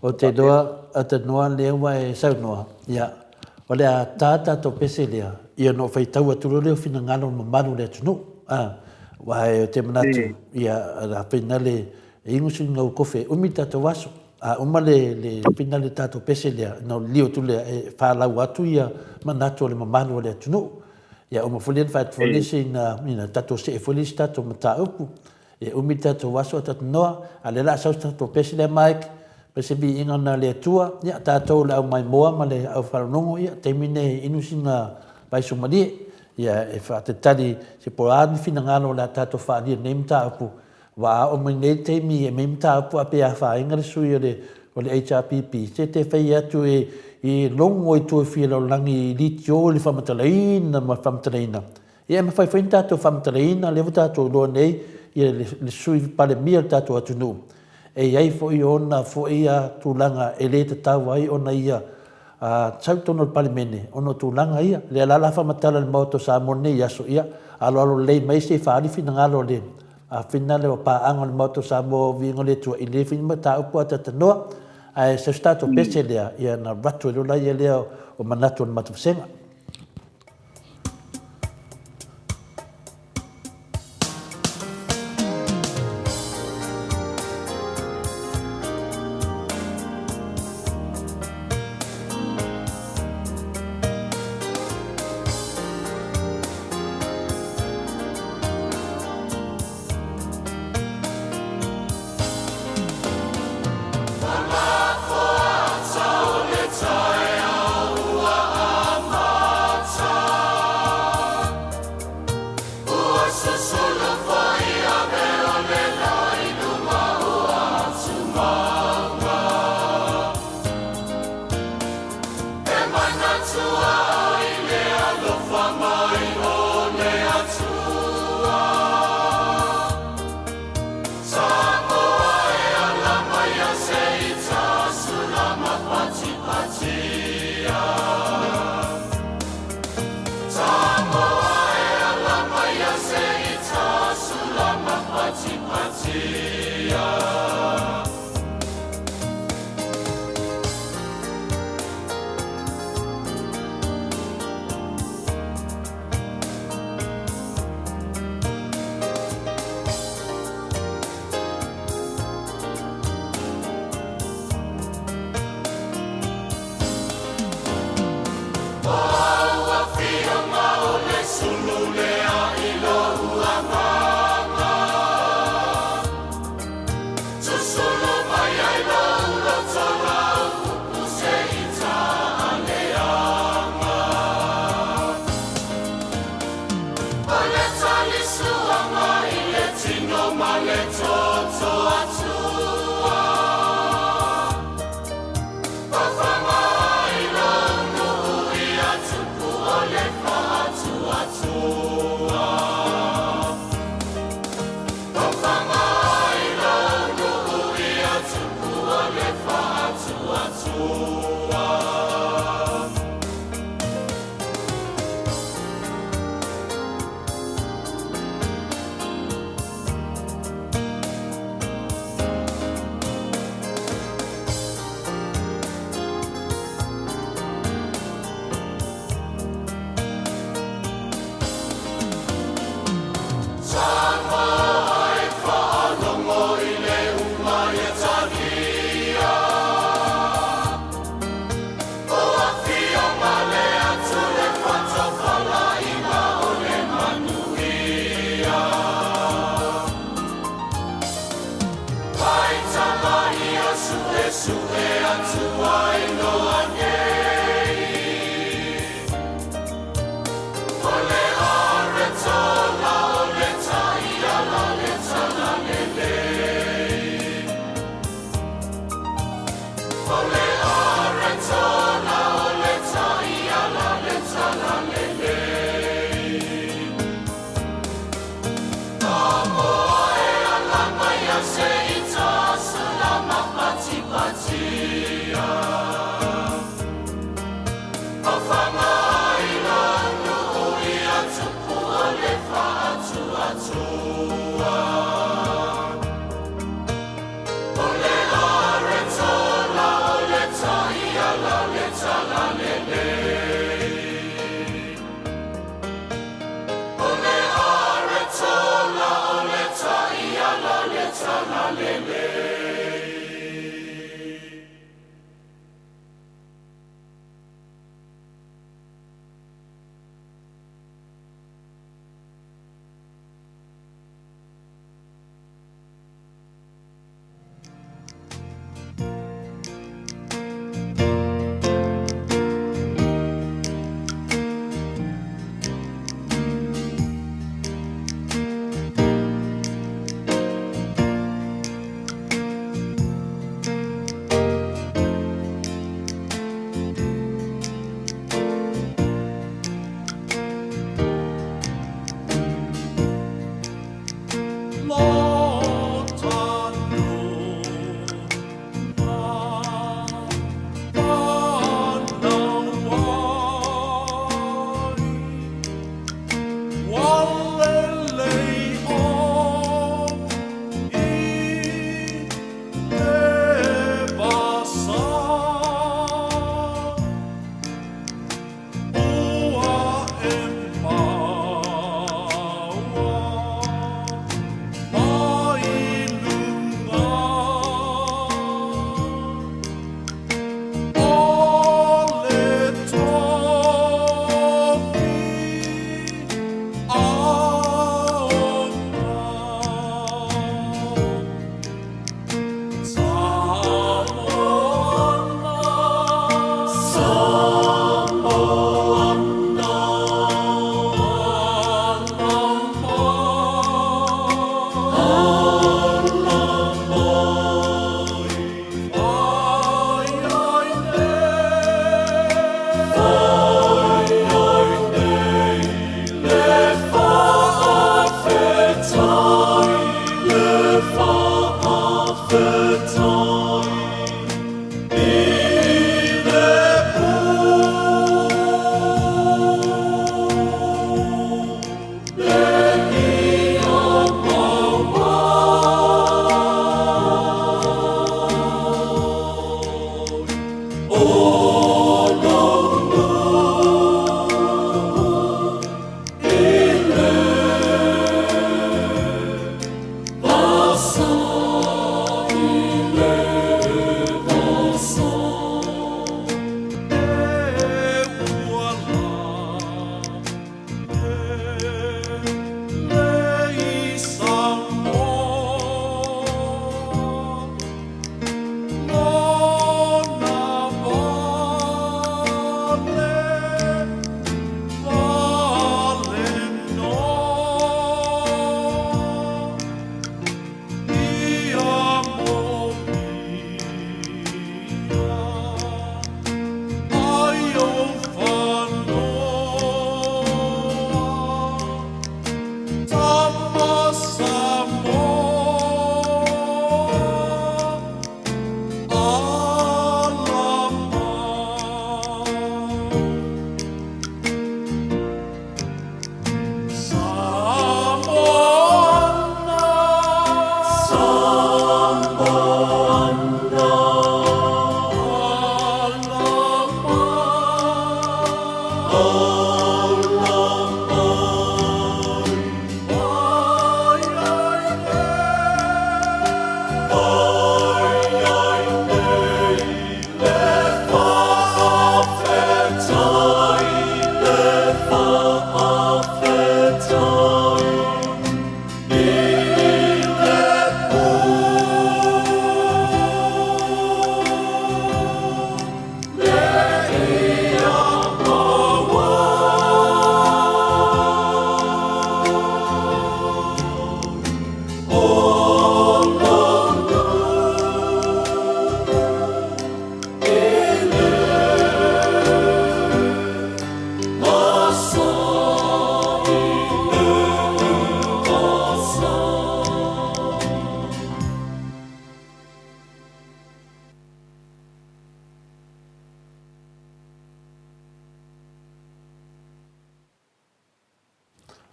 Ou te iloa, ou te iloa lea ua e saunoa, ia, o le a tā tatou pese lea, ia ona ou faitau atu loa lea o finagalo o le mamalu o le atunuu. A, aua ou te manatu, ia, o le a fainale e inu sina u kofe, umi le tatou aso. A uma le, le fainale le tatou pese lea, ona ou liliu atu lea e faalau atu ia manatu o le mamalu o le atunuu. Ia uma foi lea ona fai atu foi le isi ina, ina tatou see foi le isi tatou mataupu. E umi le tatou aso a tatou noa, a o lea o le a sau se tatou pese lea Mike, ma se viiga na le Atua, ia tatou le au maimoa ma le au faalogo, ia taimi nei e inu sina vaisu malie, ia e faatalitali se po o a ni finagalo o le a tatou faaalia i lenei mataupu, ua a oo mai nei le taimi e aumai mataupu a pe afaina le sui o le o le HRPP, se te fai atu e e logo i tua fia lalolagi i litio i le faamatalaina ma le faamatalaina. Ia e mafai foi ona tatou faamatalaina lea ua tatou iloa nei ia le, le Sui Palemia o le tatou atunuu, e i ai foi ona foi ia tulaga e le tatau ai ona ia sau i totonu o le Palemene ona o tulaga ia. Lea la o le a faamatala i le Maota o Samoa i lenei aso, ia aloalo lelei mai se i faaali finagalo o le finagalo o paaga o le Maota o Samoa o Viiga o le Atua i lenei foi mataupu a talanoa. Ae sau se tatou pese lea, ia ona avatu ai loa lea o manatu o le matou vasega.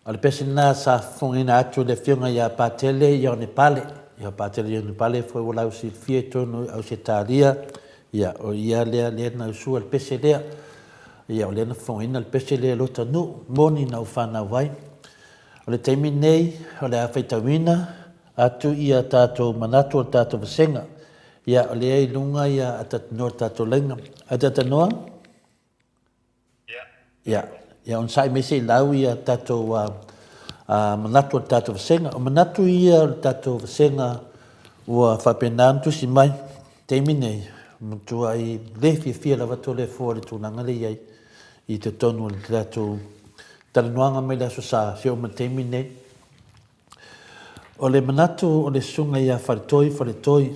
O le pese lena sa fofogaina atu e le Afioga ia Patele Ionepale. Ia Patele Ionepale foi ua lausilafia i totonu o Ausetalia. Ia, o ia lea lea na usua le pese lea. Ia, o lea na fofogaina le pese lea e lota nuu, moni na ou fanau ai. O le taimi lenei, o le a faitauina atu ia tatou manatu o le tatou vasega. Ia, o lea i luga ia atatanoa o le tatou laina. Atatanoa? Ia, ia onosai mai se i lau ia tatou manatu o le tatou vasega. O manatu ia o le tatou vasega ua faapena ona tusi mai taimi nei, matuai le fiafia lava Toleafoa i le tulaga lea i ai i totonu o le tatou talanoaga mai le Aso Sa seia oo mai le taimi nei. O le manatu o le susuga ia Faletoi Faletoi,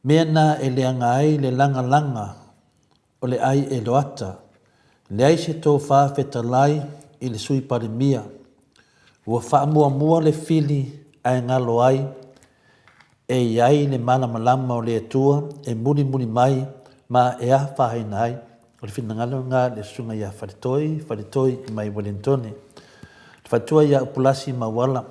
mea na e leaga ai le lagalaga o le ai e loata, leai se tofa fetalai i le Sui Palemia. Ua faamuamua le fili ae galo ai e i ai le malamalama o le Atua e mulimuli mai ma e afaina ai. O le finagalo lena i le Susuga ia Faletoi Faletoi mai Ueligitone. Le faletua ia Upulasi Mauala,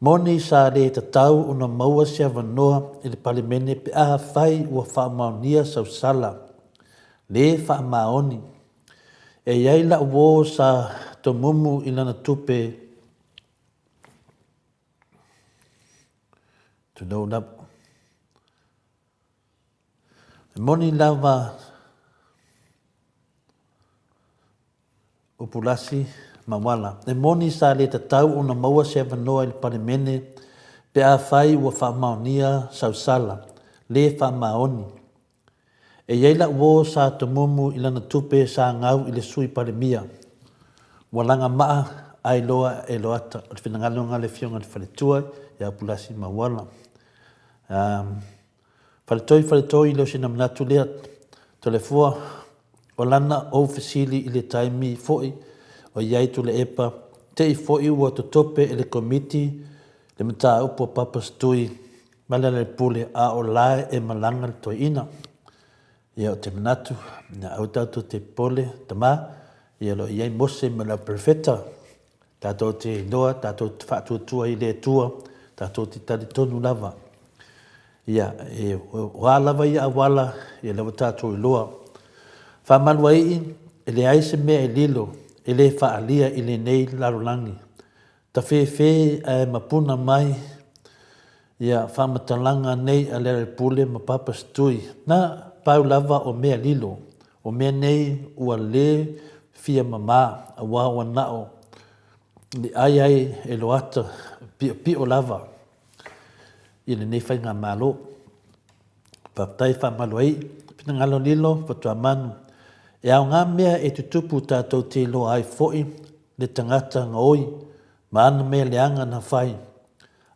Moni sa le tatau ona maua se avanoa i le Palemene pe afai ua faamaonia sau sala le faamaoni. E i ai la'u uo sa tomumu i lana tupe tulou lava. E moni lava Upulasi Mawala. E moni sa le tatau ona maua se avanoa i le Palemene pe afai ua faamaonia sau sala le faamaoni. E i ai la'u uo sa tomumu i lana tupe sa gau i le Sui Palemia. Ua laga ma'a ai loa e Loata o le finagalo nga le Afioga i le Faletua ia Pulasi Mauala. Faletoi Faletoi le o sina manatu lea Toleafoa o lana ou fesili i le taimi fo'i o i ai Tuilaepa te i fo'i ua totope e le Komiti le mataupu a Papa Setui ma Lealailepule a o la e malaga le toeaina. Ia ou te manatu, ia aua tatou te popole, tama, ia o lo o i ai Mose ma le au perofeta, tatou te iloa, tatou te faatuatua i le Atua, tatou te talitonu lava. Ia, e, o a lava ia auala, ia lea ua tatou iloa. Faamaluaii, e leai se mea e lilo, e le faaalia i lenei lalolagi. Tafefe ae mapuna mai ia faamatalaga nei a Lealailepule ma Papa Setui, na pau lava o mea lilo, o mea nei ua le fia mama aua ua nao le ai ai e loata piopio lava i lenei faigamalo. Faafetai faamalu ai finagalo lilo Fatuamanu. E aoga mea e tutupu tatou te iloa ai foi le tagata gaoi ma ana mea leaga na fai,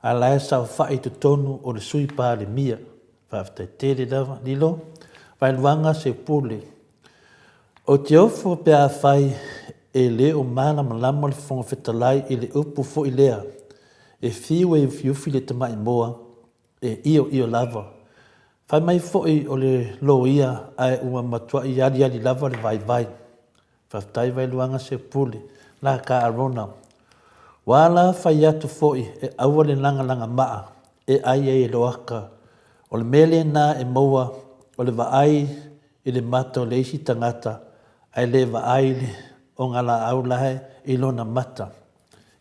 a la e saofai i totonu o le Sui Palemia. Faafetai tele lava Lilo. Vaeluaga Seupule. Ou te ofo pe afai e le o malamalama le Fofoga Fetalai i le upu foi lea, e fiu e ufiufi le tamai moa, e ioio lava. Fai mai foi o le loia ae ua matuai aliali lava le vaivai. Faafetai Vailuaga Sepuli, la ka Arona. Ua ala fai atu foi e aua le lagalaga maa e ai ai e Loaka. O le mea lena e maua o le vaai i le mata o le isi tagata ae le vaai i le ogalaau lae i lona mata.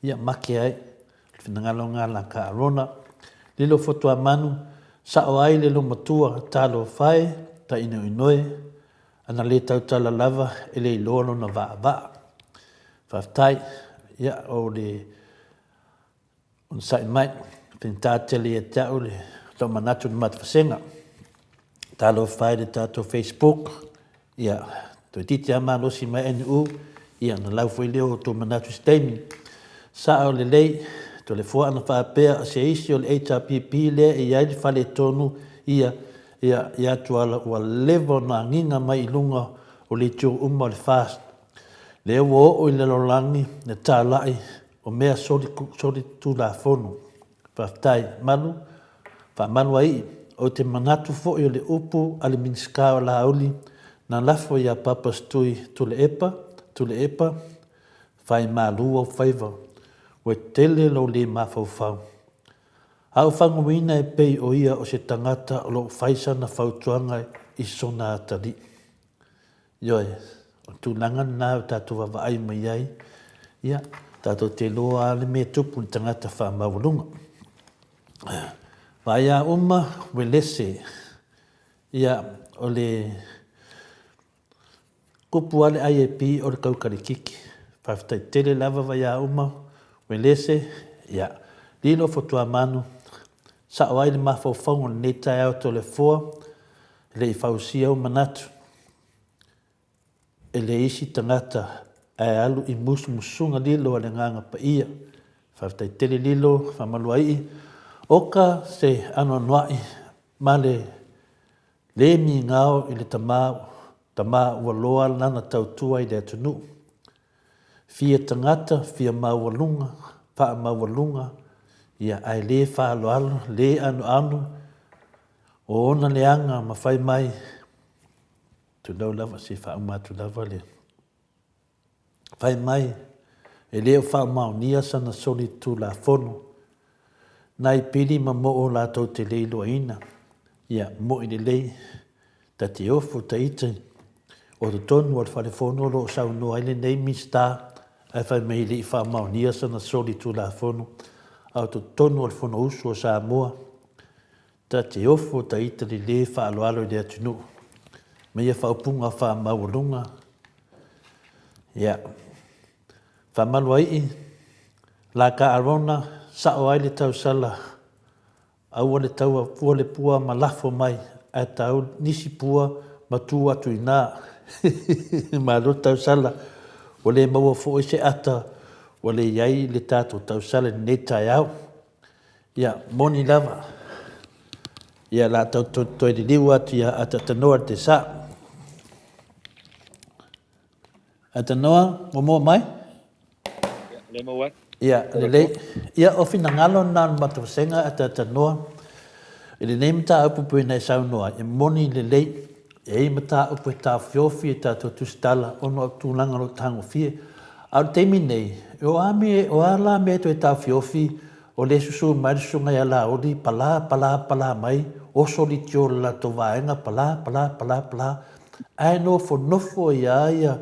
Ia make ai le finagalo nga la ka Arona. Lilo Fotuamanu, sao ai le lomatua talofa e, ta inoinoe, Ana le tautala lava e le iloa lona vaavaa. Faafetai. Ia, o le onosai mai, faigata tele ia te au le lou manatu i le matou vasega. Talofa e i le tatou Facebook, ia, toeitiiti lava malosi mai NU, ia ona lau foi lea o outou manatu i se taimi. Sao lelei, Toleafoa ana faapea o se isi o le HRPP lea e i ai le faletonu, ia, Ia, ia Tuala ua leva ona agiga mai i luga o leitio uma o le FAST. Lea ua oo i le lalolagi le talai o mea soli, soli tulafono. Faafetai. Malu, faamalu ai. Ou te manatu foi o le upu a le Minisita o Laauli na lafo ia Papa Stui Tuleepa, Tuleepa, fai malu ou faiva, ua tele lou le mafaufau. A ou faguina e pei o ia o se tagata o lo o fai sana fautuaga i sona atalii. Ioe, o le tulaga lena o tatou vaavaai mai ai, ia, tatou te iloa lava le mea e tupu i le tagata faamaualuga. Vaai uma, Uelese, ia, o le Kupu lava le IAP o le kaukalikiki. Faafetai tele lava Vaiauma, Uelese, ia, Lilo Fotuamanu, sao ai le mafaufauga o lenei taeao Toleafoa, e le i fausia ou manatu e le isi tagata ae alu i musumusuga lilo a le Agaga Paia. Faafetai tele Lilo, faamaluaii, oka se anoanoai ma le Le migao i le tama, tama ua loa lana tautua i le atunuu. Fia tagata, fia maualuga, faamaualuga, ia ae le faaaloalo, le anoano, o ona leaga ma fai mai, tulou lava, se faauma atu lava le. Fai mai, e le o faamaonia sana solitulafono, nai pili ma moo latou te le iloaina, ia mo'i lelei, ta te ofo ta ita o totonu o le fale fono o lo o saunoa ai lenei Minisita ae fai mai e le i faamaonia sana solitulafono, a o totonu o le Fonousu a Samoa, ta te ofo ta ita le le faaaloalo i le atunuu ma ia faaupuga faamaualuga. Ia, faamaluaii, la ka Arona, sao ai le tausala, aua le taua pua le pua ma lafo mai, ae tau nisi pua Ma tu atu i ina. Malo tausala, ua le maua foi se ata ua le i ai le tatou tausala i lenei taeao. Ia, moni lava, ia la tatou toe liliu atu ia Atatanoa le Tesa. Atatanoa, muamua mai? Ia, le maua atu. Ia, lelei. Ia, o finagalo na o le matou vasega a Atatanoa i lenei mataupu pei ona e saunoa ai, e moni lelei, e i ai mataupu e taofiofi e tatou tusitala ona o tulaga o lo o tagofie. A o le taimi nei, o a mea, o a la mea e toe taofiofi o lea e susu mai le susuga ia Laauli, pala, pala, pala mai, oso litio o le latou vaega, pala, pala, pala, pala, ae nofonofo ai lava ia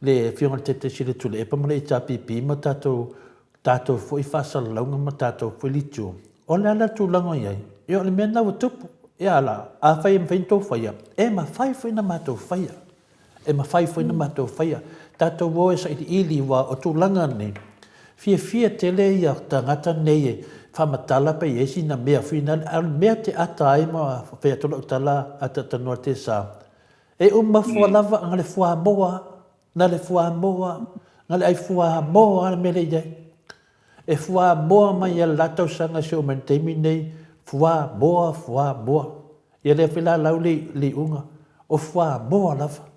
le Afioga i le Taitai Sili o Tuilaepa ma le HRPP ma tatou, tatou foi faasalalauga ma tatou foi litio. O le a la le tulaga o i ai? Ia o le mea lena ua tupu. Ia la, afai e mafai ona tou faia, e mafai foi ona matou faia. E mafai foi ona matou faia. Tatou o e sailiili aua o tulaga nei, fiafia tele ia tagata nei e faamatala pe i ai sina mea foi lea, a o le mea te ata ai ma fai atu lau tala a Tanoa Tesa, e uma fua lava na le fuamoa, na le fuamoa, na le ai fuamoa le mea lea e i ai. E fuamoa mai lava i le la tausaga seia oo mai i le taimi lenei, fuamoa, fuamoa. Ia lea foi la lau le iuga, o fuamoa lava.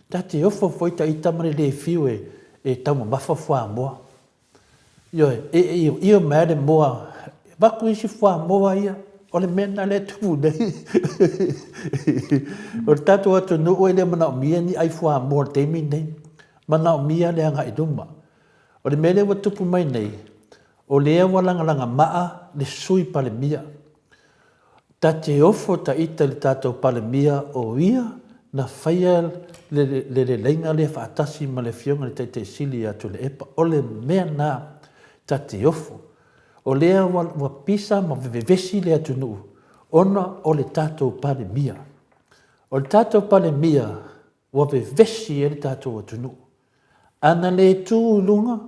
Ta te ofo foi ta ita ma le le fiu e taumamafa fuamoa. Ioe, e ioio mai lava le moa, avatu isi fuamoa ia, o le mea lena lea e tupu nei. O le tatou atunuu e le o manaomia ni ai fuamoa i le taimi lenei, manaomia le agai i luma. O le mea lea ua tupu mai nei, o lea ua lagalagamaa le Sui Palemia. Ta te ofo ta ita i le tatou Palemia o ia na faia le leleiga lea faatasi ma le Afioga i le Taitai Sili ia Tuilaepa. O le mea lena ta te ofo. O lea ua pisa ma vevesi le atunuu ona o le tatou Palemia. O le tatou Palemia ua vevesi ai le tatou atunuu. A na le tu i luga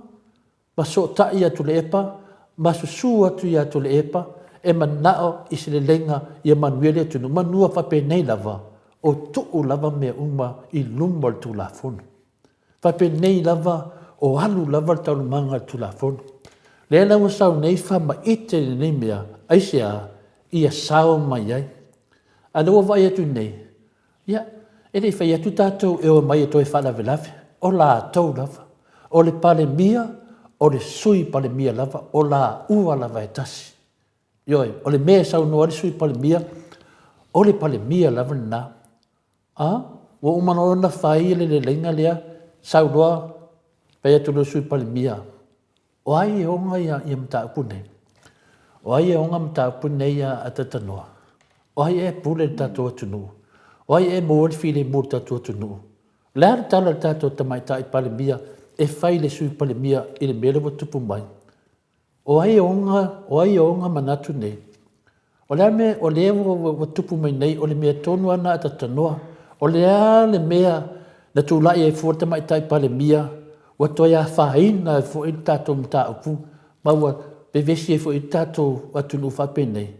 ma sootai ia Tuilaepa ma susu atu ia Tuilaepa e manao i se leleiga ia manuia le atunuu, manua faapenei lava o tuu lava mea uma i luma o le Tulafono. Faapenei lava o alu lava le taualumaga a le Tulafono. Lea la ua sau nei faamaite lenei mea, aisea? Ia sao mai ai. A o lea ua vaai atu nei, Ia, e le i fai atu tatou e omai e toe faalavelave, o latou lava. O le Palemia, o le Sui Palemia lava, o laua lava e tasi. Ioe, o le mea e saunoa ai le Sui Palemia, o le Palemia lava lena. A, ua uma loa ona fai le leleiga lea, sau loa, fai atu loa le Sui Palemia, O ai e ona ia mataupu nei? O ai e ona mataupu nei a Atatanoa? O ai e pule le tatou atunuu? O ai e maua le filemu o le tatou atunuu? O le a le tala a le tatou Tamaitai Palemia e fai i le Sui Palemia i le mea lea ua tupu mai? O ai e ona, o ai e ona manatu nei? O le a le mea o lea ua tupu mai nei, o le mea tonu lava lena a Tatanoa. O le a le mea na tulai ai fua le Tamaitai Palemia, ua toe afaina ai foi le tatou mataupu ma ua vevesi ai foi le tatou atunuu faapenei.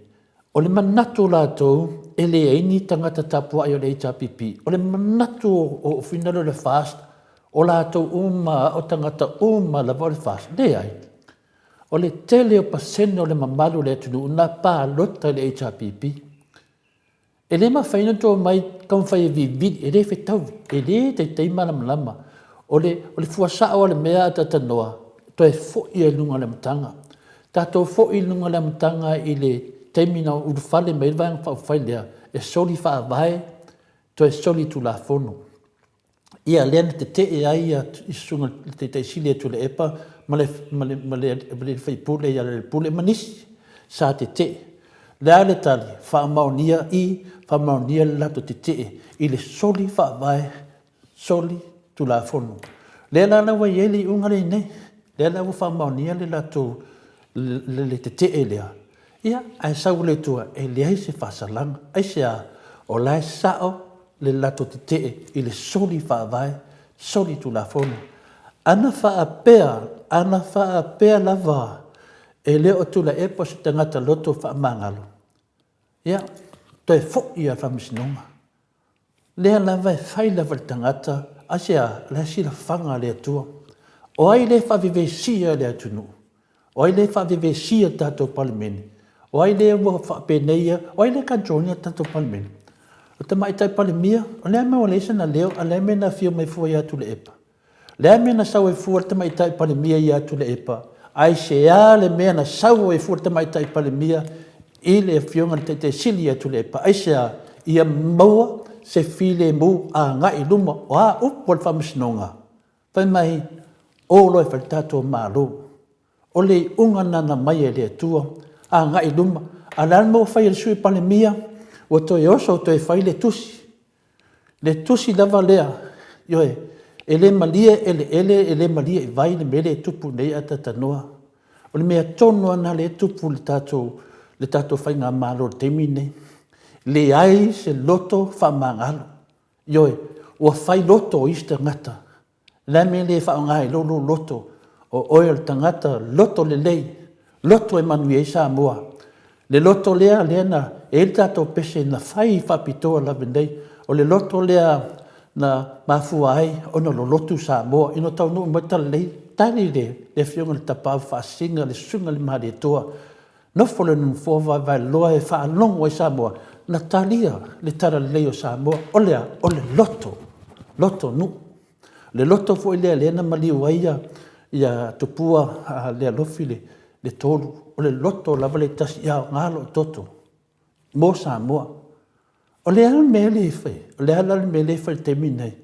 O le manatu o latou, e leai ni tagata tapuai o le HRPP. O le manatu o finagalo o le FAST, o latou uma lava, o tagata uma lava o le FAST. Leai. O le tele o pasene o le mamalu o le atunuu na palota i le HRPP. E le mafai ona outou omai taumafai e vivili, e le fetaui, e le taitai malamalama. O le, o le fua sao o le mea a tatanoa, toe foi i luga o le amataga. Tatou foi i luga o le amataga i le taimi na ulufale mai ai le Vaega Faaupufai lea, e soli faavae, toe soli tulafono. Ia, lea na tetee ai ia susuga i le Taitai Sili ia Tuilaepa ma le, ma le, ma le, ma le sui usufono ia Lealailepule ma nisi sa tetee. O le a le tali? Faamaonia i, faamaonia le latou tetee i le soli faavae, soli tulafono. Lea la la ua i ai le iuga lea i inei. Lea la ua faamaonia le latou, le, le tetee lea. Ia, ae sau le Atua e leai se faasalaga. Aisea? O la e sao le latou tetee i le soli faavae, soli tulafono. Ana faapea, ana faapea lava e le o Tuilaepa se tagata loto faamagalo, ia, toe foi lava i le Faamasinoga. Lea lava e fai lava le tagata, aisea, o le silafaga a le Atua. O ai lea e faavevesia le atunuu? O ai lea e faavevesia le tatou Palemene? O ai lea ua faapeneia? O ai lea e control ina le tatou Palemene? O le Tamaitai Palemia, o le a le mea ua leai sana leo a o le a le mea na afio mai fua ia Tuilaepa? O le a le mea na sau ai fua le Tamaitai Palemia ia Tuilaepa? Aisea le mea na sau ai fua le Tamaitai Palemia i le Afioga i le Taitai Sili ia Tuilaepa? Aisea? Ia maua se filemu agai i luma o a upu a le Faamasinoga? Fai mai, o loa e fai le tatou Malo. O le iuga lena na aumai e le Atua, agai i luma. A o le a le mea ua fai e le Sui Palemia? Ua toe oso toe fai le tusi. Le tusi lava lea, ioe, e le malie eleele, e le malie i vai le mea lea e tupu nei ae talatalanoa. O le mea tonu lava lena lea e tupu i le tatou, le tatou faigamalo i le taimi lenei. Leai se loto faamagalo. Ioe, ua fai loto o isi tagata. O le a le mea e le faaaoga ai lou loto? O oe o le tagata loto lelei, loto e manuia ai Samoa. Le loto lea, lea na e i ai le tatou pese na fai faapitoa lava nei, o le loto lea na mafua ai ona lolotu Samoa ina ua taunuu mai le talalelei, tali le Afioga i le Tapaau Faasisina, le Susuga i le Malietoa, Nofo le nofoa vaevaeloa e faalogo ai Samoa, na talia le talalelei o Samoa. O le a? O le loto, loto nuu. Le loto foi lea lea na maliu ai ia Tupua Lealofi le tolu, o le loto lava le tasi ia aoga lou toto mo Samoa. O le a le mea lea e fai? O le a la le mea lea e fai i le taimi lenei?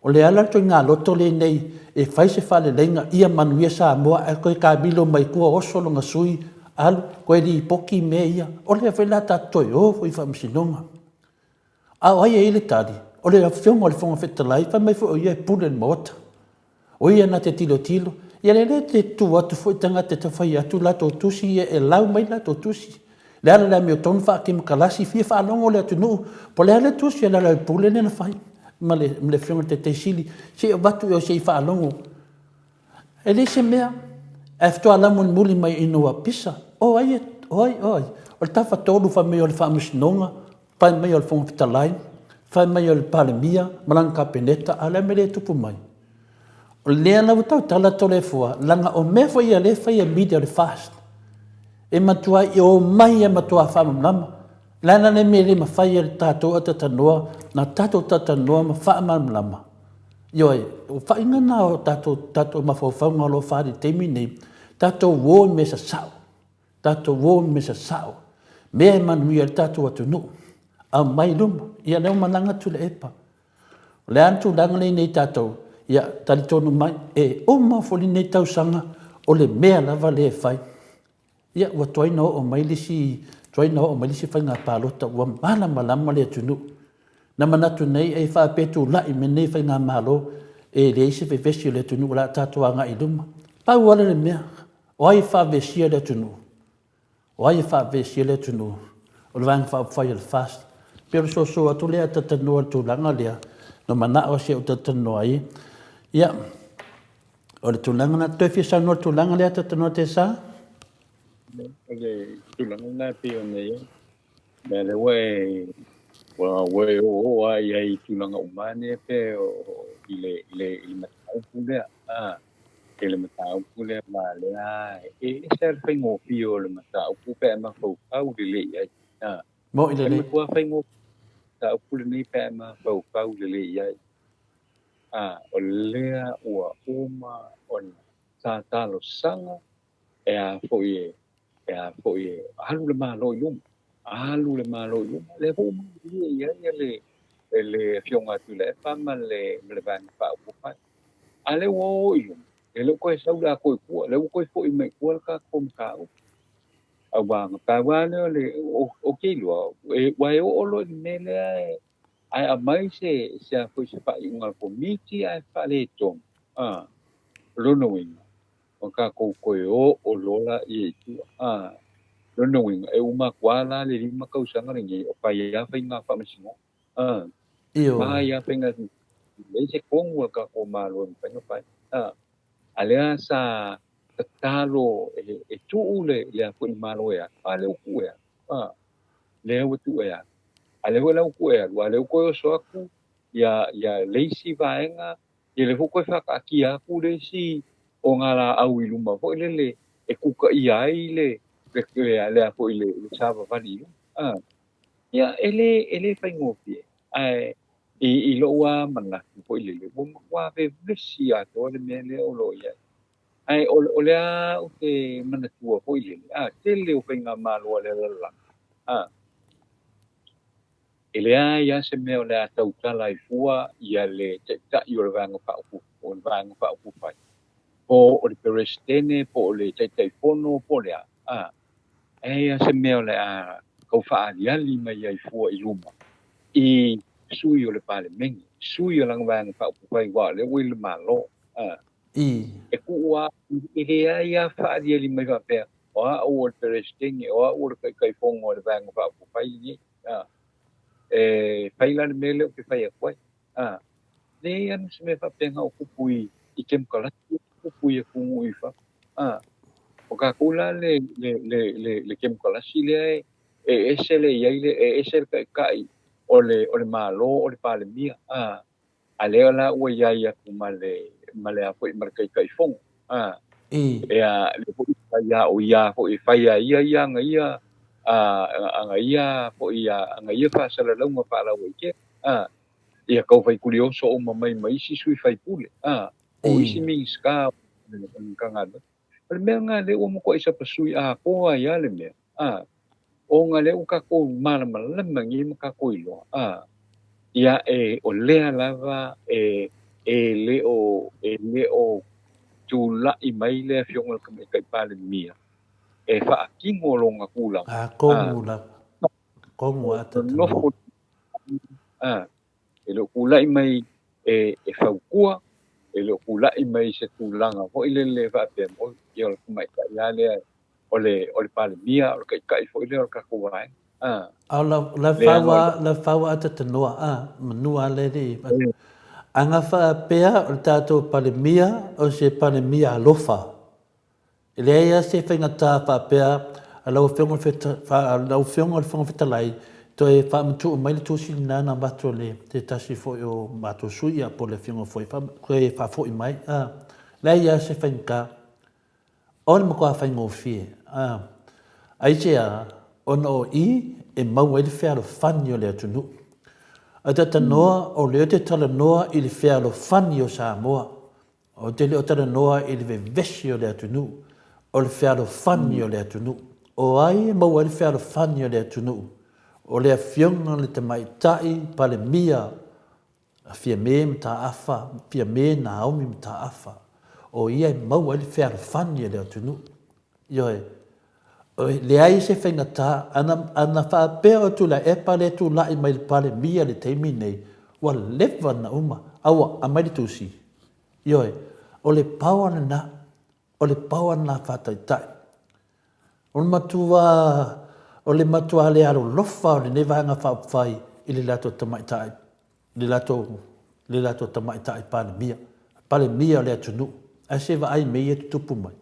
O le ala le ituaiga loto lenei e fai se faaleleiga ia manuia Samoa ae toe taamilo mai tua oso lona sui alu toe lipoti mea ia. O lea foi la tatou toe o foi i faamasinoga. A o ai e i ai le tali? O le Afioga i le Fofoga Fetalai, fai mai foi o ia e pule i le Maota. O ia na te tilotilo. Ia lea la te tu atu foi tagata e tau fai atu latou tusi ia e lau mai latou tusi. Le ala le amiotonu faakemokalasi fia faalogo le atunuu po o le a le tusi a le Lealailepule lea na fai ma le ma le Afioga i le Taitai Sili se i avatu i o se i faalogo. E leai se mea ae faatoa laumulimuli mai ina ua pisa. O ai o ai o ai? O le Tafatolu fai mai o le Faamasinoga, fai mai o le Fofoga Fetalai, fai mai o le Palemia ma lana Kapeneta, a o le a le mea lea e tupu mai? O lea la ua tautala Toleafoa, leaga o mea foi ia lea e fai e media o le FAST, e matuai omai e matua faamalamalama. O le a la le mea e le mafai e tatou a talatalanoa, na tatou talatalanoa ma faamalamalama. Ioe, o faiga na o tatou, tatou mafaufauga o lo o faaali i le taimi lenei, tatou o i mea sasao, tatou o i mea sasao, mea e manuia ai le tatou atunuu, aumai i luma. Ia lea ua malaga Tuilaepa. O le a le tulaga lea i tatou, ia talitonu mai, e uma foi lenei tausaga, o le mea lava lea e fai. Ia ua tuai na oo mai le isi, tuai na oo mai le isi faiga palota ua malamalama le atunuu. Na manatu nei e faapea tulai mai lenei faigamalo e leai se vevesi o le atunuu o le a tatou agai i luma. Pau lava lea o le mea, o ai e faavesia le atunuu? O ai e faavesia le atunuu? O le Vaega Faaupufai a le FAST. E pei o le soso atu lea a talatalanoa i le tulaga lea, na manao se i ou talatalanoa ai. Ia, o le tulaga lena. Toe fia saunoa i le tulaga lea talatalanoa Tesa? O le tulaga lena e pei ona i ai. Mea lea ua e ua e oooo lava i ai i tulaga uma nei pe o i le i le i le mataupu lea. A. I le mataupu lea ma lea e ese le faigofie o le mataupu pe a mafaufau lelei i ai. A. Mo'i lelei. E matua faigofie mataupu lenei pe a mafaufau lelei i ai. A, o lea ua uma ona sa talosaga e a foi e e a foi e alu le Malo i luma, alu le Malo i luma, lea foi ua malie i ai le le Afioga a Tuilaepa ma le ma le Vaega Faaupufai. A lea ua o i luma, e le o toe sau la toe tua, lea ua toe foi mai i tua le tatou mataupu. Aua na pau lava lea o le ou te iloa, ua e oo loa i le mea lea ae aumai se se a foi se faaiuga a le Komiti ae faaletonu, a, o lona uiga, o tatou toe oo loa laia i tua. A, lona uiga, e uma atu lava la le 5 tausaga lenei o fai lava faiga faamasinoga. A, Ioe. fai lava faiga, leai se tonu a le tatou Malo e mafai ona fai. A, a lea sa tatalo e tuu le, le a foi le Malo e alu, a lea ua tuu e alu. A, lea ua tuu e alu. A lea foi la ua toe alu, a lea ua toe oso atu ia ia le isi vaega, ia lea foi ua toe faataatia atu le isi o nā laau i luma foi lele e tutaia ai le le le a foi le le savavali i luma. A, ia e le e le faigofie, ae i i lou lava manatu foi lele, ua matua vevesi atoa le mea lea o lo o i ai. Ae o o lea ou te manatua foi lele, a, tele o faigamalo a le lalolagi, a, e leai lava se mea o le a tautala ai fua ia le Taitai o le Vaega Faaopoopo, o le Vaega Faaupufai, po o le Peresetene, po o le Taitaifono, po o le a, a, e leai lava se mea o le a tau faaaliali mai ai fua i luma i sui o le Palemene, sui o lana Vaega Faaupufai, aua o lea ua i le Malo, a. E tuu lava, e leai lava faaaliali mai faapea, o au o le Peresetene, o au o le Taitaifono o le Vaega Faaupufai lenei. A, e fai la le mea lea ou te fai atu ai. A, leai lava se mea faapena o tupu i, i Kemokarasi, tupu i atunuu i fafo. A, o tatou la le, le, le, le, le Kemokarasi lea e, e ese le i ai le, e ese le taitai o le, o le Malo, o le Palemia. A, A lea la ua i ai atu ma le, ma le a foi, ma le Taitaifono, a, ea, lea foi e fai a o ia foi e fai a ia ia ana ia, a, ana ia foi, ana ia faasalalauga faalauaitele, a, ia tau fai kulioso uma mai ma isi sui faipule, a, o isi Minisita o le Matagaluega. O le mea lena lea ua matuai sapasui atoa ai lava le mea, a, ona lea ua tatou malamalama nei ma tatou iloa, a, ia e, o lea lava e, e le o, e le o tulai mai le Afioga i le Tamaitai Palemia e faatino lona tulaga, A, tonu lava, tonu lava ta nofo, a, E le o tulai mai e, e fautua, e le o tulai mai i se tulaga foi lele faapea, oi, ia o le tamaitai lava lea o le, o le Palemia, o le taitai foi lea o le tatou vaega. A, A la, la leaga o faua, la faua atatanoa, a, manua le alii. Ana faapea o le tatou Palemia o se Palemia alofa, E leai lava se faigata faapea a lau Afioga i le Fofoga Fetalai toe faamatuu mai le tusi lena na avatu e le se tasi foi o matou sui usufono po o le Afioga foi toe faafoi mai. E leai lava se faigata, o le matua faigofie. Aisea? Ona o i e maua ai le fealofani o le atunuu. Ae talanoa, o lea ou te talanoa i le fealofani o Samoa. Ou te le o talanoa i le vevesi o le atunuu, o le fealofani o le atunuu. O ai e maua ai le fealofani o le atunuu? O le Afioga i le Tamaitai Palemia a Fiame Mataafa, Fiame Naomi Mataafa. O ia e maua ai le fealofani o le atunuu. Ioe. E leai se faigata, ana, ana faapea o Tuilaepa lea e tulai mai i le Palemia i le taimi lenei, ua leva ona uma, a ua aumai le tusi. Ioe, o le power lena, o le power lena faataitai. O le matua, o le matua le alolofa o lenei Vaega Faaupufai i le latou tamaitai le latou, le latou tamaitai Palemia, Palemia o le atunuu, ae se vaai i mea ia e tutupu mai.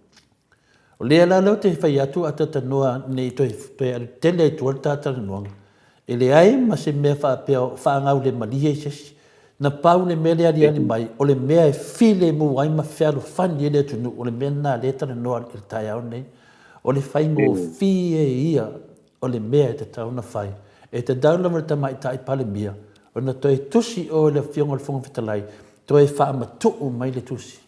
O lea la lea ou te fai atu a talanoa ne i toe, toe alu tele ai tua le ta talanoaga, e leai ma se mea faapea o faagaulemalie i se isi. Na pau le mea lea e aliali mai, o le mea e filemu ai ma fealofani ai le atunuu, o le mea lena lea e talanoa i le taeao lenei. O le faigofie ia o le mea e tatau ona fai. E tatau lava i le Tamaitai Palemia ona toe tusi oe i le Afioga i le Fofoga Fetalai, toe faamatuu mai le tusi.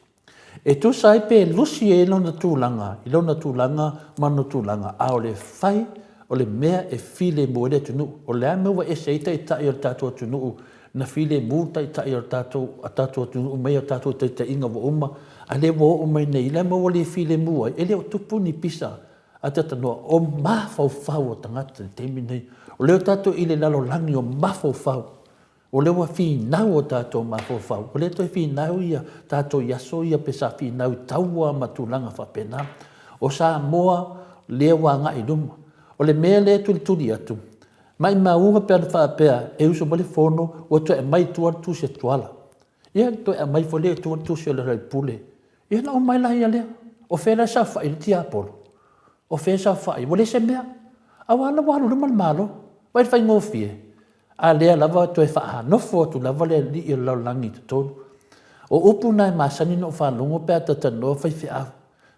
E tusa ai pe lusi ai lona tulaga i lona tulaga ma lona tulaga, a o le fai o le mea e filemu ai le atunuu. O le a le mea ua ese ai taitai o le tatou atunuu na filemu taitai o le tatou, a tatou atunuu mai o tatou taitaiga ua uma, a lea ua oo mai nei, o le a le mea ua le filemu ai? E le o tupu ni pisa a talanoa, o mafaufau o tagata i le taimi lenei. O lea ua tatou i le lalolagi o mafaufau. O lea ua finau o tatou mafaufau. Ua le toe finau ia tatou i aso ia pe sa finau i taua ma tulaga faapena. O Samoa lea ua agai i luma. O le mea lea e tulituli atu, maimau pe ana faapea e usu mai le fono ua toe aumai i tua le tusi a Tuala. Ia toe aumai foi lea i tua le tusi a le Faipule. Ia ona uma ai laia lea. O fea la e saofai ai le tiapolo? O fea e saofai ai? Ua leai se mea. Aua la ua alu i luma le Malo. Vaai i le faigofie. A lea lava toe faanofo atu lava le alii o le lalolagi i totonu. O upu na e masani ona ou faalogo pe a talatalanoa faifeau,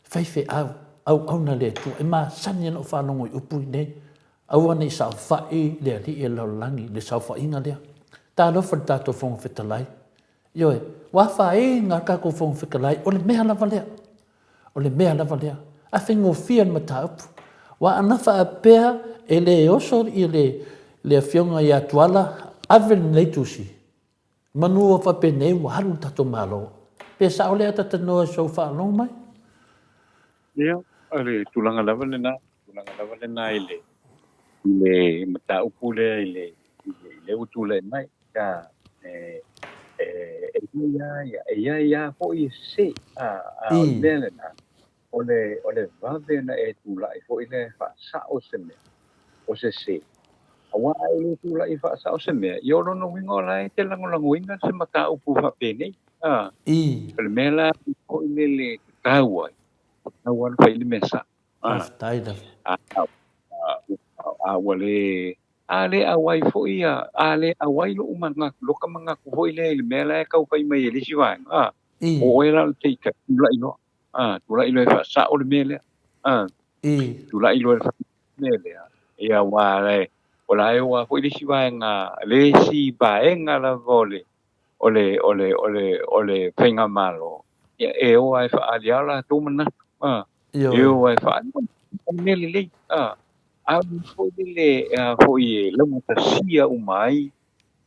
faifeau, auauna a le Atua. E masani ona ou faalogo i upu nei, aua ne i saofai le alii o le lalolagi i le saofaiga lea. Talofa i le tatou Fofoga Fetalai. Ioe, ua afaina le tatou Fofoga Fetalai, o le mea lava lea. O le mea lava lea. A faigofie le mataupu. Aua ana faapea e le oso le, le afioga ia Tuala ave lenei tusi, manu ua faapenei ua alu le tatou Malo. Pe sao lea talanoa i sou faalogo mai? Ia, o le tulaga lava lena, tulaga lava lena i le, i le mataupu lea i le, i le, i le ua tulai mai. Ia, e, e, e i ai lava, e i ai lava foi e sese, a, a o le mea lena, o le, o le vave ona e tulai foi lea e faasao se mea, o sese. Aua a e le tulai e faasao se mea, ia o lona uiga o la e te lagolagoina se mataupu faapenei, a. O le mea la foi lele e tatau ai, tatau lava ona fai le mea sao. Faafetai lava. A, a, a ua le A le auai foi ia, a le auai lo'u manatu, loka manatu foi lea i le mea la e tau fai mai e le isi vaega, a, o oe la o le taitai, tulai loa, a, tulai loa e faasa'o le mea lea, a, tulai loa e faasa'o le mea lea, ia aua le, o la e o lava foi le isi vaega, le isi vaega lava o le, o le, o le, o le, o le faigamalo, ia e o lava e faaali lava o latou manatu, a, e o lava e faaali, o le mea lelei, a. A foi lele foi e laugatasia uma ai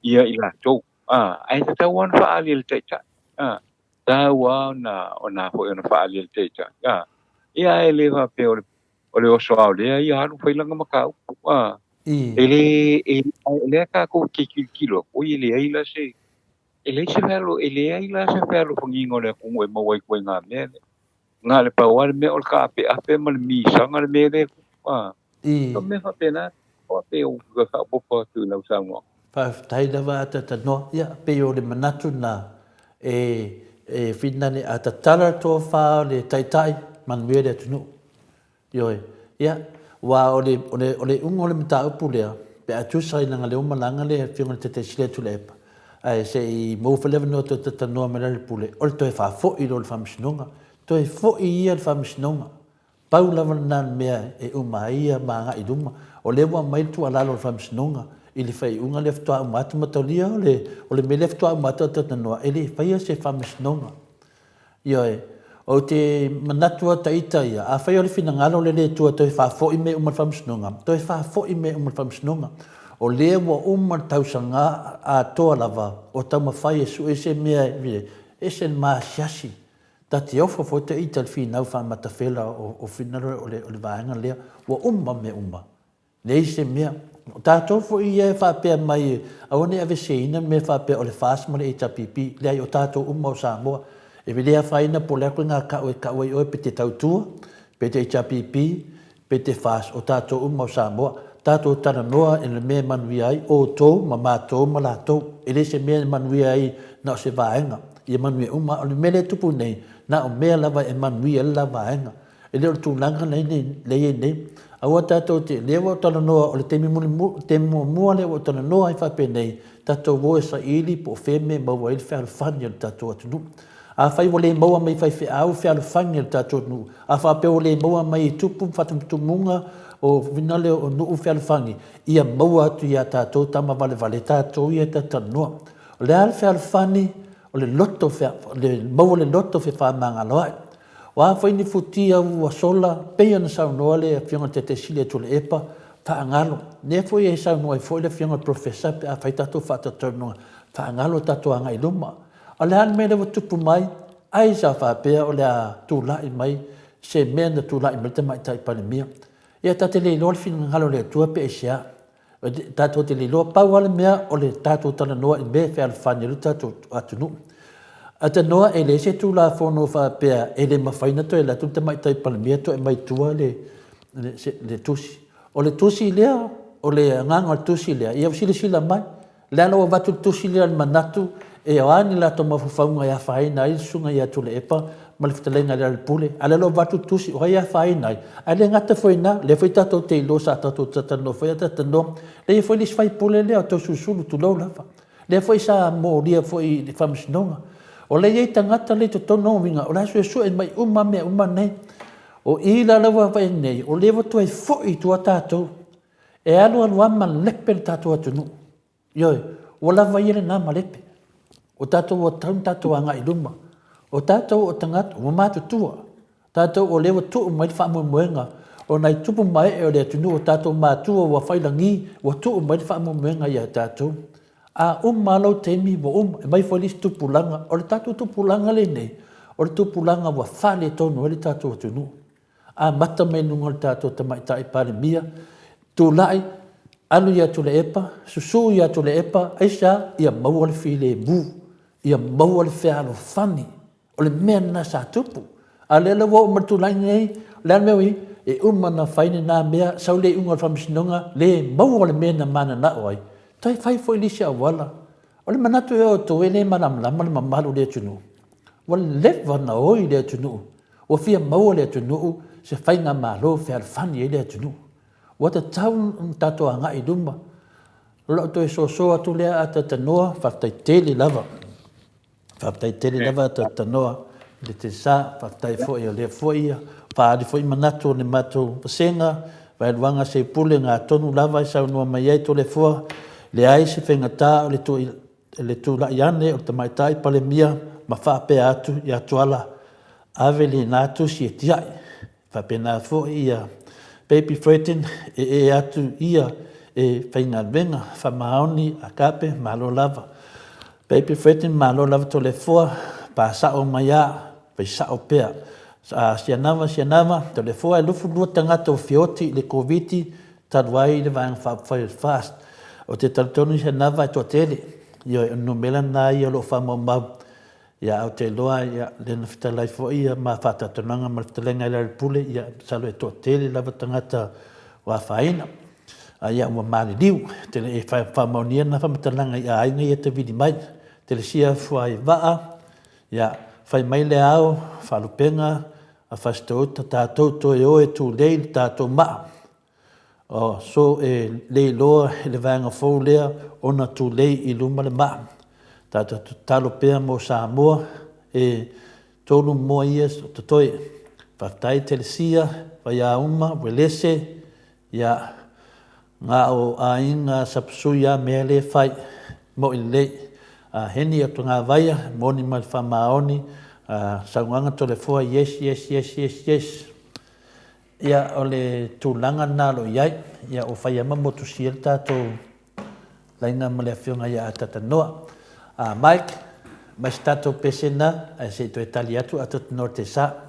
ia i latou, a, ae tatau lava ona faaali e le taitai, a, tatau lava ona, ona foi ona faaali e le taitai, a, ia ae le faapea o le, o le oso lava o lea ia alu fai lana mataupu, a, e le, e, o lea tatou te tilotilo atu, oi e leai la se, e leai se fealo, e leai la se fealofagiga o le atunuu e maua ai ituaiga mea lea. Na o le pau lava le mea o le taapeape ma le misaga le mea lea e tupu, a. O mea faapena, o pei ua toe faaopoopo atu i lau saunoaga. Faafetai lava a Talanoa. Ia, pei o le manatu lena e, e Finane, a tatala le tofa o le Taitai, manuia le atunuu. Ioe. Ia, aua o le, o le, o le iuga o le mataupu lea, pe a tusa i lana leo malaga le Afioga i le Taitai Sili a Tuilaepa, ae se i maua foi le avanoa toe talanoa mai Lealailepule, o le toe faafoi loa o le Faamasinoga. Toe foi ia le Faamasinoga. Pau lava lena o le mea e uma ai ia ma agai i luma. O lea ua aumai le tuualalo a le Faamasinoga i le faaiuga lea faatoa uma atu mataulia o le, o le mea lea faatoa uma atu talanoa, e le i faia se Faamasinoga. Ioe. Ou te manatu a ita ia, afai o le finagalo o le le Atua toe faafoi mea uma i le Faamasinoga, toe faafoi mea uma i le Faamasinoga. O lea ua uma le tausaga atoa lava o taumafai e sue se mea e ese le maasiasi. Ta te ofo foi ta ita i le finau faamatafela o finagalo o le vaega lea. Ua uma mea uma. Leai se mea. O tatou foi ia e faapea mai aua ne i aveseina le mea faapea o le FAST ma le HRPP. Leai, o tatou uma o Samoa. E le afaina po o le a koe ngā kau e kau ai oe pe te tautua, pe te HRPP, pe te FAST, o tatou uma o Samoa. Tatou talanoa i le mea e manuia ai outou ma matou ma latou. E le se mea e manuia ai na o se vaega. Ia manuia uma. O le mea lea e tupu nei, na o mea lava e manuia ai le la vaega. E le o le tulaga lea e i ai nei. Aua tatou te, lea ua ou talanoa, o le taimi mulimuli, taimi muamua lea ua ou talanoa ai faapenei, tatou o e saili po o fea mea e maua ai le fealofani o le tatou atunuu. Afai ua le maua mai i faifeau fealofani o le tatou atunuu, a faapea ua le maua mai i tupu ma fatumutumuga o finale o nuu fealofani, ia maua atu ia tatou tama valevale, tatou ia e talatalanoa. O le a le fealofani? O le loto, le maua le loto fefaamagaloa'i. O a foi ni futia ua sola, pei ona saunoa le Afioga i le Taitai Sili a Tuilaepa, faagalo. Lea foi e saunoa ai foi le Afioga i le Professor pe a fai tatou faatalatalanoaga, faagalo tatou agai i luma. O le a le mea lea ua tupu mai? Ai sa faapea o le a tulai mai se mea na tulai mai le Tamaitai Palemia. Ia ta te le iloa le finagalo o le Atua pe aisea. Tatou te le iloa, pau lava le mea o le tatou talanoa i mea e fealofani ai lo tatou atunuu. Atanoa e leai se Tulafono faapea e le mafai ona toe alu atu le Tamaitai Palemia toe aumai i tua le, le, le tusi. O le tusi lea, o le agaga o le tusi lea, ia silasila mai, lea la ua avatu le tusi lea i le manatu e o a ni latou mafaufauga e afaina ai le Susuga ia Tuilaepa ma le fetalaiga i le Alepule, a o lea la ua avatu le tusi, o ai e afaina ai? Ae le gata foi i ina, o lea foi tatou te iloa sa tatou talatalanoa foi a talatalanoa, lea e i ai foi le isi faipule lea o Toeolesulusulu, tulou lava, lea foi sa molia foi i le Faamasinoga. O lea e i ai tagata la e i totonu, o lona uiga, o le a suesue mai uma lava mea uma nei. O i la lea ua vaai nei, o lea ua toe foi i tua tatou. E alu alu lava malepe le tatou atunuu. Ioe, ua lava ia lena malepe. O tatou ua tatau ona tatou agai i luma. O tatou o tagata ua matutua, tatou o lea ua tuu mai le faamoemoega o nai tupu ma ee o le atunuu, o tatou matua ua faiilagi, ua tuu mai le faamoemoega ia tatou. A uma lava lou taimi ua uma, e omai foi le isi tupulaga. O le tatou tupulaga lenei, o le tupulaga ua faaletonu ai le tatou atunuu. Amata mai luga o le tatou Tamaitai Palemia, tulai, alu ia Tuilaepa, susu ia Tuilaepa, aisea? Ia maua le filemu, ia maua le fealofani. O le mea lena sa tupu. A o lea la ua oo mai i le tulaga lenei, o le a le mea ua i ai? E uma ona fai lena mea, sau le iuga o le faamasinoga, le maua le mea na mananao ai, toe fai foi le isi auala. O le manatu ea o outou e le malamalama le mamalu o le atunuu? Ua leva ona oi le atunuu, ua fia maua le atunuu se faigamalo fealofani ai le atunuu. Ua tatau ona tatou agai i luma. O lau toe soso atu lea a Tanoa, faafetai tele lava. Faafetai tele lava Tanoa i le Tesa, faafetai foi o lea foi faaali foi manatu o le matou vasega, Vaeluaga Seipule, gatonu lava e saunoa mai ai Toleafoa, leai se faigata o le le tulai ane o le Tamaitai Palemia ma faapea atu ia Tuala, Ave lena tusi e tiai. Faapena foi ia Baby Fredin e ee atu ia e faigaluega faamaoni a Kape, malo lava. Baby Fredin, malo lava Toleafoa, pa sao mai a, fai sao pea. Sianava, Sianava, Toleafoa e 22 tagata ua feoti i le Koviti talu ai le Vaega Faaupufai o le FAST. Ou te talitonu i Sianava e toatele, ioe, o le numera lena ia o lo o faamaumau. Ia, ae ou te iloa, ia, lea na fetalai foi ia ma faatalatalanoaga ma le fetalaiga ia Lealailepule, ia, masalo e toatele lava tagata ua afaina. A ia, ua maliliu. E te le i faamaonia lena faamatalaga i aiga ia e tavili mai. Telesia Fuaivaa, ia, fai mai le ao, faalupega a Fasitoo-uta, tatou toe o e tulei le tatou maa. Oh, so e le iloa e le vaega fou lea ona tulei i luma le maa. Tatou tatalo pea mo Samoa e tolu moa ia o totoe. Faafetai Telesia, Vaiauma, Uelese, ia, nga o aiga Sapasui a mea le fai, moi lelei. A Heni o Togavaia, moni ma le faamaoni, a Saugaga Toleafoa, yes, yes, yes, yes, yes. Ia, o le tulaga lena o lo o i ai. Ia, ua fai lava ma motusia le tatou laina ma le Afioga ia Atatanoa. Mike, mai se tatou pese lena, ae se i toe tali atu Atatanoa Tesa.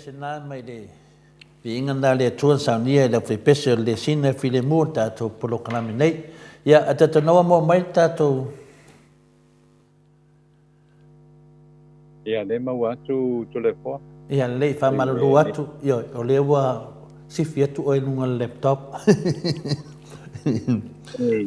pese na mai le viiga na le Atua na saunia i le aufaipese o le lesina e filemu o le tatou polokalame nei. Ia, a tatou naua maua mai le tatou. Ia, lea e maua atu Toleafoa. Ia, lelei, faamalulu atu, ioe, o lea ua sifi atu oe i luga o le laptop.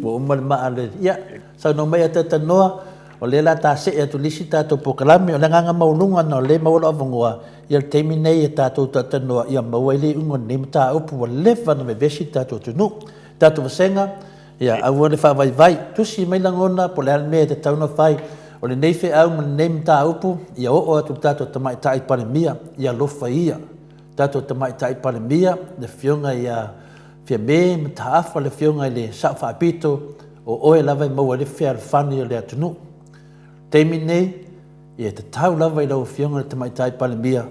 Ua uma le maa le... Ia, saunoa mai Atatanoa, o lea la ta see atu lisi tatou polokalame, o le agaga maualuga na o lea e maua lou avanoa, ia le taimi nei e tatou talanoa, ia maua ai le iuga o lenei mataupu ua leva ona vevesi le tatou atunuu. Tatou vasega, ia aua le faavaivai, tusi mai lagona po o le a le mea e tatau ona fai. O lenei feau ma lenei mataupu, ia oo atu i le tatou Tamaitai Palemia, ia alofa ia. Tatou Tamaitai Palemia, le Afioga ia Fiame Mataafa, le Afioga i le Sao Faapito, o oe lava e maua ai le fealofani o le atunuu. Taimi nei, ia e tatau lava i lau Afioga i le Tamaitai Palemia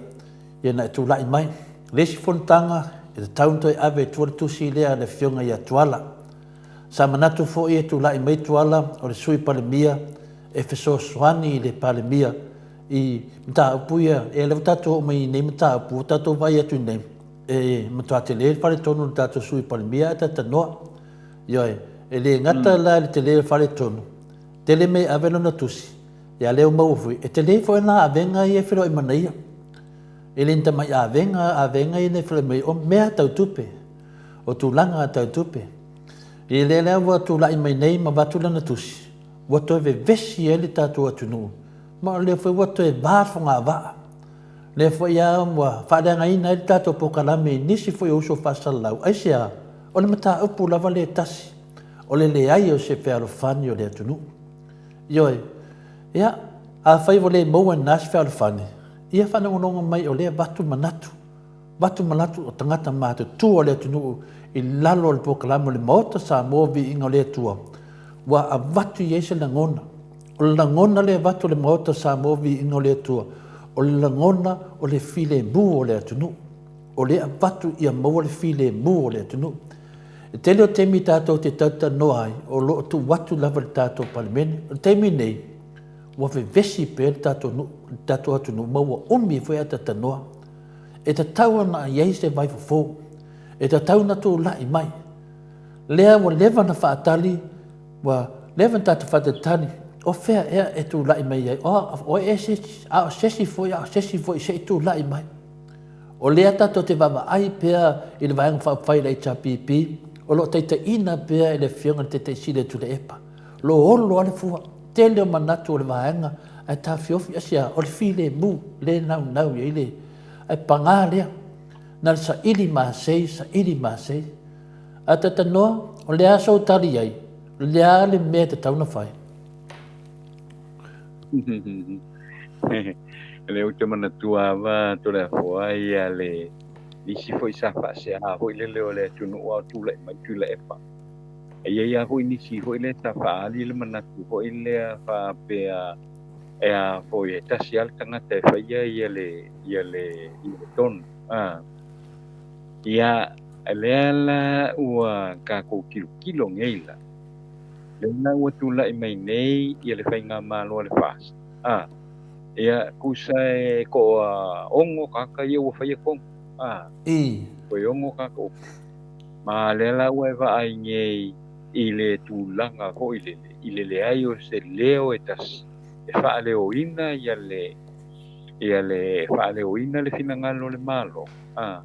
ia na e tulai mai. Le isi fonotaga, e tatau ona toe ave i tua le tusi lea a le Afioga ia Tuala. Sa manatu foi e tulai mai Tuala o le Sui Palemia e fesoasoani i le Palemia i mataupu ia, e lea ua tatou oo mai i nei mataupu, ua tatou vaai atu i nei, e matua tele le faletonu o le tatou Sui Palemia ae talanoa. Ioe, e le gata la i le tele o le faletonu, tele mea e ave lona tusi, ia lea ua maua foi, e tele foi ana avega ia e feiloai ma ana ia. E le ni tamai avega, avega ia e feiloai mai, o mea tau tupe, o tulaga tau tupe. I lea la ua tulai mai nei ma avatu lana tusi, ua toe vevesi ai le tatou atunuu, ma o lea foi ua toe va le fogavaa. Lea foi lava ua faaleagaina ai le tatou polokalame i nisi foi o uso faasalalau. Aisea? O le mataupu lava lea e tasi, o le leai o se fealofani o le atunuu. Ioe. Ia, afai ua le maua e na se fealofani, ia faalogologo mai o lea e avatu manatu, avatu manatu o tagata matutua o le atunuu i lalo o le polokalame o le Maota Samoa Viiga o le Atua, ua avatu i ai se lagona. O le lagona lea e avatu e le Maota Samoa Viiga o le Atua, o le lagona o le filemu o le atunuu. O lea e avatu ia maua le filemu o le atunuu. E tele o taimi tatou te talatalanoa ai, o lo o tuu atu lava i le tatou Palemene. O le taimi nei, ua vevesi pea le tatou nuu, le tatou atunuu, ma ua umi foi ae talatalanoa. E tatau ona i ai se vaifofo. E tatau ona tulai mai. Lea ua leva ona faatali, ua leva ona tatou faatalitali, o fea ea e tulai mai ai? O e se isi, a o se isi foi, a o se isi foi, se i tulai mai. O lea tatou te vaavaai pea i le Vaega Faaupufai a le HRPP, o lo o taitaiina pea e le Afioga i le Taitai Sili o Tuilaepa. Lolo lava le fua, tele o manatu o le vaega ae taofiofi aisea? O le filemu lea e naunau i ai le, ae paga lea, na o le saili masei, saili masei. Ae talanoa, o le a sou tali i ai? O le a le mea e tatau ona fai? Lea ou te manatua lava Toleafoa ia le isi foi sa faasea foi lele o le atunuu a o tulai mai Tuilaepa. E i ai lava foi nisi foi lea sa faaali le manatu foi lea faapea e a foi e tasi lava le tagata e faia ia le ia le ia le tonu. A ia lea la ua tatou tilotilo nei la lea la ua tulai mai nei ia le faigamalo a le FAST. A ia tusa e toa 6 tagata ia ua faia tonu. A toe 6 tagata ma lea la ua e vaai nei i le tulaga foi lele i le leai o se leo e tasi e faaleoina ia le ia le faaleoina le finagalo o le Malo. A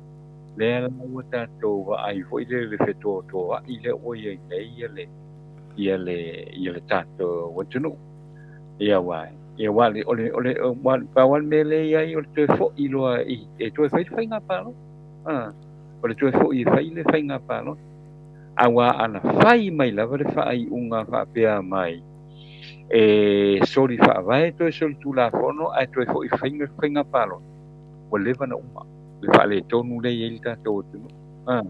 lea la ua tatou vaai foi lele i le fetoatoai lea ua i ai nei ia le ia le ia le tatou atunuu. Ia aua ia aua o le o le pau lava le mea lea e i ai o le toe foi loa i e toe fai le faiga palota. A o le toe foi e fai le faiga palota. Aua ana fai mai lava le faaiuga faapea mai e soli faavae toe soli tulafono ae toe foi fai le faiga palota, ua leva ona uma le faaletonu lea e i ai le tatou atunuu. A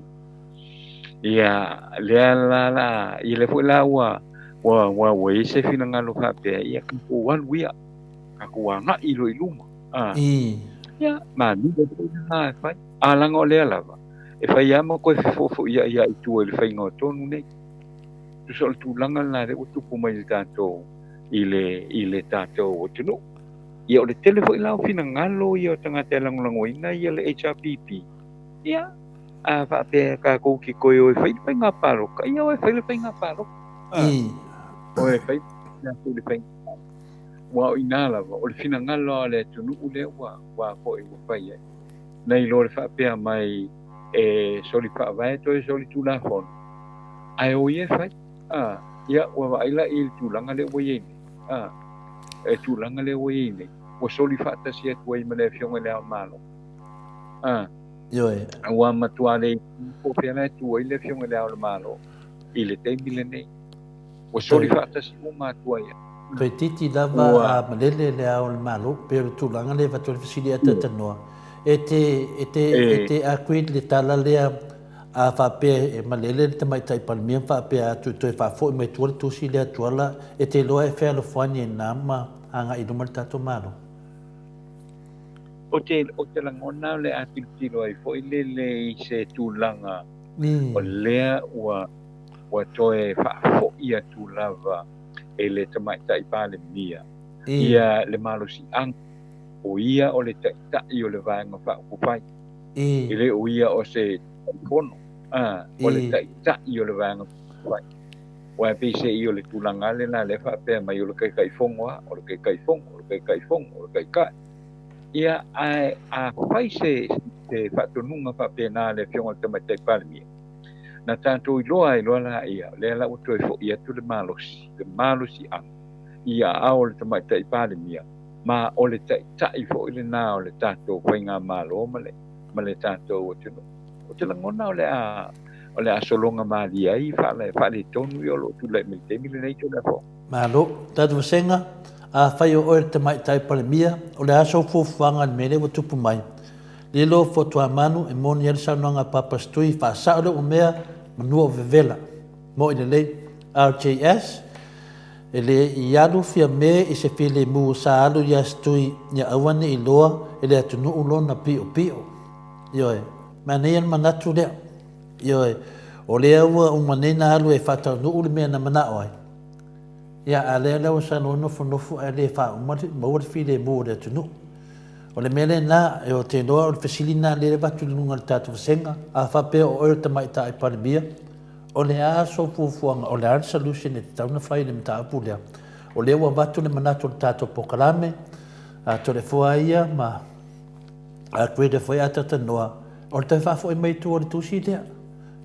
ia lea la la ia lea foi la ua ua ua ua i ai se finagalo faapea ia tatou alu ia tatou agai loa i luma. A ia malie foi lena e fai. A leaga o lea lava e fai lava ma toe fefoifoiai lava i tua i le faiga o tonu nei. Tusa o le tulaga lena lea ua tupu mai i le tatou i le i le tatou atunuu. Ia o le tele foi la o finagalo ia o tagata e lagolagoina ia le HRPP, ia a faapea tatou te toe o e fai le faiga palota, ia o e fai le faiga palota. O e fai le faiga palota. Aua o i ina lava, o le finagalo lava o le atunuu lea ua ua foi ua fai ai. Nai lo le faapea mai e soli faavae toe soli tulafono, ae o ia e fai. Ia ua vaai la i le tulaga lea ua i ai nei. E tulaga lea ua i ai nei, ua soli faatasi atu ai ma le Afioga i Le Ao Malo. Ioe. Ua matua le po o fea la e tu ai le Afioga i Le Ao o le Malo i le taimi lenei. Ua soli faatasi uma atu ai. Toeitiiti lava a malele Le Ao o le Malo, pei o le tulaga lea e avatu ai le fesili a Talanoa. E te, e te, e te agree i le tala lea a faapea e malele le Tamaitai Palemia ma faapea atu e toe faafoi mai tua le tusi lea Tuala, e te iloa e fealofani ai na ma agai i luma le tatou Malo? Ou te, ou te lagona o le a tilotilo ai foi lele i se tulaga o lea ua, ua toe faafoi atu lava e le Tamaitai Palemia ia le malosiaga o ia o le Taitai o le Vaega Faaupufai. E le o ia o se Taitaifono, o le Taitai o le Vaega Faaupufai. Aua e peiseai o le tulaga lava lena lea e faapea mai o le Taitaifono lava, o le Taitaifono, o le Taitaifono, o le Taitai. Ia, ae a fai se faatonuga faapena a le Afioga i le Tamaitai Palemia, na tatou iloa ai loa laia, o lea la ua toe foi atu le malosi, le malosiaga i aao o le Tamaitai Palemia, ma o le taitai foi lena o le tatou faigamalo ma le, ma le tatou atunuu. Ou te lagona o le a, o le a sologa malie ai faaletonu ia o lo o tulai mai i le taimi lenei Tulafono. Malo. Tatou Vasega, afai o oe le Tamaitai Palemia, o le a sou fuafuaga i le mea lea ua tupu mai? Lilo Fotuamanu e moni ai le saunoaga a Papa Stui, faasao le umea, manua o vevela. Moi lelei. RJS, E le i alu Fiame i se filemu sa alu iā Stui ia aua ne i loa e le atunuu lona piopio. Ioe, manaia le manatu lea. Ioe, o lea ua uma nei na alu e faataunuu le mea na manao ai. Ia, a lea la ua saunoa nofonofo ae le faauma le, maua le filemu o le atunuu. O le mea lena, e o te iloa o le fesili lena lea e avatu i luga o le tatou vasega, a faapea o oe o le Tamaitai Palemia, o le a sou fuafuaga, o le a le solution e tatau ona fai i le mataupu lea? O lea ua avatu le manatu o le tatou polokalame, a Toleafoa ia ma a Greta foi a talanoa, o le toe faafoi mai i tua o le tusi lea.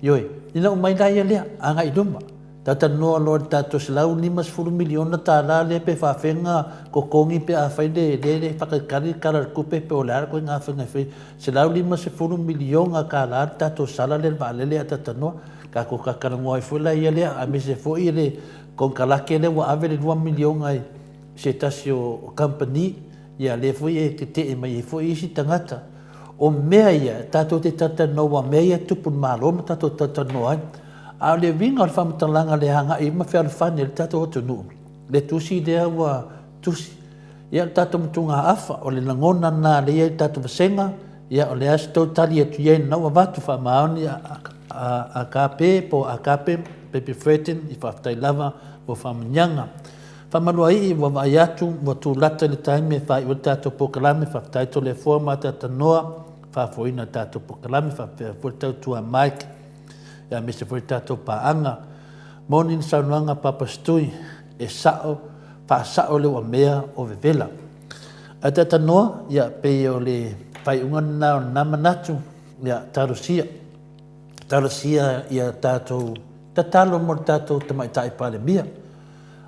Ioe, ina ua mai la ia lea, agai i luma. Talatalanoa loa i le tatou $150 miliona lea pe faafega totogi pe afai le le le faatalitali le Tala o le Tupe pe o le a le ituaiga faiga e fai. $150 miliona le tatou sala lea i le vaalele a talatalanoa. Tatou talatalanoa ai foi la ia lea aemaise foi le konekarate lea ua ave le $2 miliona i se tasi o kamupani, ia lea foi e tetee mai ai foi isi tagata. O mea ia tatou te talatalanoa aua o mea ia e tupu i le Malo ma tatou talatalanoa ai. A o le uiga o le faamatalaga le agai ma fealofani a le tatou atunuu, le tusi lea ua tusi. Ia o le tatou matugaafa, o le lagona lena lea e i ai le tatou vasega, ia o le a se tou tali atu i ai lena ua avatu faamaoni a KP po o Akape Baby Fredin, i faafetai lava mo faamanuiaga. Faamaluaii ua vaai atu ua tulata i le taimi e faaiu ai le tatou polokalame, faafetai Toleafoa ma Atatanoa, faafoeina le tatou polokalame, faapea foi le tautua a Mike aemaise foi le tatou paaga. Moni le saunoaga a Papa Stui, e sao, faasao le uamea o vevela. Ae Atatanoa, ia pei o le faaiuga lena o lena manatu, ia talosia, talosia ia tatou tatalo mo le tatou Tamaitai Palemia.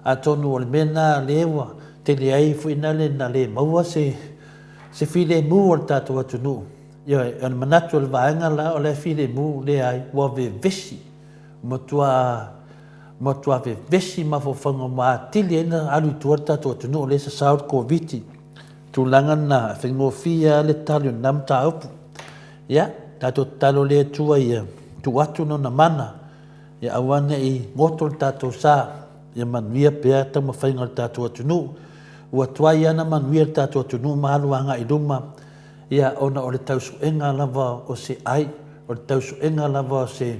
Atonu o le mea lena lea ua tele ai foi na le na le maua se se filemu o le tatou atunuu. Ioe, o le manatu o le vaega la o la e filemu, leai, ua vevesi, matua matua vevesi mafaufauga ma atili ai na alu i tua le tatou atunuu o lea e sasao le Koviti. Tulaga lena, e faigofie lava le tali o lena mataupu. Ia, tatou tatalo i le Atua ia tuu atu Lona mana Ia aua ne i goto le tatou sa, ia manuia pea taumafaiga o le tatou atunuu. Ua tuai lava ona manuia le tatou atunuu ma alu agai i luma, ia ona o le tausuega lava o se ai, o le tausuega lava o se,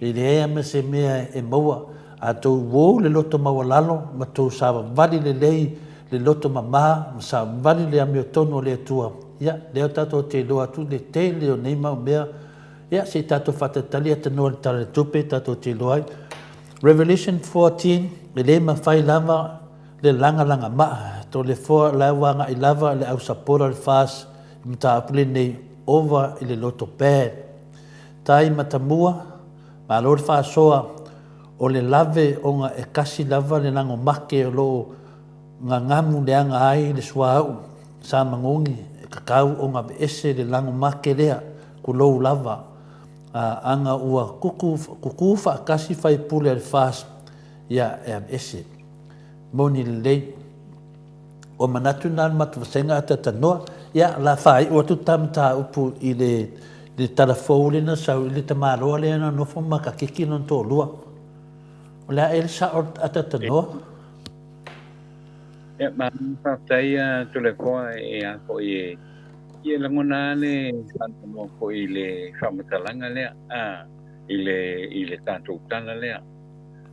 e leai lava ma se mea e maua. A outou uo le loto maualalo ma outou savavali lelei le loto mamā ma savali le amiotonu o le Atua, ia, lea tatou te iloa atu le tele o nei mau mea, ia, se i tatou faatalitali atanoa i le Tala o le Tupe tatou te iloa ai. Revelation 14, e le mafai lava le lagalaga maa, Toleafoa la ua agai lava le au sapora o le FAST i mataupu lenei ova i le loto bad. Tai Matamua, malo le faasoa, o le lave ona e kasi lava le lago make o lo o gagamu leaga ai le suauu sa magogi e tatau ona aveese le lago make lea, tulou lava, a aga ua kuku kuku faatasi faipule a le FAST ia e aveese. Moni lelei. Ua manatu na le matou vasega a tatanoa, ia la faaiu atu ta mataupu i le le tala fou lea na sau i le tamaloa lea na nofo ma kakiki lona toalua. O le a ea le sao a tatanoa? Ia, malo faafetai a Toleafoa e a foi e ia lagona lava le faanoanoa foi i le faamatalaga lea, a, i le i le tatou tala lea.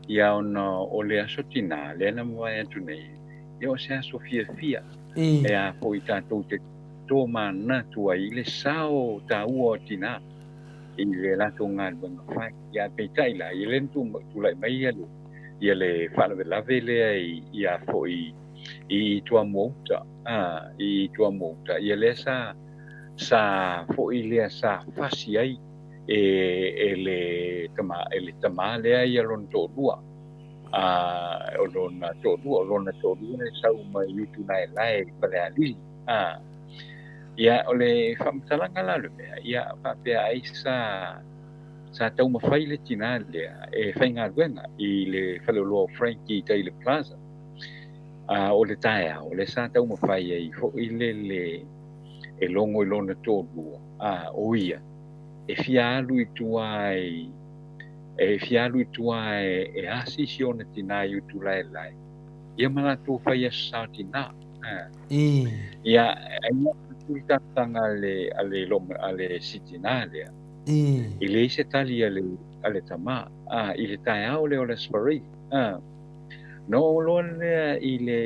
Ia ona o le aso tinā lea na mavae atu nei, ia o se aso fiafia e a foi tatou te tomanatu ai i le sao taua o tinā i le latou galuega fai. Ia ae peitai la, ia lea na tulai mai ia le ia le faalavelave lea i ia foi i Tuamuauta, a, i Tuamuauta, ia lea sa sa foi lea sa fasi ai e e le tama e le tama lea ia lona toalua a o lona toalua o lona toalua e sau mai Utulaelae i Falealili a ia o le faamatalaga la o le mea ia faapea ai sa sa taumafai le tinā lea e faigaluega i le faleoloa o Frankie i tai i le Plaza a o le taeao lea sa taumafai ai foi le le e logo i lona toalua a o ia e fia alu i tua i e fia alu i tua e, e asi si ona tinā i Utulaelae ia ma latou fai aso sa tinā. Ia, ai atu le talosaga a le, a le, a le si tinā lea. E leai se tali a le, a le tamā, a, i le taeao lea o le Aso Faraile. A, na oo loa lea i le,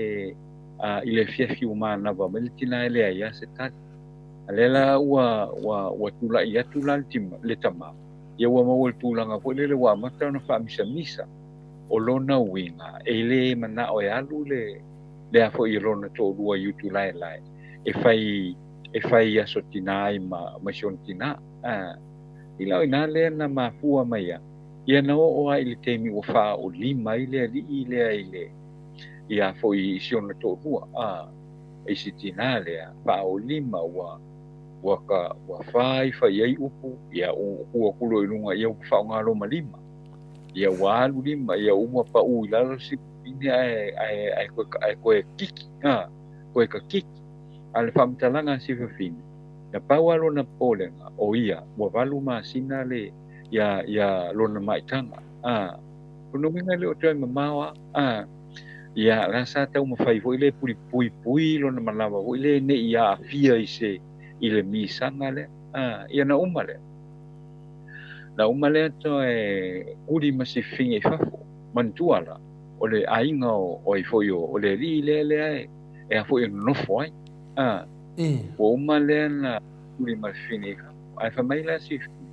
a, i le afiafi ua manava mai le tinā e leai lava se tali. A lea la ua, ua, ua tulai atu la le tima, le tamā, ia ua maua i le tulaga foi lele ua amata ona faamisamisa. O lona uiga, e le manao e alu le, lea foi i lona toalua i Utulaelae e fai e fai aso tinā ai ma ma si ona tinā. A, i la o inā lea na mafua mai ai, ia na oo lava i le taimi ua faaolima ai le alii lea i le ia foi i si ona toalua, a, i si tinā lea, faaolima ua ua ka ua fai fai ai upu, ia ua tu loa i luga, ia ua faaaoga loa ma lima. Ia ua alu lima, ia uma paʻū i lalo si fafine ae ae ae koe ae koe kiki, a, koe ka kiki. A o le faamatalaga a si fafine, na pau lava lona popolega, o ia, ua 8 masina le ia ia lona maitaga, a. Lona uiga e le o toe mamao lava, a. Ia, la sa taumafai foi le puipuipui lona manava foi le ne i aafia i se i le misaga lea, a. Ia na uma lea. Na uma lea toe kuli ma si fafine i fafo, manatua la, o le aiga o ai foi o le alii lea lea e e a foi e nonofo ai. A, ua uma lea na kuli ma le fafine i fafo. Ae fai mai la si fafine,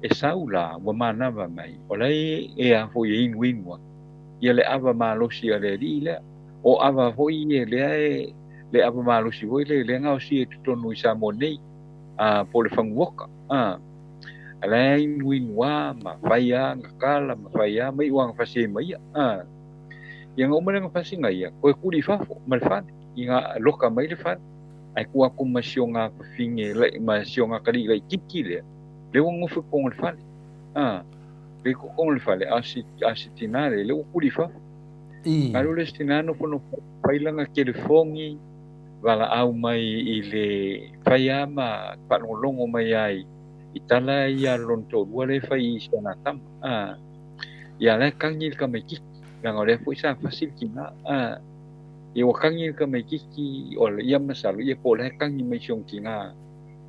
e sau la, ua manava mai, o la e a foi e inuinu atu, ia le ava malosi a le alii lea. O ava foi ia lea e, le ava malosi foi lea lea gaosia i totonu i Samoa nei, a, po o le faguoka. A, a la e inuinu lava ma fai lava na tala ma fai lava ma iu lava na fasi ai ma ia. A, ia na uma lea na fasiga ia, toe kuli i fafo ma le fale, ina loka mai le fale, ae tuu atu ma si ona fafine ma si ona atalii laitiiti lea, lea ua nofo i totonu o le fale. A, lea i totonu o le fale, a o si, a o si tinā lea, lea ua kuli i fafo. Alu le isi tinā nofonofo fai lana telefoni, valaau mai i le fai lava ma faalogologo mai lava i tala ia a lona toalua lea e fai i si ana tama. A, ia la e tagi le tamaitiiti, leaga o lea foi sa fasi le tinā. A, ia ua tagi le tamaitiiti, o le, ia masalo, ia po o la e tagi mai i si ona tinā.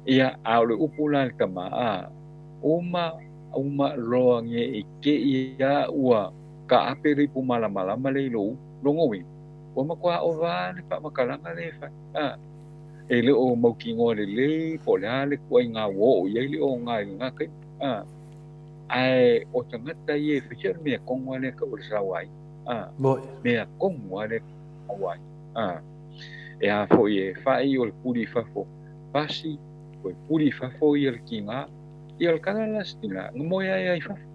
Ia, a o le upu la a le tama, a, uma, uma loa ne i te i a ua taape le ipu malamalama lea i lou logo uiga. Ua matua ova lava le faamatalaga lea e fai. A, e le o mautinoa lelei po o le a le ituaiga ua oo i ai le oga i lena taimi. A, ae o tagata ia e fai, se o le mea tonu lava lea e tau o le sauaina. A, mea tonu lava lea e tau o le sauaina. A, e a foi e fai o le puli i fafo pasi, toe puli i fafo ia le tiga. Ia o le tala la a si tina, na moe ai lava i fafo.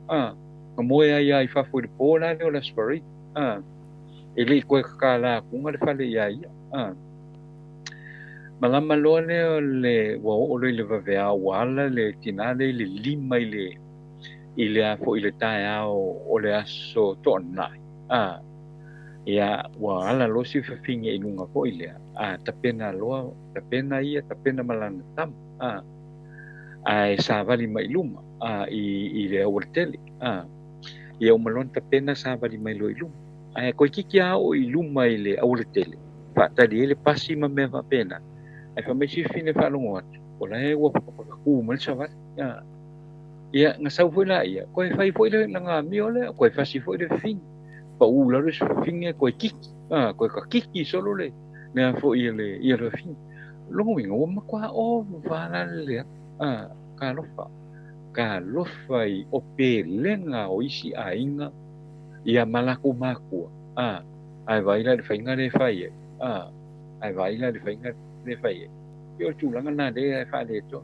A, na moe ai lava i fafo i le po la lea o le Aso Faraile. A, e le i toe tatala atuga le fale iā ia. A, malama loa lea o le, ua oo loa i le vaveao ua ala le tina lea i le 5 i le, i le a foi i le taeao o le aso Toonai. A, ia, ua ala loa si fafine i luga foi lea, a, tapena loa, tapena ia, tapena ma lana tama. A, ae savali mai i luma, a, i le aualatele. A, ia uma loa ona tapena savali mai loa i luma. Ae toeitiiti lava oo i luma i le aualatele, faatali ai le pasi ma mea faapena. Ae fai mai si fafine faalogo atu, o la e ua patapataku mai le savali. A, ia, na sau foi laia, toe fai foi le lana amio lea, toe fasi foi le fafine. Pau i lalo si fafine, toe kiki, a, toe kakiki solo le, le a foi le, ia le fafine. Lona uiga, ua matua ova la le leaga. A, talofa. Talofa i o pelega o isi aiga ia ma latou matua, a, ae vaai la i le faiga lea e fai ai, a, ae vaai la i le faiga lea e fai ai. Ia o le tulaga lena lea e faaletonu.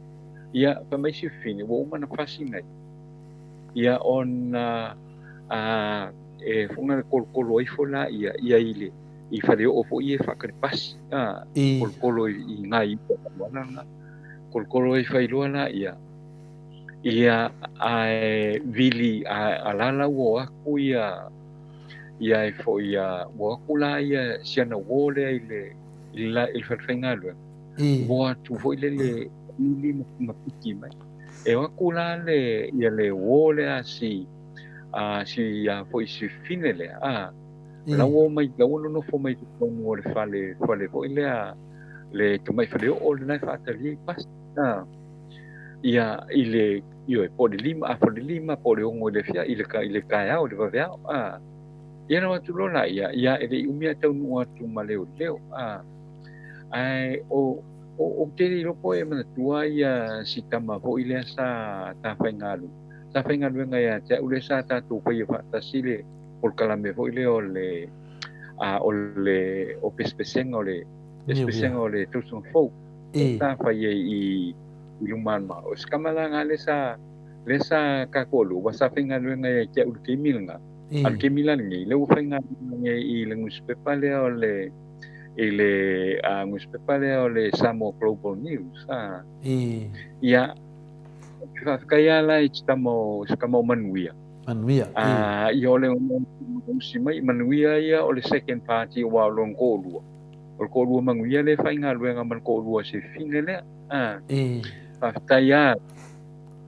Ia, fai mai si fafine, ua uma ona fasi nai, ia ona a, e foga le kolokolo ifo laia ia i le i faleoo foi ia e faatali pasi, a, kolokolo i nai auala na, kolokolo ai fai loa laia, ia ae vili a alala ua o atu ia ia e foi ia ua o atu la ia si ana uō lea i le i le fale faigaluega ua o atu foi lele vili ma piki mai. E o atu la le ia le uō lea si a si a foi si fafine lea a la ua o mai la ua nonofo mai i totonu o le fale fale foi lea le tamai faleoo lena e faatali ai pasi a. Ia, i le, ioe, po o le 5, a po o le 5, po o le 6 i le afiafi, i le, i le taeao, i le vaveao, a. Ia na o atu loa laia, ia, e le i umi ae taunuu atu ma leoleo, a. Ae, o, o, ou te le iloa po o e manatua ia si tama foi lea sa ta faigaluega, sa faigaluega ia te au lea sa tatou faia faatasi le polokalame foi lea o le, a, o le, o pesepesega o le, pesepesega o le tausaga fou. Sa fai ai i i luma o le Malo. O si tama la lena lea sa lea sa tatou alu, sa faigaluega ia te au i le taimi lena. A o le taimi la lenei, lea ua faigaluega nei i le nusipepa lea o le i le nusipepa lea o le Samoa Global News. A. Ia, faafetai lava la i si tama o si tama o Manuia. Manuia. A, ia o le usi mai Manuia ia o le second party aua o lona toalua. O le toalua manuia lea e faigaluega ma le toalua o si fafine lea. A. Faafetai lava.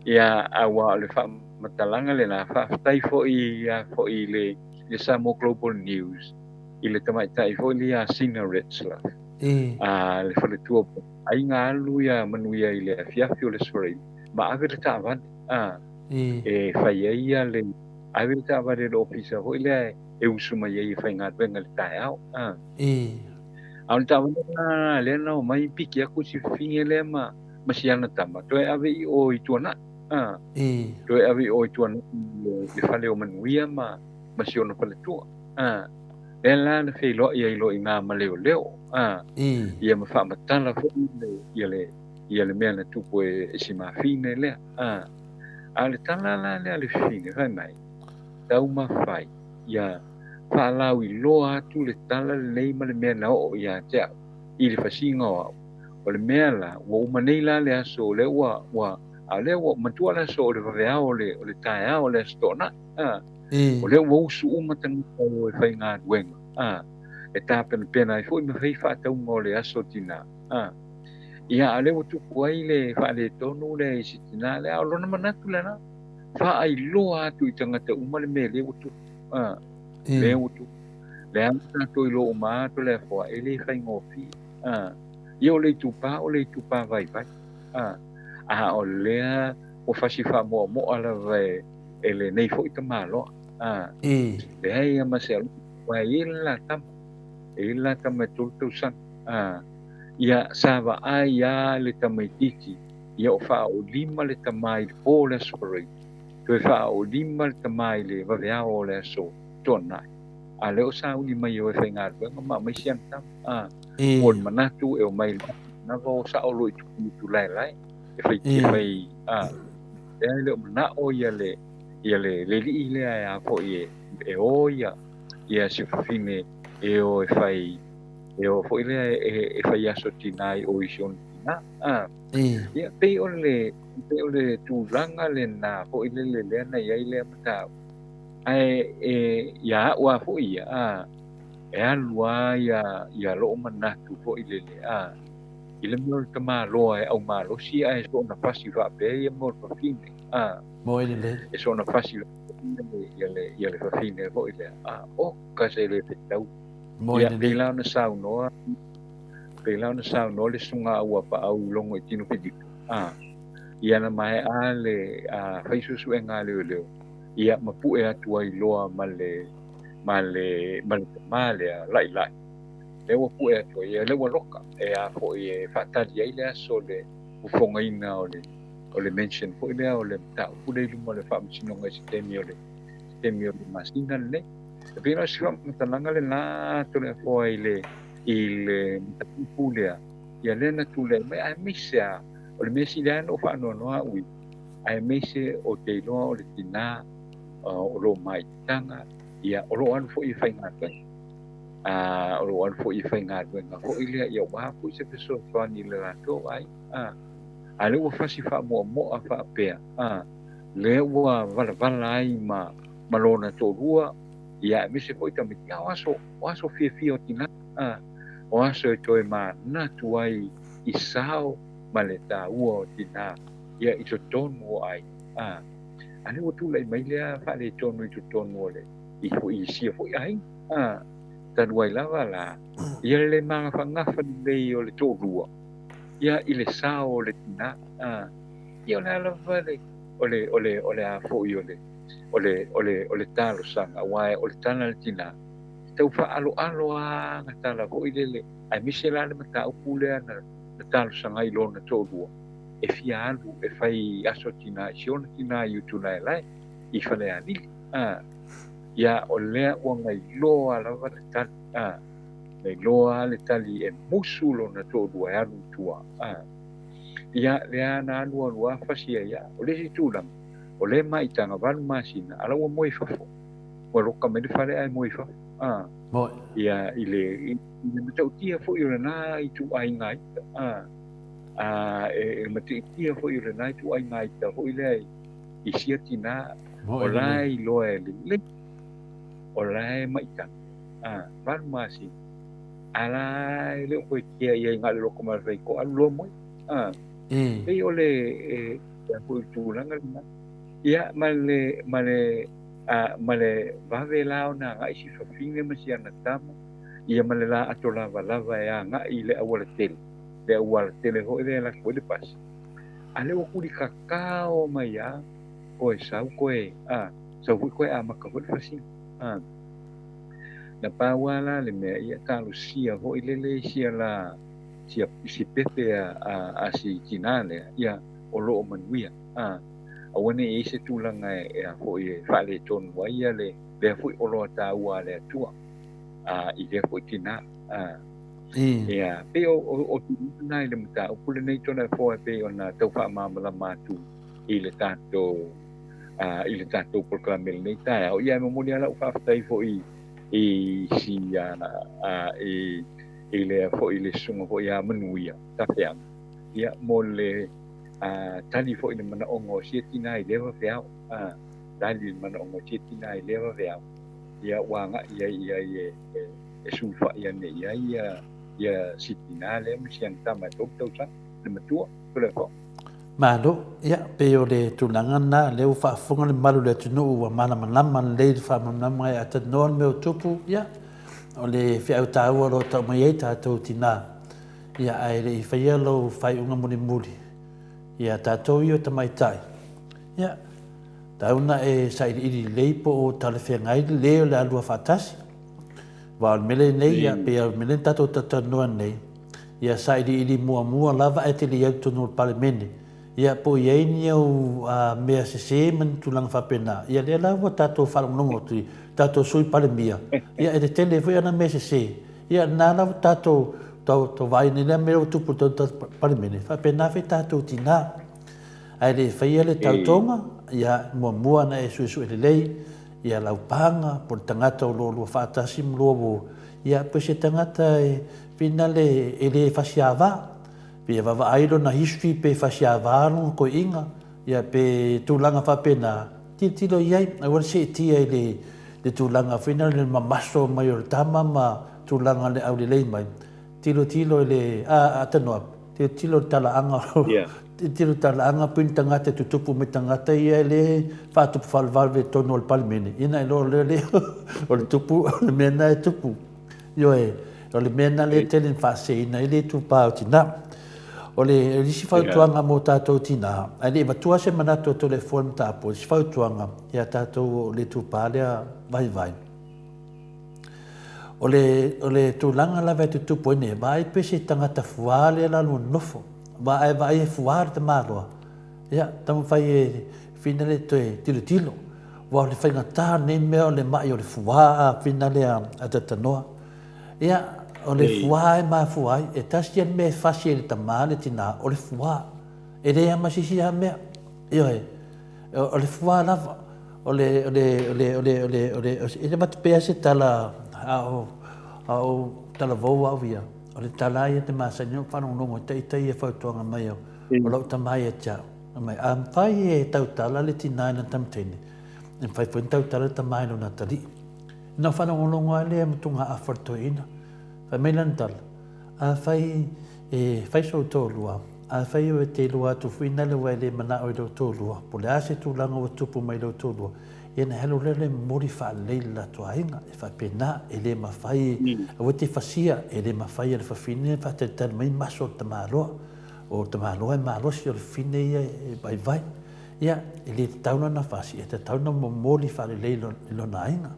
Ia, aua o le faamatalaga lena, faafetai foi ia foi i le, le Samoa Global News, i le tamaitai foi lea ia Sina Retzlaff. A, le faletua aiga alu ia Manuia i le afiafi o le Aso Faraile, ma ave le taavale, a, e fai ai ia le, ave le taavale i le ofisa foi lea e usu mai ai e faigaluega i le taeao. A. A o le taavale la lea na omai piki atu si fafine lea ma ma si ana tama, toe ave i o i Tuanai. A. Toe ave i o i Tuanai i le fale o Manuia ma ma si ona faletua. A. Lea la na feiloai ai loa i ina ma leoleo. A. Ia ma faamatala foi le ia le ia le mea na tupu e si mafine lea. A. A o le tala la lea a le fafine, fai mai, taumafai ia faalauiloa atu le tala lenei ma le mea na oo ia te au i le fasiga o au. O le mea la, ua uma nei la le aso lea ua, ua, a o lea ua matua le aso o le vaveao o le, o le taeao o le Aso Toonai, a. O lea ua usu uma tagata e o e faigaluega, a, e tapenapena ai foi ma fai faatauga o le aso tina, a. Ia, a o lea ua tupu ai le faaletonu lea i si tina lea, a o lona manatu lena, faailoa atu i tagata uma le mea lea ua tupu. A, lea ua tupu. Lea ua tatou iloa uma atu le afoa, e le faigofie. A, ia o le itupa, o le itupa vaivai. A, a o lea ua fasi faamoamoa lava e, e lenei foi tamaloa. A, leai lava ma se alofa, aua e i ai le la tama. E i ai le la tama e 3 tausaga. A, ia, sa vaai lava le tamaitiiti, ia o faaolima le tama i le po o le Aso Faraile, toe faaolima le tama i le vaveao o le Aso Toonai, a lea o sauni mai e o e faigaluega ma aumai si ana tama. A, mo le manatu e omai i le manava o sao loa i Tulaelae e fai, e fai, a, lea e le o manao ia le, ia le, le alii lea e a foi e, e o ia, ia si fafine e o e fai, e o foi lea e, e fai aso tinā i o i si ona tinā. A, ia, pei o le, pei o le tulaga lenā foi lele lea na i ai lea mataupu. Ae e, ia a'u a foi ia, a, e alu a ia, ia lo'u manatu foi lele, a, i le mea o le tamaloa e aumalosi ae soona fasi faapea ia mo le fafine, a, Moe lelei. e soona fasi ia le, ia le fafine foi lea, a, oka se le fetau. Moe Ia, pei lelei. la ona saunoa, pei la ona saunoa le susuga a Uapaau i Logo i Tino Filipo, a, ia na maea le, a, fai suesuega a leoleo, ia ma pue atu ai loa ma le, ma le, ma le tamā lea laʻilaʻi, lea ua pue atu ai, ia lea ua loka, e a foi e faatali ai le aso le fofogaina o le, o le mention foi lea o le mataupu lea i luma o le Faamasinoga i se taimi o le, se taimi o le masina lenei. E pei la o si faamatalaga lenā Toleafoa i le, i le mataupu lea, ia lea na tulai mai, aemaise lava, o le mea sili lava ona ou faanoanoa au ia, aemaise ou te iloa o le tinā o lo o maitaga, ia, o lo o alu foi e faigaluega. A, o lo o alu foi e faigaluega foi lea, ia aua foi se fesoasoani i le latou aiga. A, a lea ua fasi faamoamoa faapea, a, lea ua valavala ai ma, ma lona toalua, ia aemaise foi tamaiti, a o aso, o aso fiafia o tinā, a, o aso e toe manatu ai i sao ma le taua o tinā, ia i totonu o aiga, a, a lea ua tulai mai lea faaletonu i totonu o le, i foi i sia foi aiga, a, talu ai lava la, ia le magafagafa lelei o le toalua, ia i le sao o le tinā, a, ia o le a lava le, o le, o le, o le a foi o le, o le, o le, o le talosaga, aua o le tala a le tinā, e tau faaaloalo lava ana tala foi lele, aemaise la le mataupu lea na, na talosaga ai i lona toalua, e fia alu e fai aso tinā i si ona tinā i Utulaelae, i Falealili. A, ia, o lea ua gailoa lava le tali, a, gailoa le tali e musu lona toalua e alu i tua. A, ia, lea na alu alu lava fasi ai lava. O le isi tulaga, o lea maitaga 8 masina, a la ua moe i fafo. Ua loka mai le fale ae moe i fafo. A, Moe. ia, i le, i le matautia foi o lena ituaiga ita. A, a, e, e matautia foi o lena ituaiga ita foi lea i, i sia tinā, Moe o la lelei. e iloa e lelei, o la e maitaga. A, 8 masina, a la e le o koe kea i ai na o le loko mai o le faitoa, alu loa moe. A, pei o le, e, e foi tulaga lena. Ia, ma le, ma le, a, ma le vave la ona agai si fafine ma si ana tama, ia ma le la ato lavalava e agai i le aualatele, le aualatele foi lea e alu atu ai le pasi. A lea ua kulikakao mai lava, koe sau koe, a, sau foi koe amata foi le fasiga. A, na pau lava la le mea, ia talosia foi lele i sia la, sia, si pepe a, a, a si tinā lea, ia, o lo o manuia. A, aua ne i i ai se tulaga e, e a foi e faaletonu ai ia le, lea foi oloa taua a le Atua, a, i lea foi tinā. A, ia, pei o, o, o tulaga na i le mataupu lenei Toleafoa e pei ona tau faamalamalama atu i le tatou, a, i le tatou polokalame i lenei taeao. Ia, e momoli lava lau faafetai foi i si, a, a, i, i lea foi le susuga foi ia Manuia Tafeaga, ia, mo le, a, tali foi i le manaoga o sia tinā i lea vaveao, a, tali i le manaoga o sia tinā i lea vaveao, ia ua agai ai i ai e, e, e sulufai ane i ai ia, ia si tinā lea ma si ana tama e 3 tausaga, le matua, Toleafoa. Malo, ia, pei o le tulaga lena, lea ua faafofoga le mamalu o le atunuu ua malamalama lelei le faamalamalamaga e atalanoa le mea o tupu, ia, o le feau taua o lo o tau mai ai tatou tinā, ia, ae le i faia lou faaiuga mulimuli, ia, tatou ia o tamaitai, ia, tau na e sailiili lelei po o talafeagai le o le alua faatasi. Aua o le mea lenei, ia, pei o le mea lea na tatou talatalanoa nei, ia sailiili muamua lava ae te le i alu i totonu o le Palemene, ia po o i ai ni au mea sese ma ni tulaga faapena, ia lea la ua tatou faalogologo atu i tatou Sui Palemia, ia e tetele foi ana mea sese, ia lena la ua tatou tau vaai nei lea mea ua tupu i totonu o le Palemene, e faapena foi tatou tina. Ae le i faia le tautoga, ia muamua ona e suesue lelei ia lau paga po o le tagata o lo o lua faatasi ma lua uo, ia po o se tagata e finale e le fasiava, pe vaavaai lona history pe fasiava lona toeaina, ia pe tulaga faapena, tilotilo i ai, aua le seetia i le tulaga foi lea o le mamaso mai o le tama ma tulaga o le aulelei mai, tilotilo i le, a, a tanoa, tilotilo i le talaaga, tilotilo i le talaaga pei ni tagata e tutupu mai tagata ia e le faatupu faalevaleve i totonu o le Palemene, ia ona iloa loa lea o le tupu, o le mea lena e tupu. Ioe, o le mea lena lea e tele ina faaseseina ai le itupa o tina. O le isi fautuaga mo tatou tina, ae le i avatua se manatu o Toleafoa i le mataupu, o le isi fautuaga ia tatou o le itupa lea vaivai, o le, o le tulaga lava e tutupu ai nei, vaai pe se tagata fuā lea la lua nofo, aua a e vaai e fuā le tamaloa, ia, taumafai e finale toe tilotilo, aua o le faigata lenei mea o le mai o le fuā a finale a Tatanoa. Ia, o le fuā e mafua ai, e tasi lava le mea e fasi ai le tama le tina, o le fuā. E leai lava ma se isi mea. Ioe, o le fuā lava. O le, o le, o le, o le, o le, o le, e avatu pea se tala a o, a o talavou au ia, o le tala ia te masani ona faalogologo i ita ia fautuaga mai o, o lau tama ia te au. Fai mai, a mafai e tautala le tina i lana tamateine, e mafai foi ona tautala le tama i lona atalii. Ona faalogologo lava lea ma togaafa le toeaina. Fai mai lana tala, Afai e fai sou toalua, afai e te iloa atu foi nale ua e le manao i lou toalua, po o le a se tulaga ua tupu mai i lou toalua, ia ona e alu lea e momoli faalelei i le latou aiga. E faapena, e le mafai, aua e te fasia, e le mafai e le fafine ona faatalitali mai maso o le tamaloa. O le tamaloa e malosi, o le fafine ia e vaivai. Ia, e le tatau la ona fasi, e tatau ona momoli faalelei i lona aiga.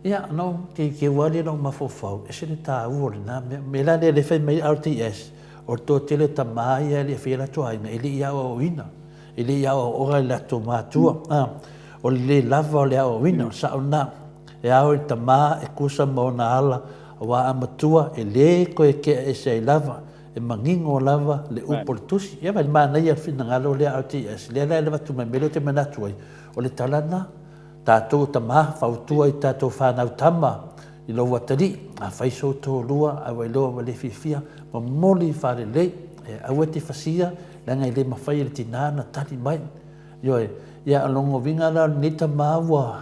Ia, ona ou teuteu lava lea i lou mafaufau, e ese le taua o lena mea. O le mea la lea e fai mai ai RTS, o le toatele o tama ia e le i faia latou aiga, e le i aoaoina, e le i aoaoga i latou matua. O le le lava o le aoaoina, o le sao lena. E ao i le tama e tusa ma ona ala, aua a matua, e le toe tea ese ai lava, e manino lava le upu o le tusi. Ia ma le manaia o le finagalo lea RTS, lea la e avatu mai, mea lea ou te manatu ai, o le tala lena. Tatou o tama, fautua i tatou fanau tama i lou atalii, afai sou toalua ae ua iloa ua le fiafia, momoli faalelei, e aua e te fasia, leaga e le mafai e le tina ona tali mai. Ioe, ia o lona uiga la o lenei tama ua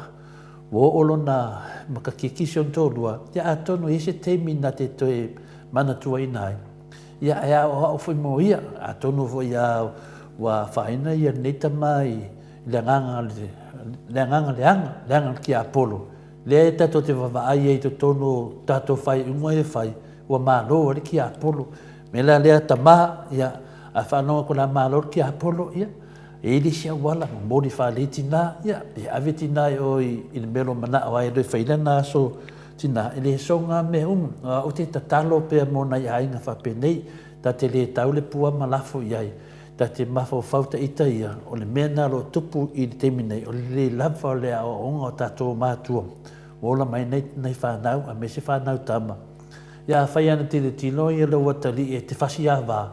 ua oo lona makakiki si ona toalua, ia atonu e i ai se taimi na te toe manatuaina ai, ia e aoao foi mo ia, atonu foi a ua afaina ia lenei tama i le agaga le agaga leaga, le agaga tiapolo, lea e tatou te vaavaai ai i totonu o tatou faaiuga ia e fai, ua malo ai le tiapolo. O le mea la lea tama, ia, a faalogo atu o le a malo le tiapolo, ia, e i ai le isi auala, momoli faalelei tina, ia, e ave tina i o i le mea o lo o manao ai e fai lana aso tina, e le soga mea uma. Ou te tatalo pea mo nai aiga faapenei, ta te le tau le pua ma lafo i ai, Ta te mafaufau ta ita ia, o le mea lena o lo o tupu i le taimi nei, o le lelei lava o le aoaoga o tatou matua ua ola mai nei nai fanau aemaise fanau tama. Ia afai lava na tilotilo ia lou atalii e te fasiava,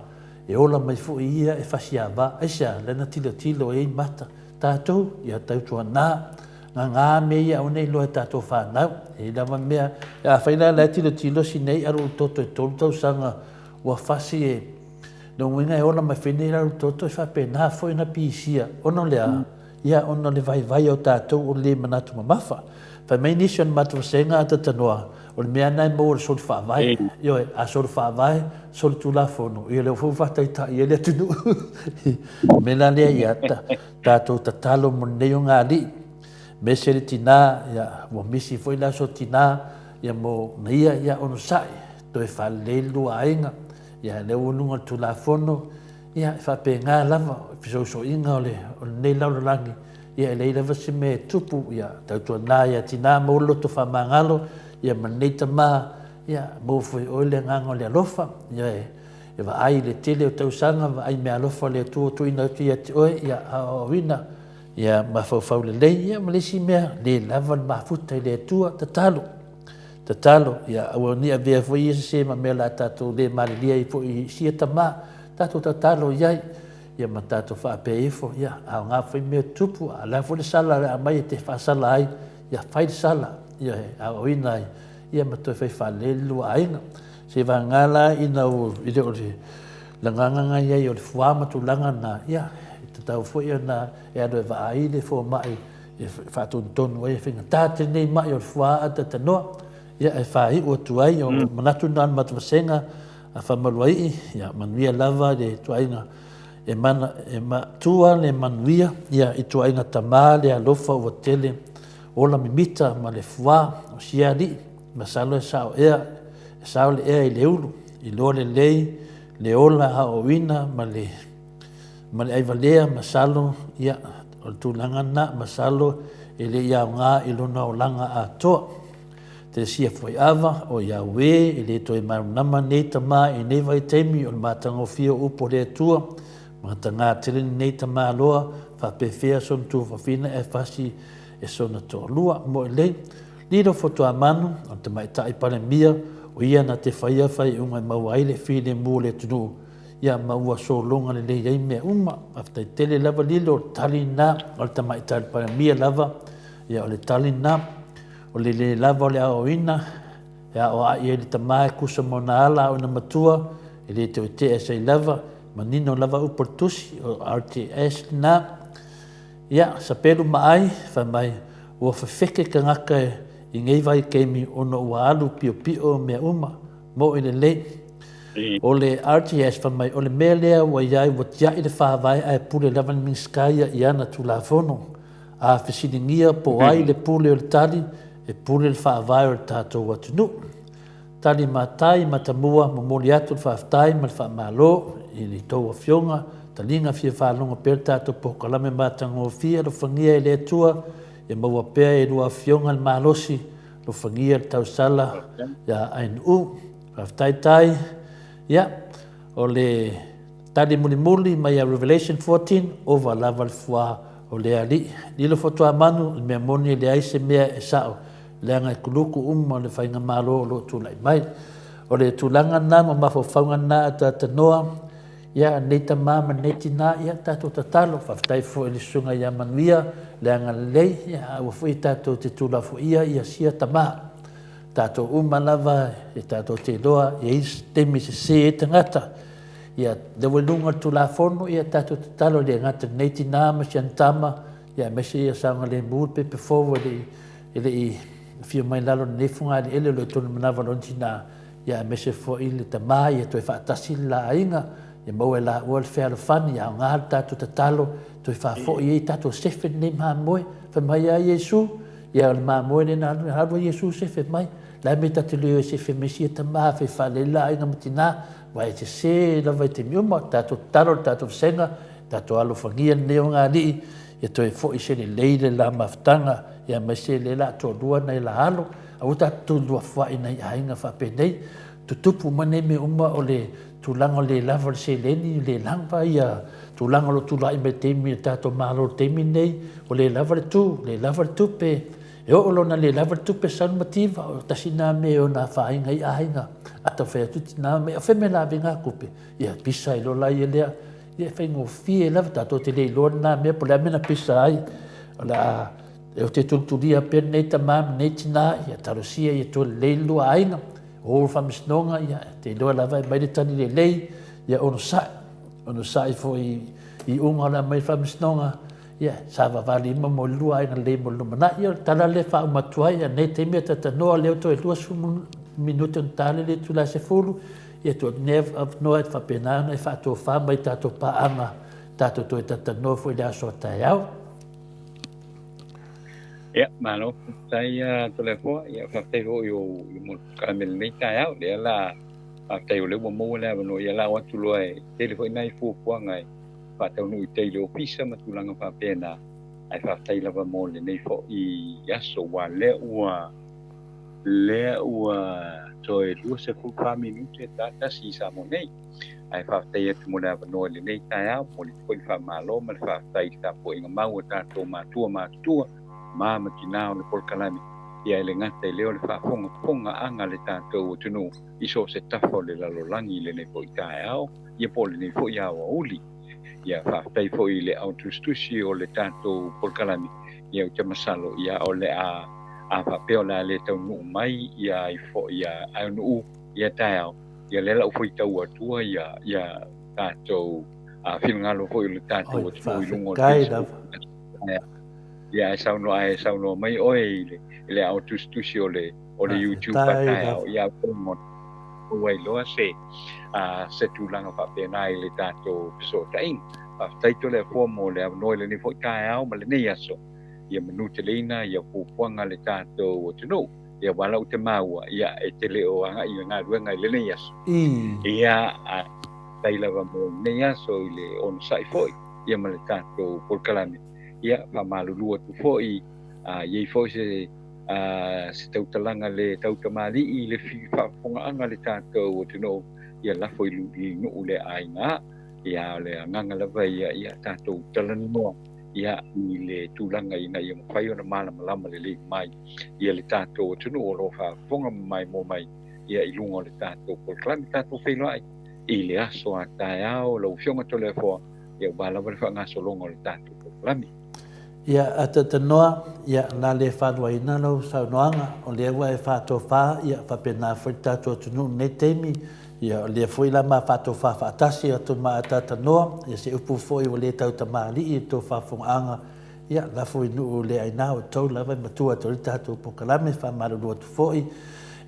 e ola mai foi ia e fasiava. Aisea? Lea na tilotilo e i ai mata. Tatou, ia tautuana, gagā mea ia aua ne i iloa e tatou fanau. E i ai lava mea, afai la la e tilotilo si nei alualutoto e tolu tausaga ua fasi e Lona uiga e ola mai foi nei lalo toto e faapena foi ona pisia ona o le a? Ia ona o le vaivai o tatou o le le manatu mamafa. Fai mai nisi o le matou vasega a Tatanoa, o le mea lena e maua i le soli faavae. Ioe, a soli faavae, soli tulafono, ia lea foi ua faataitai ai le atunuu. O le mea la lea ia tatou tatalo mo lenei ogalii, aemaise le tina, ia ua misi foi le aso tina, ia mo ia, ia onosai, toe faalelei le lua aiga. Ia, lea ua i luga o le Tulafono, ia, e faapena lava fesoasoaina o lenei lalolagi, ia, e leai lava se mea e tupu, ia, tautuana ia tina, maua le loto faamagalo, Ia ma lenei tama, ia, maua foi e oe le agaga o le alofa, ia e, e vaai i le tele o tausaga, vaai meaalofa a le Atua ua tuuina atu ia te oe, ia aoaoina, ia mafaufau lelei, ia ma le isi mea, le lava le mafuta i le Atua, tatalo, tatalo, ia aua ne i avea foi ia sese ma mea o le a tatou le malilie ai foi i sia tama, tatou tatalo i ai, ia ma tatou faapea ifo, ia aoga foi mea tutupu, a o le a foi le sala o le a aumai e te faasala ai, ia fai le sala, ia e aoaoina ai, ia ma toe fai faalelei le lua aiga. Seivagana la ina ua, e le o le lagaga i ai o le fuā ma tulaga na, ia, e tatau foi ona e alu e vaai le fomai e faatonutonu ai, e faigata tele nei mai o le fuā a tatanoa, ia, e faaiu atu ai, o manatu na o le matou vasega a Faamaluaii, ia, manuia lava le ituaiga e mana, e matua le manuia, ia, ituaiga tama le alofa ua tele, ola mimita ma le fuā o sia alii. Masalo e sao ea, e sao le ea i le ulu, iloa lelei le ola aoaoina ma le ma le aivalea, masalo, ia, o le tulaga lena, masalo e le i aoga i lona olaga atoa. Telesia Fuaiava, o Iawe, e le toe malamalama nei tama i nei vaitaimi o le matagofie o upu a le Atua, matagā tele lenei tamaloa, faapefea sona tuafafine ae fasi e sona toalua. Moelei. Lilo Fotuamanu, o le tamaitai Palemia, o ia na te faia faaiuga e maua ai le filemu o le atunuu, ia ma ua sologa lelei ai mea uma. Faafetai tele lava Lilo, o le tali lena, o le tamaitai Palemia lava, ia o le tali lena. O le le lava o le aoaoina, e aoaai ai le tama e kusa ma ona ala a ona matua, e le toe tea sai lava, manino lava upu a le tusi, o RTS lena. Ia, sapelu ma ai, fai mai, ua fefeke tagata i nei vaitaimi ona ua alu piopio mea uma, moʻi lelei. O le RTS fai mai, o le mea lea ua i ai ua tiai le Faavae ae pule lava le Minisita ia i ana Tulafono. A fesiligia po o ai le pule o le tali, e pule le Faavae o le tatou atunuu. Tali Matai Matamua momoli atu le faafetai ma le faamalo i le tou afioga, taliga fia faalogo pea le tatou polokalame matagofie alofagia e le Atua ia maua pea e lua afioga le malosi alofagia le tausala ia Ainuu. Faafetai Tai. Ia, o le tali mulimuli mai ia Revelation 14, ova lava le fuā o le Alii. Lilo Fotuamanu, le mea moni e leai se mea e sao leaga e kuluku uma le faigamalo o lo o tulai mai. O le tulaga lena ma mafaufauga lena a Tatanoa, ia nei tama ma nei tina, ia tatou tatalo, faafetai foi i le susuga ia Manuia, le agalelei, ia aua foi tatou te tuulafoia ia sia tama. Tatou uma lava e tatou te iloa, e i ai se taimi e sese ai tagata, ia lea ua i luga o le Tulafono, ia tatou tatalo e le gata i lenei tina ma si ana tama, ia aemaise ia saogalemu le pepe fou e le i e le i afio mai lalo lenei fogaeleele o lo o i totonu manava o lona tina, ia aemaise foi le tama ia toe faatasi le la aiga, ia maua e laua le fealofani, ia aoga le tatou tatalo, toe faafoi ai tatou sefe lenei mamoe. Fai mai a Iesu, ia o le mamoe lea na alu, alu a Iesu sefe mai. La e mea tatou te le o e sefe mai sia tama, fai faalelei la aiga ma tina, aua e sese lava i taimi uma, tatou tatalo le tatou vasega, Tatou alofagia lenei ogaali'i ia toe fo'i se lelei le la mafutaga ia aemaise lea la toalua nai la alo. Aua tatou luafua'i nai aiga faapenei. Tutupu uma nei mea uma o le tulaga o le lava o le seleni, le lava ia tulaga o lo o tulai mai i taimi o tatou Malo i le taimi lenei, ua le lava le tu, le lava le tupe, e oo loa ina le lava le tupe sau le mativa, o tasi lena mea e ono afaina ai aiga. A taumafai atu tina ma o fea mea la ave ai na tupe? Ia pisa ai loa la ia lea. Ia e faigofie lava, tatou te le iloa lena mea po o le a mea na pisa ai. O le a, ou te tulitulia pea lenei tama ma lenei tina, ia talosia ia toe lelei le lua aiga. O le faamasinoga, ia te iloa lava e aumai le tali lelei, ia onosai, onosai foi i iuga o le a aumai le faamasinoga, ia savavalima mo le lua aiga lelei mo le lumanai. Ia o le tala lea e faauma atu ai, a o lenei taimi e talatalanoa lea ua toe 20 minute ona ta lea i le itula e 10, Ia tuu atu nei avanoa e faapena ona e faatofa mai tatou paaga, tatou toe talatalanoa foi i le aso a taeao. Ia, malo, faafetai a Toleafoa, ia faafetai foi o i mo le lenei taeao, lea la faafetai o lea ua maua le avanoa, ia la o atu loa e tele foi nai fuafuaga e faataunuu i tai i le ofisa ma tulaga faapena, ae faafetai lava mo lenei foi aso, aua lea ua Lea ua toe 24 minute ta tasi i Samoa nei. Ae faafetai atu mo le avanoa i lenei taeao, momoli atu foi le faamalo ma le faafetai i le tapuaiga mau a tatou matua matutua, ma ma tinā o le polokalame, ia e le gata i lea o le faafogafogaaga a le tatou atunuu i so o se tafa o le lalolagi i lenei foi taeao, ia po o lenei foi aoauli. Ia faafetai foi i le au tusitusi o le tatou polokalame, ia ou te masalo, ia o le a, a faapea o le a le taunuu mai ia ai foi ia aunuu ia taeao, ia lea la ua faitau atua ia ia tatou a finagalo foi o le tatou atunuu i luga o le Facebook. Ia ae saunoa ae saunoa mai oe i le i le ao tusitusi o le o le YouTube pa taeao ia ua iloa se a se tulaga faapena i le tatou fesootaiga. Faafetai Toleafoa mo le avanoa i lenei foi taeao ma lenei aso. Ia manuteleina ia fuafuaga a le tatou atunuu. Ia aua la ou te maua, ia e te le o agai i le galuega i lenei aso. Ia ae faafetai lava mo lenei aso i le onosai foi ia ma le tatou polokalame. Ia faamalulu atu foi a i ai foi se a se tautalaga le tautamalii i le faafofogaaga a le tatou atunuu, ia lafo i nuu le aiga. Ia o le agaga lava ia, ia tatou talanoa ia i le tulaga ina ia mafai ona malamalama lelei mai ia le tatou atunuu o lo o faafofoga ma maimoa mai ia i luga o le tatou polokalame tatou feiloai i le aso a taeao lau Afioga Toleafoa ia ua lava le faagasologa o le tatou polokalame. Ia, a Tatanoa, ia, na le faaluaina lau saunoaga, o lea ua e faatofa, ia, faapena foi le tatou atunuu i lenei taimi, ia, o lea foi la ma faatofa faatasi atu ma Atatanoa, ia, se upu foi ua le tautamalii i le tou faafofogaaga, ia, lafo i nuu le aina o tou lava e matua atu ai le tatou polokalame, faamalulu atu foi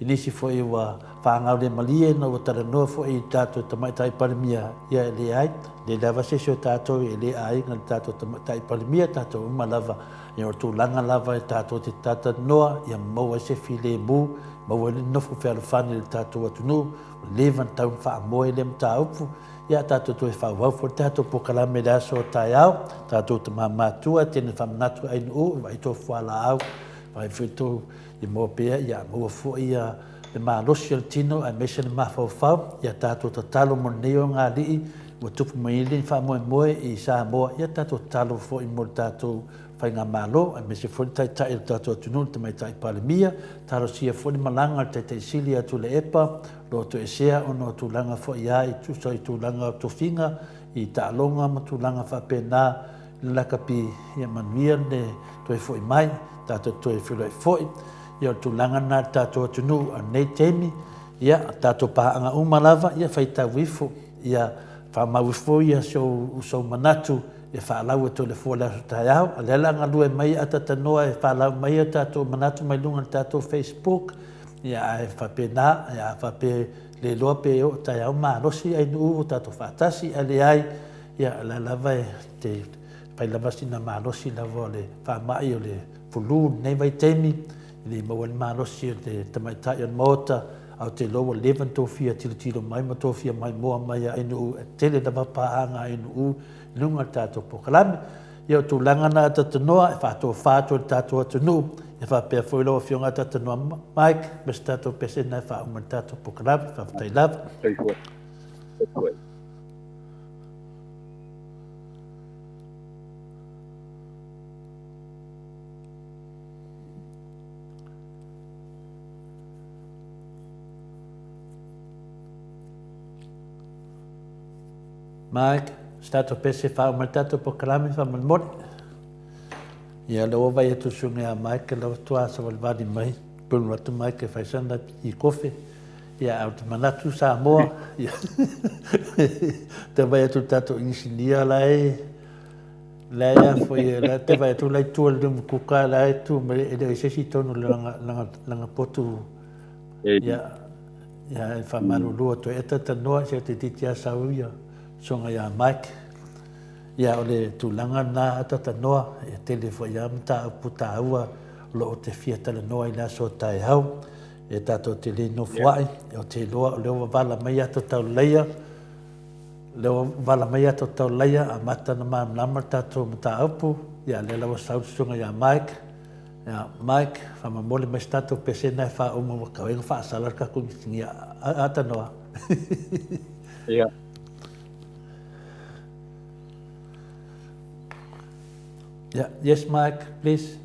i nisi foi ua faagaulemalie ina ua talanoa foi i tatou Tamaitai Palemia, ia e leai, e leai lava se isi o tatou e le aiga i le tatou Tamaitai Palemia, tatou uma lava, ia o le tulaga lava e tatou te talatalanoa, ia maua ai se filemu, maua ai le nofo fealofani o le tatou atunuu, ua leva ona tatau ona faamoe lea mataupu, ia tatou toe faaauau foi le tatou polokalame i le aso o taeao, tatou tama matua, tele faamanatu i ainuu, vaai tou fualaau, vaai foi tou Ia maua pea, ia maua foi ia le malosi o le tino aemaise le mafaufau, ia tatou tatalo mo lenei ogalii ua tupu mai ai lenei faamoemoe i Samoa, ia tatou tatalo foi mo le tatou Faigamalo aemaise foi le Taitai o le tatou atunuu le Tamaitai Palemia, talosia foi le malaga a le Taitai Sili ia Tuilaepa o lo o toesea ona o tulaga foi ia i tusa i tulaga o tofiga i taaloga ma tulaga faapena. Le lakapi ia manuia le toe foi mai, tatou toe feiloai foi. Ia o le tulaga lena i le tatou atunuu a lenei taimi, ia tatou paaga uma lava, ia faitau ifo, ia faamau ifo ia si ou manatu e faalau atu e le fua i le aso taeao. O lea o le a galue mai Atatanoa e faalau mai o tatou manatu mai luga o le tatou Facebook, ia ae faapena, ia a faapea le iloa pe oo taeao malosi ainuu ua tatou faatasi, ae leai, Ia, o la lava e te fai lava sina malosi lava o le faamai o le fulu i lenei vaitaimi, e le maua ai le malosi o le tamaitai o le Maota, ae ou te iloa ua leva ona outou fia tilotilo mai ma outou fia maimoa mai ia Ainuu, e tele lava paaga a Ainuu i luga o le tatou polokalame. Ia o tulaga na Atatanoa e faatofa atu ai i le tatou atunuu, ia faapea foi lau Afioga Atatanoa Mike ma se tatou pese lena e faauma ai le tatou polokalame. Faafetai lava. Soifua. Soifua. Mike, se tatou pese faauma le tatou polokalame faamolemole. Ia, lea ua vaai atu le susuga ia Mike, lea faatoa savalivali mai, pulu atu Mike e fai sana i kofe. Ia, ae ou te manatu Samoa, ia, te vaai atu i le tatou inisinia la e, la e a foi, la te vaai atu la i tua i le lumu kuka, la e tu mai, e le o i se isi tonu o lana, lana, lana potu, ia, ia, e faamalulu atu ai, e talatalanoa, se toeitiiti lava sau ia susuga ia Mike. Ia, o le tulaga lena a talatalanoa, e tele foi lava mataupu taua o lo o te fia talanoa i le aso taeao. E tatou te le nofoai, ou te iloa o lea ua vala mai ata tauleleia, lea ua vala mai ata tauleleia, amata ona malamalama le tatou mataupu, ia lea la ua sau le susuga ia Mike, Ia, Mike, faamomoli mai se tatou pesena e faauma ua tau ai ona faasala le tatou inisinia. Atanoa. Ia. Yeah, yes, Mike, please.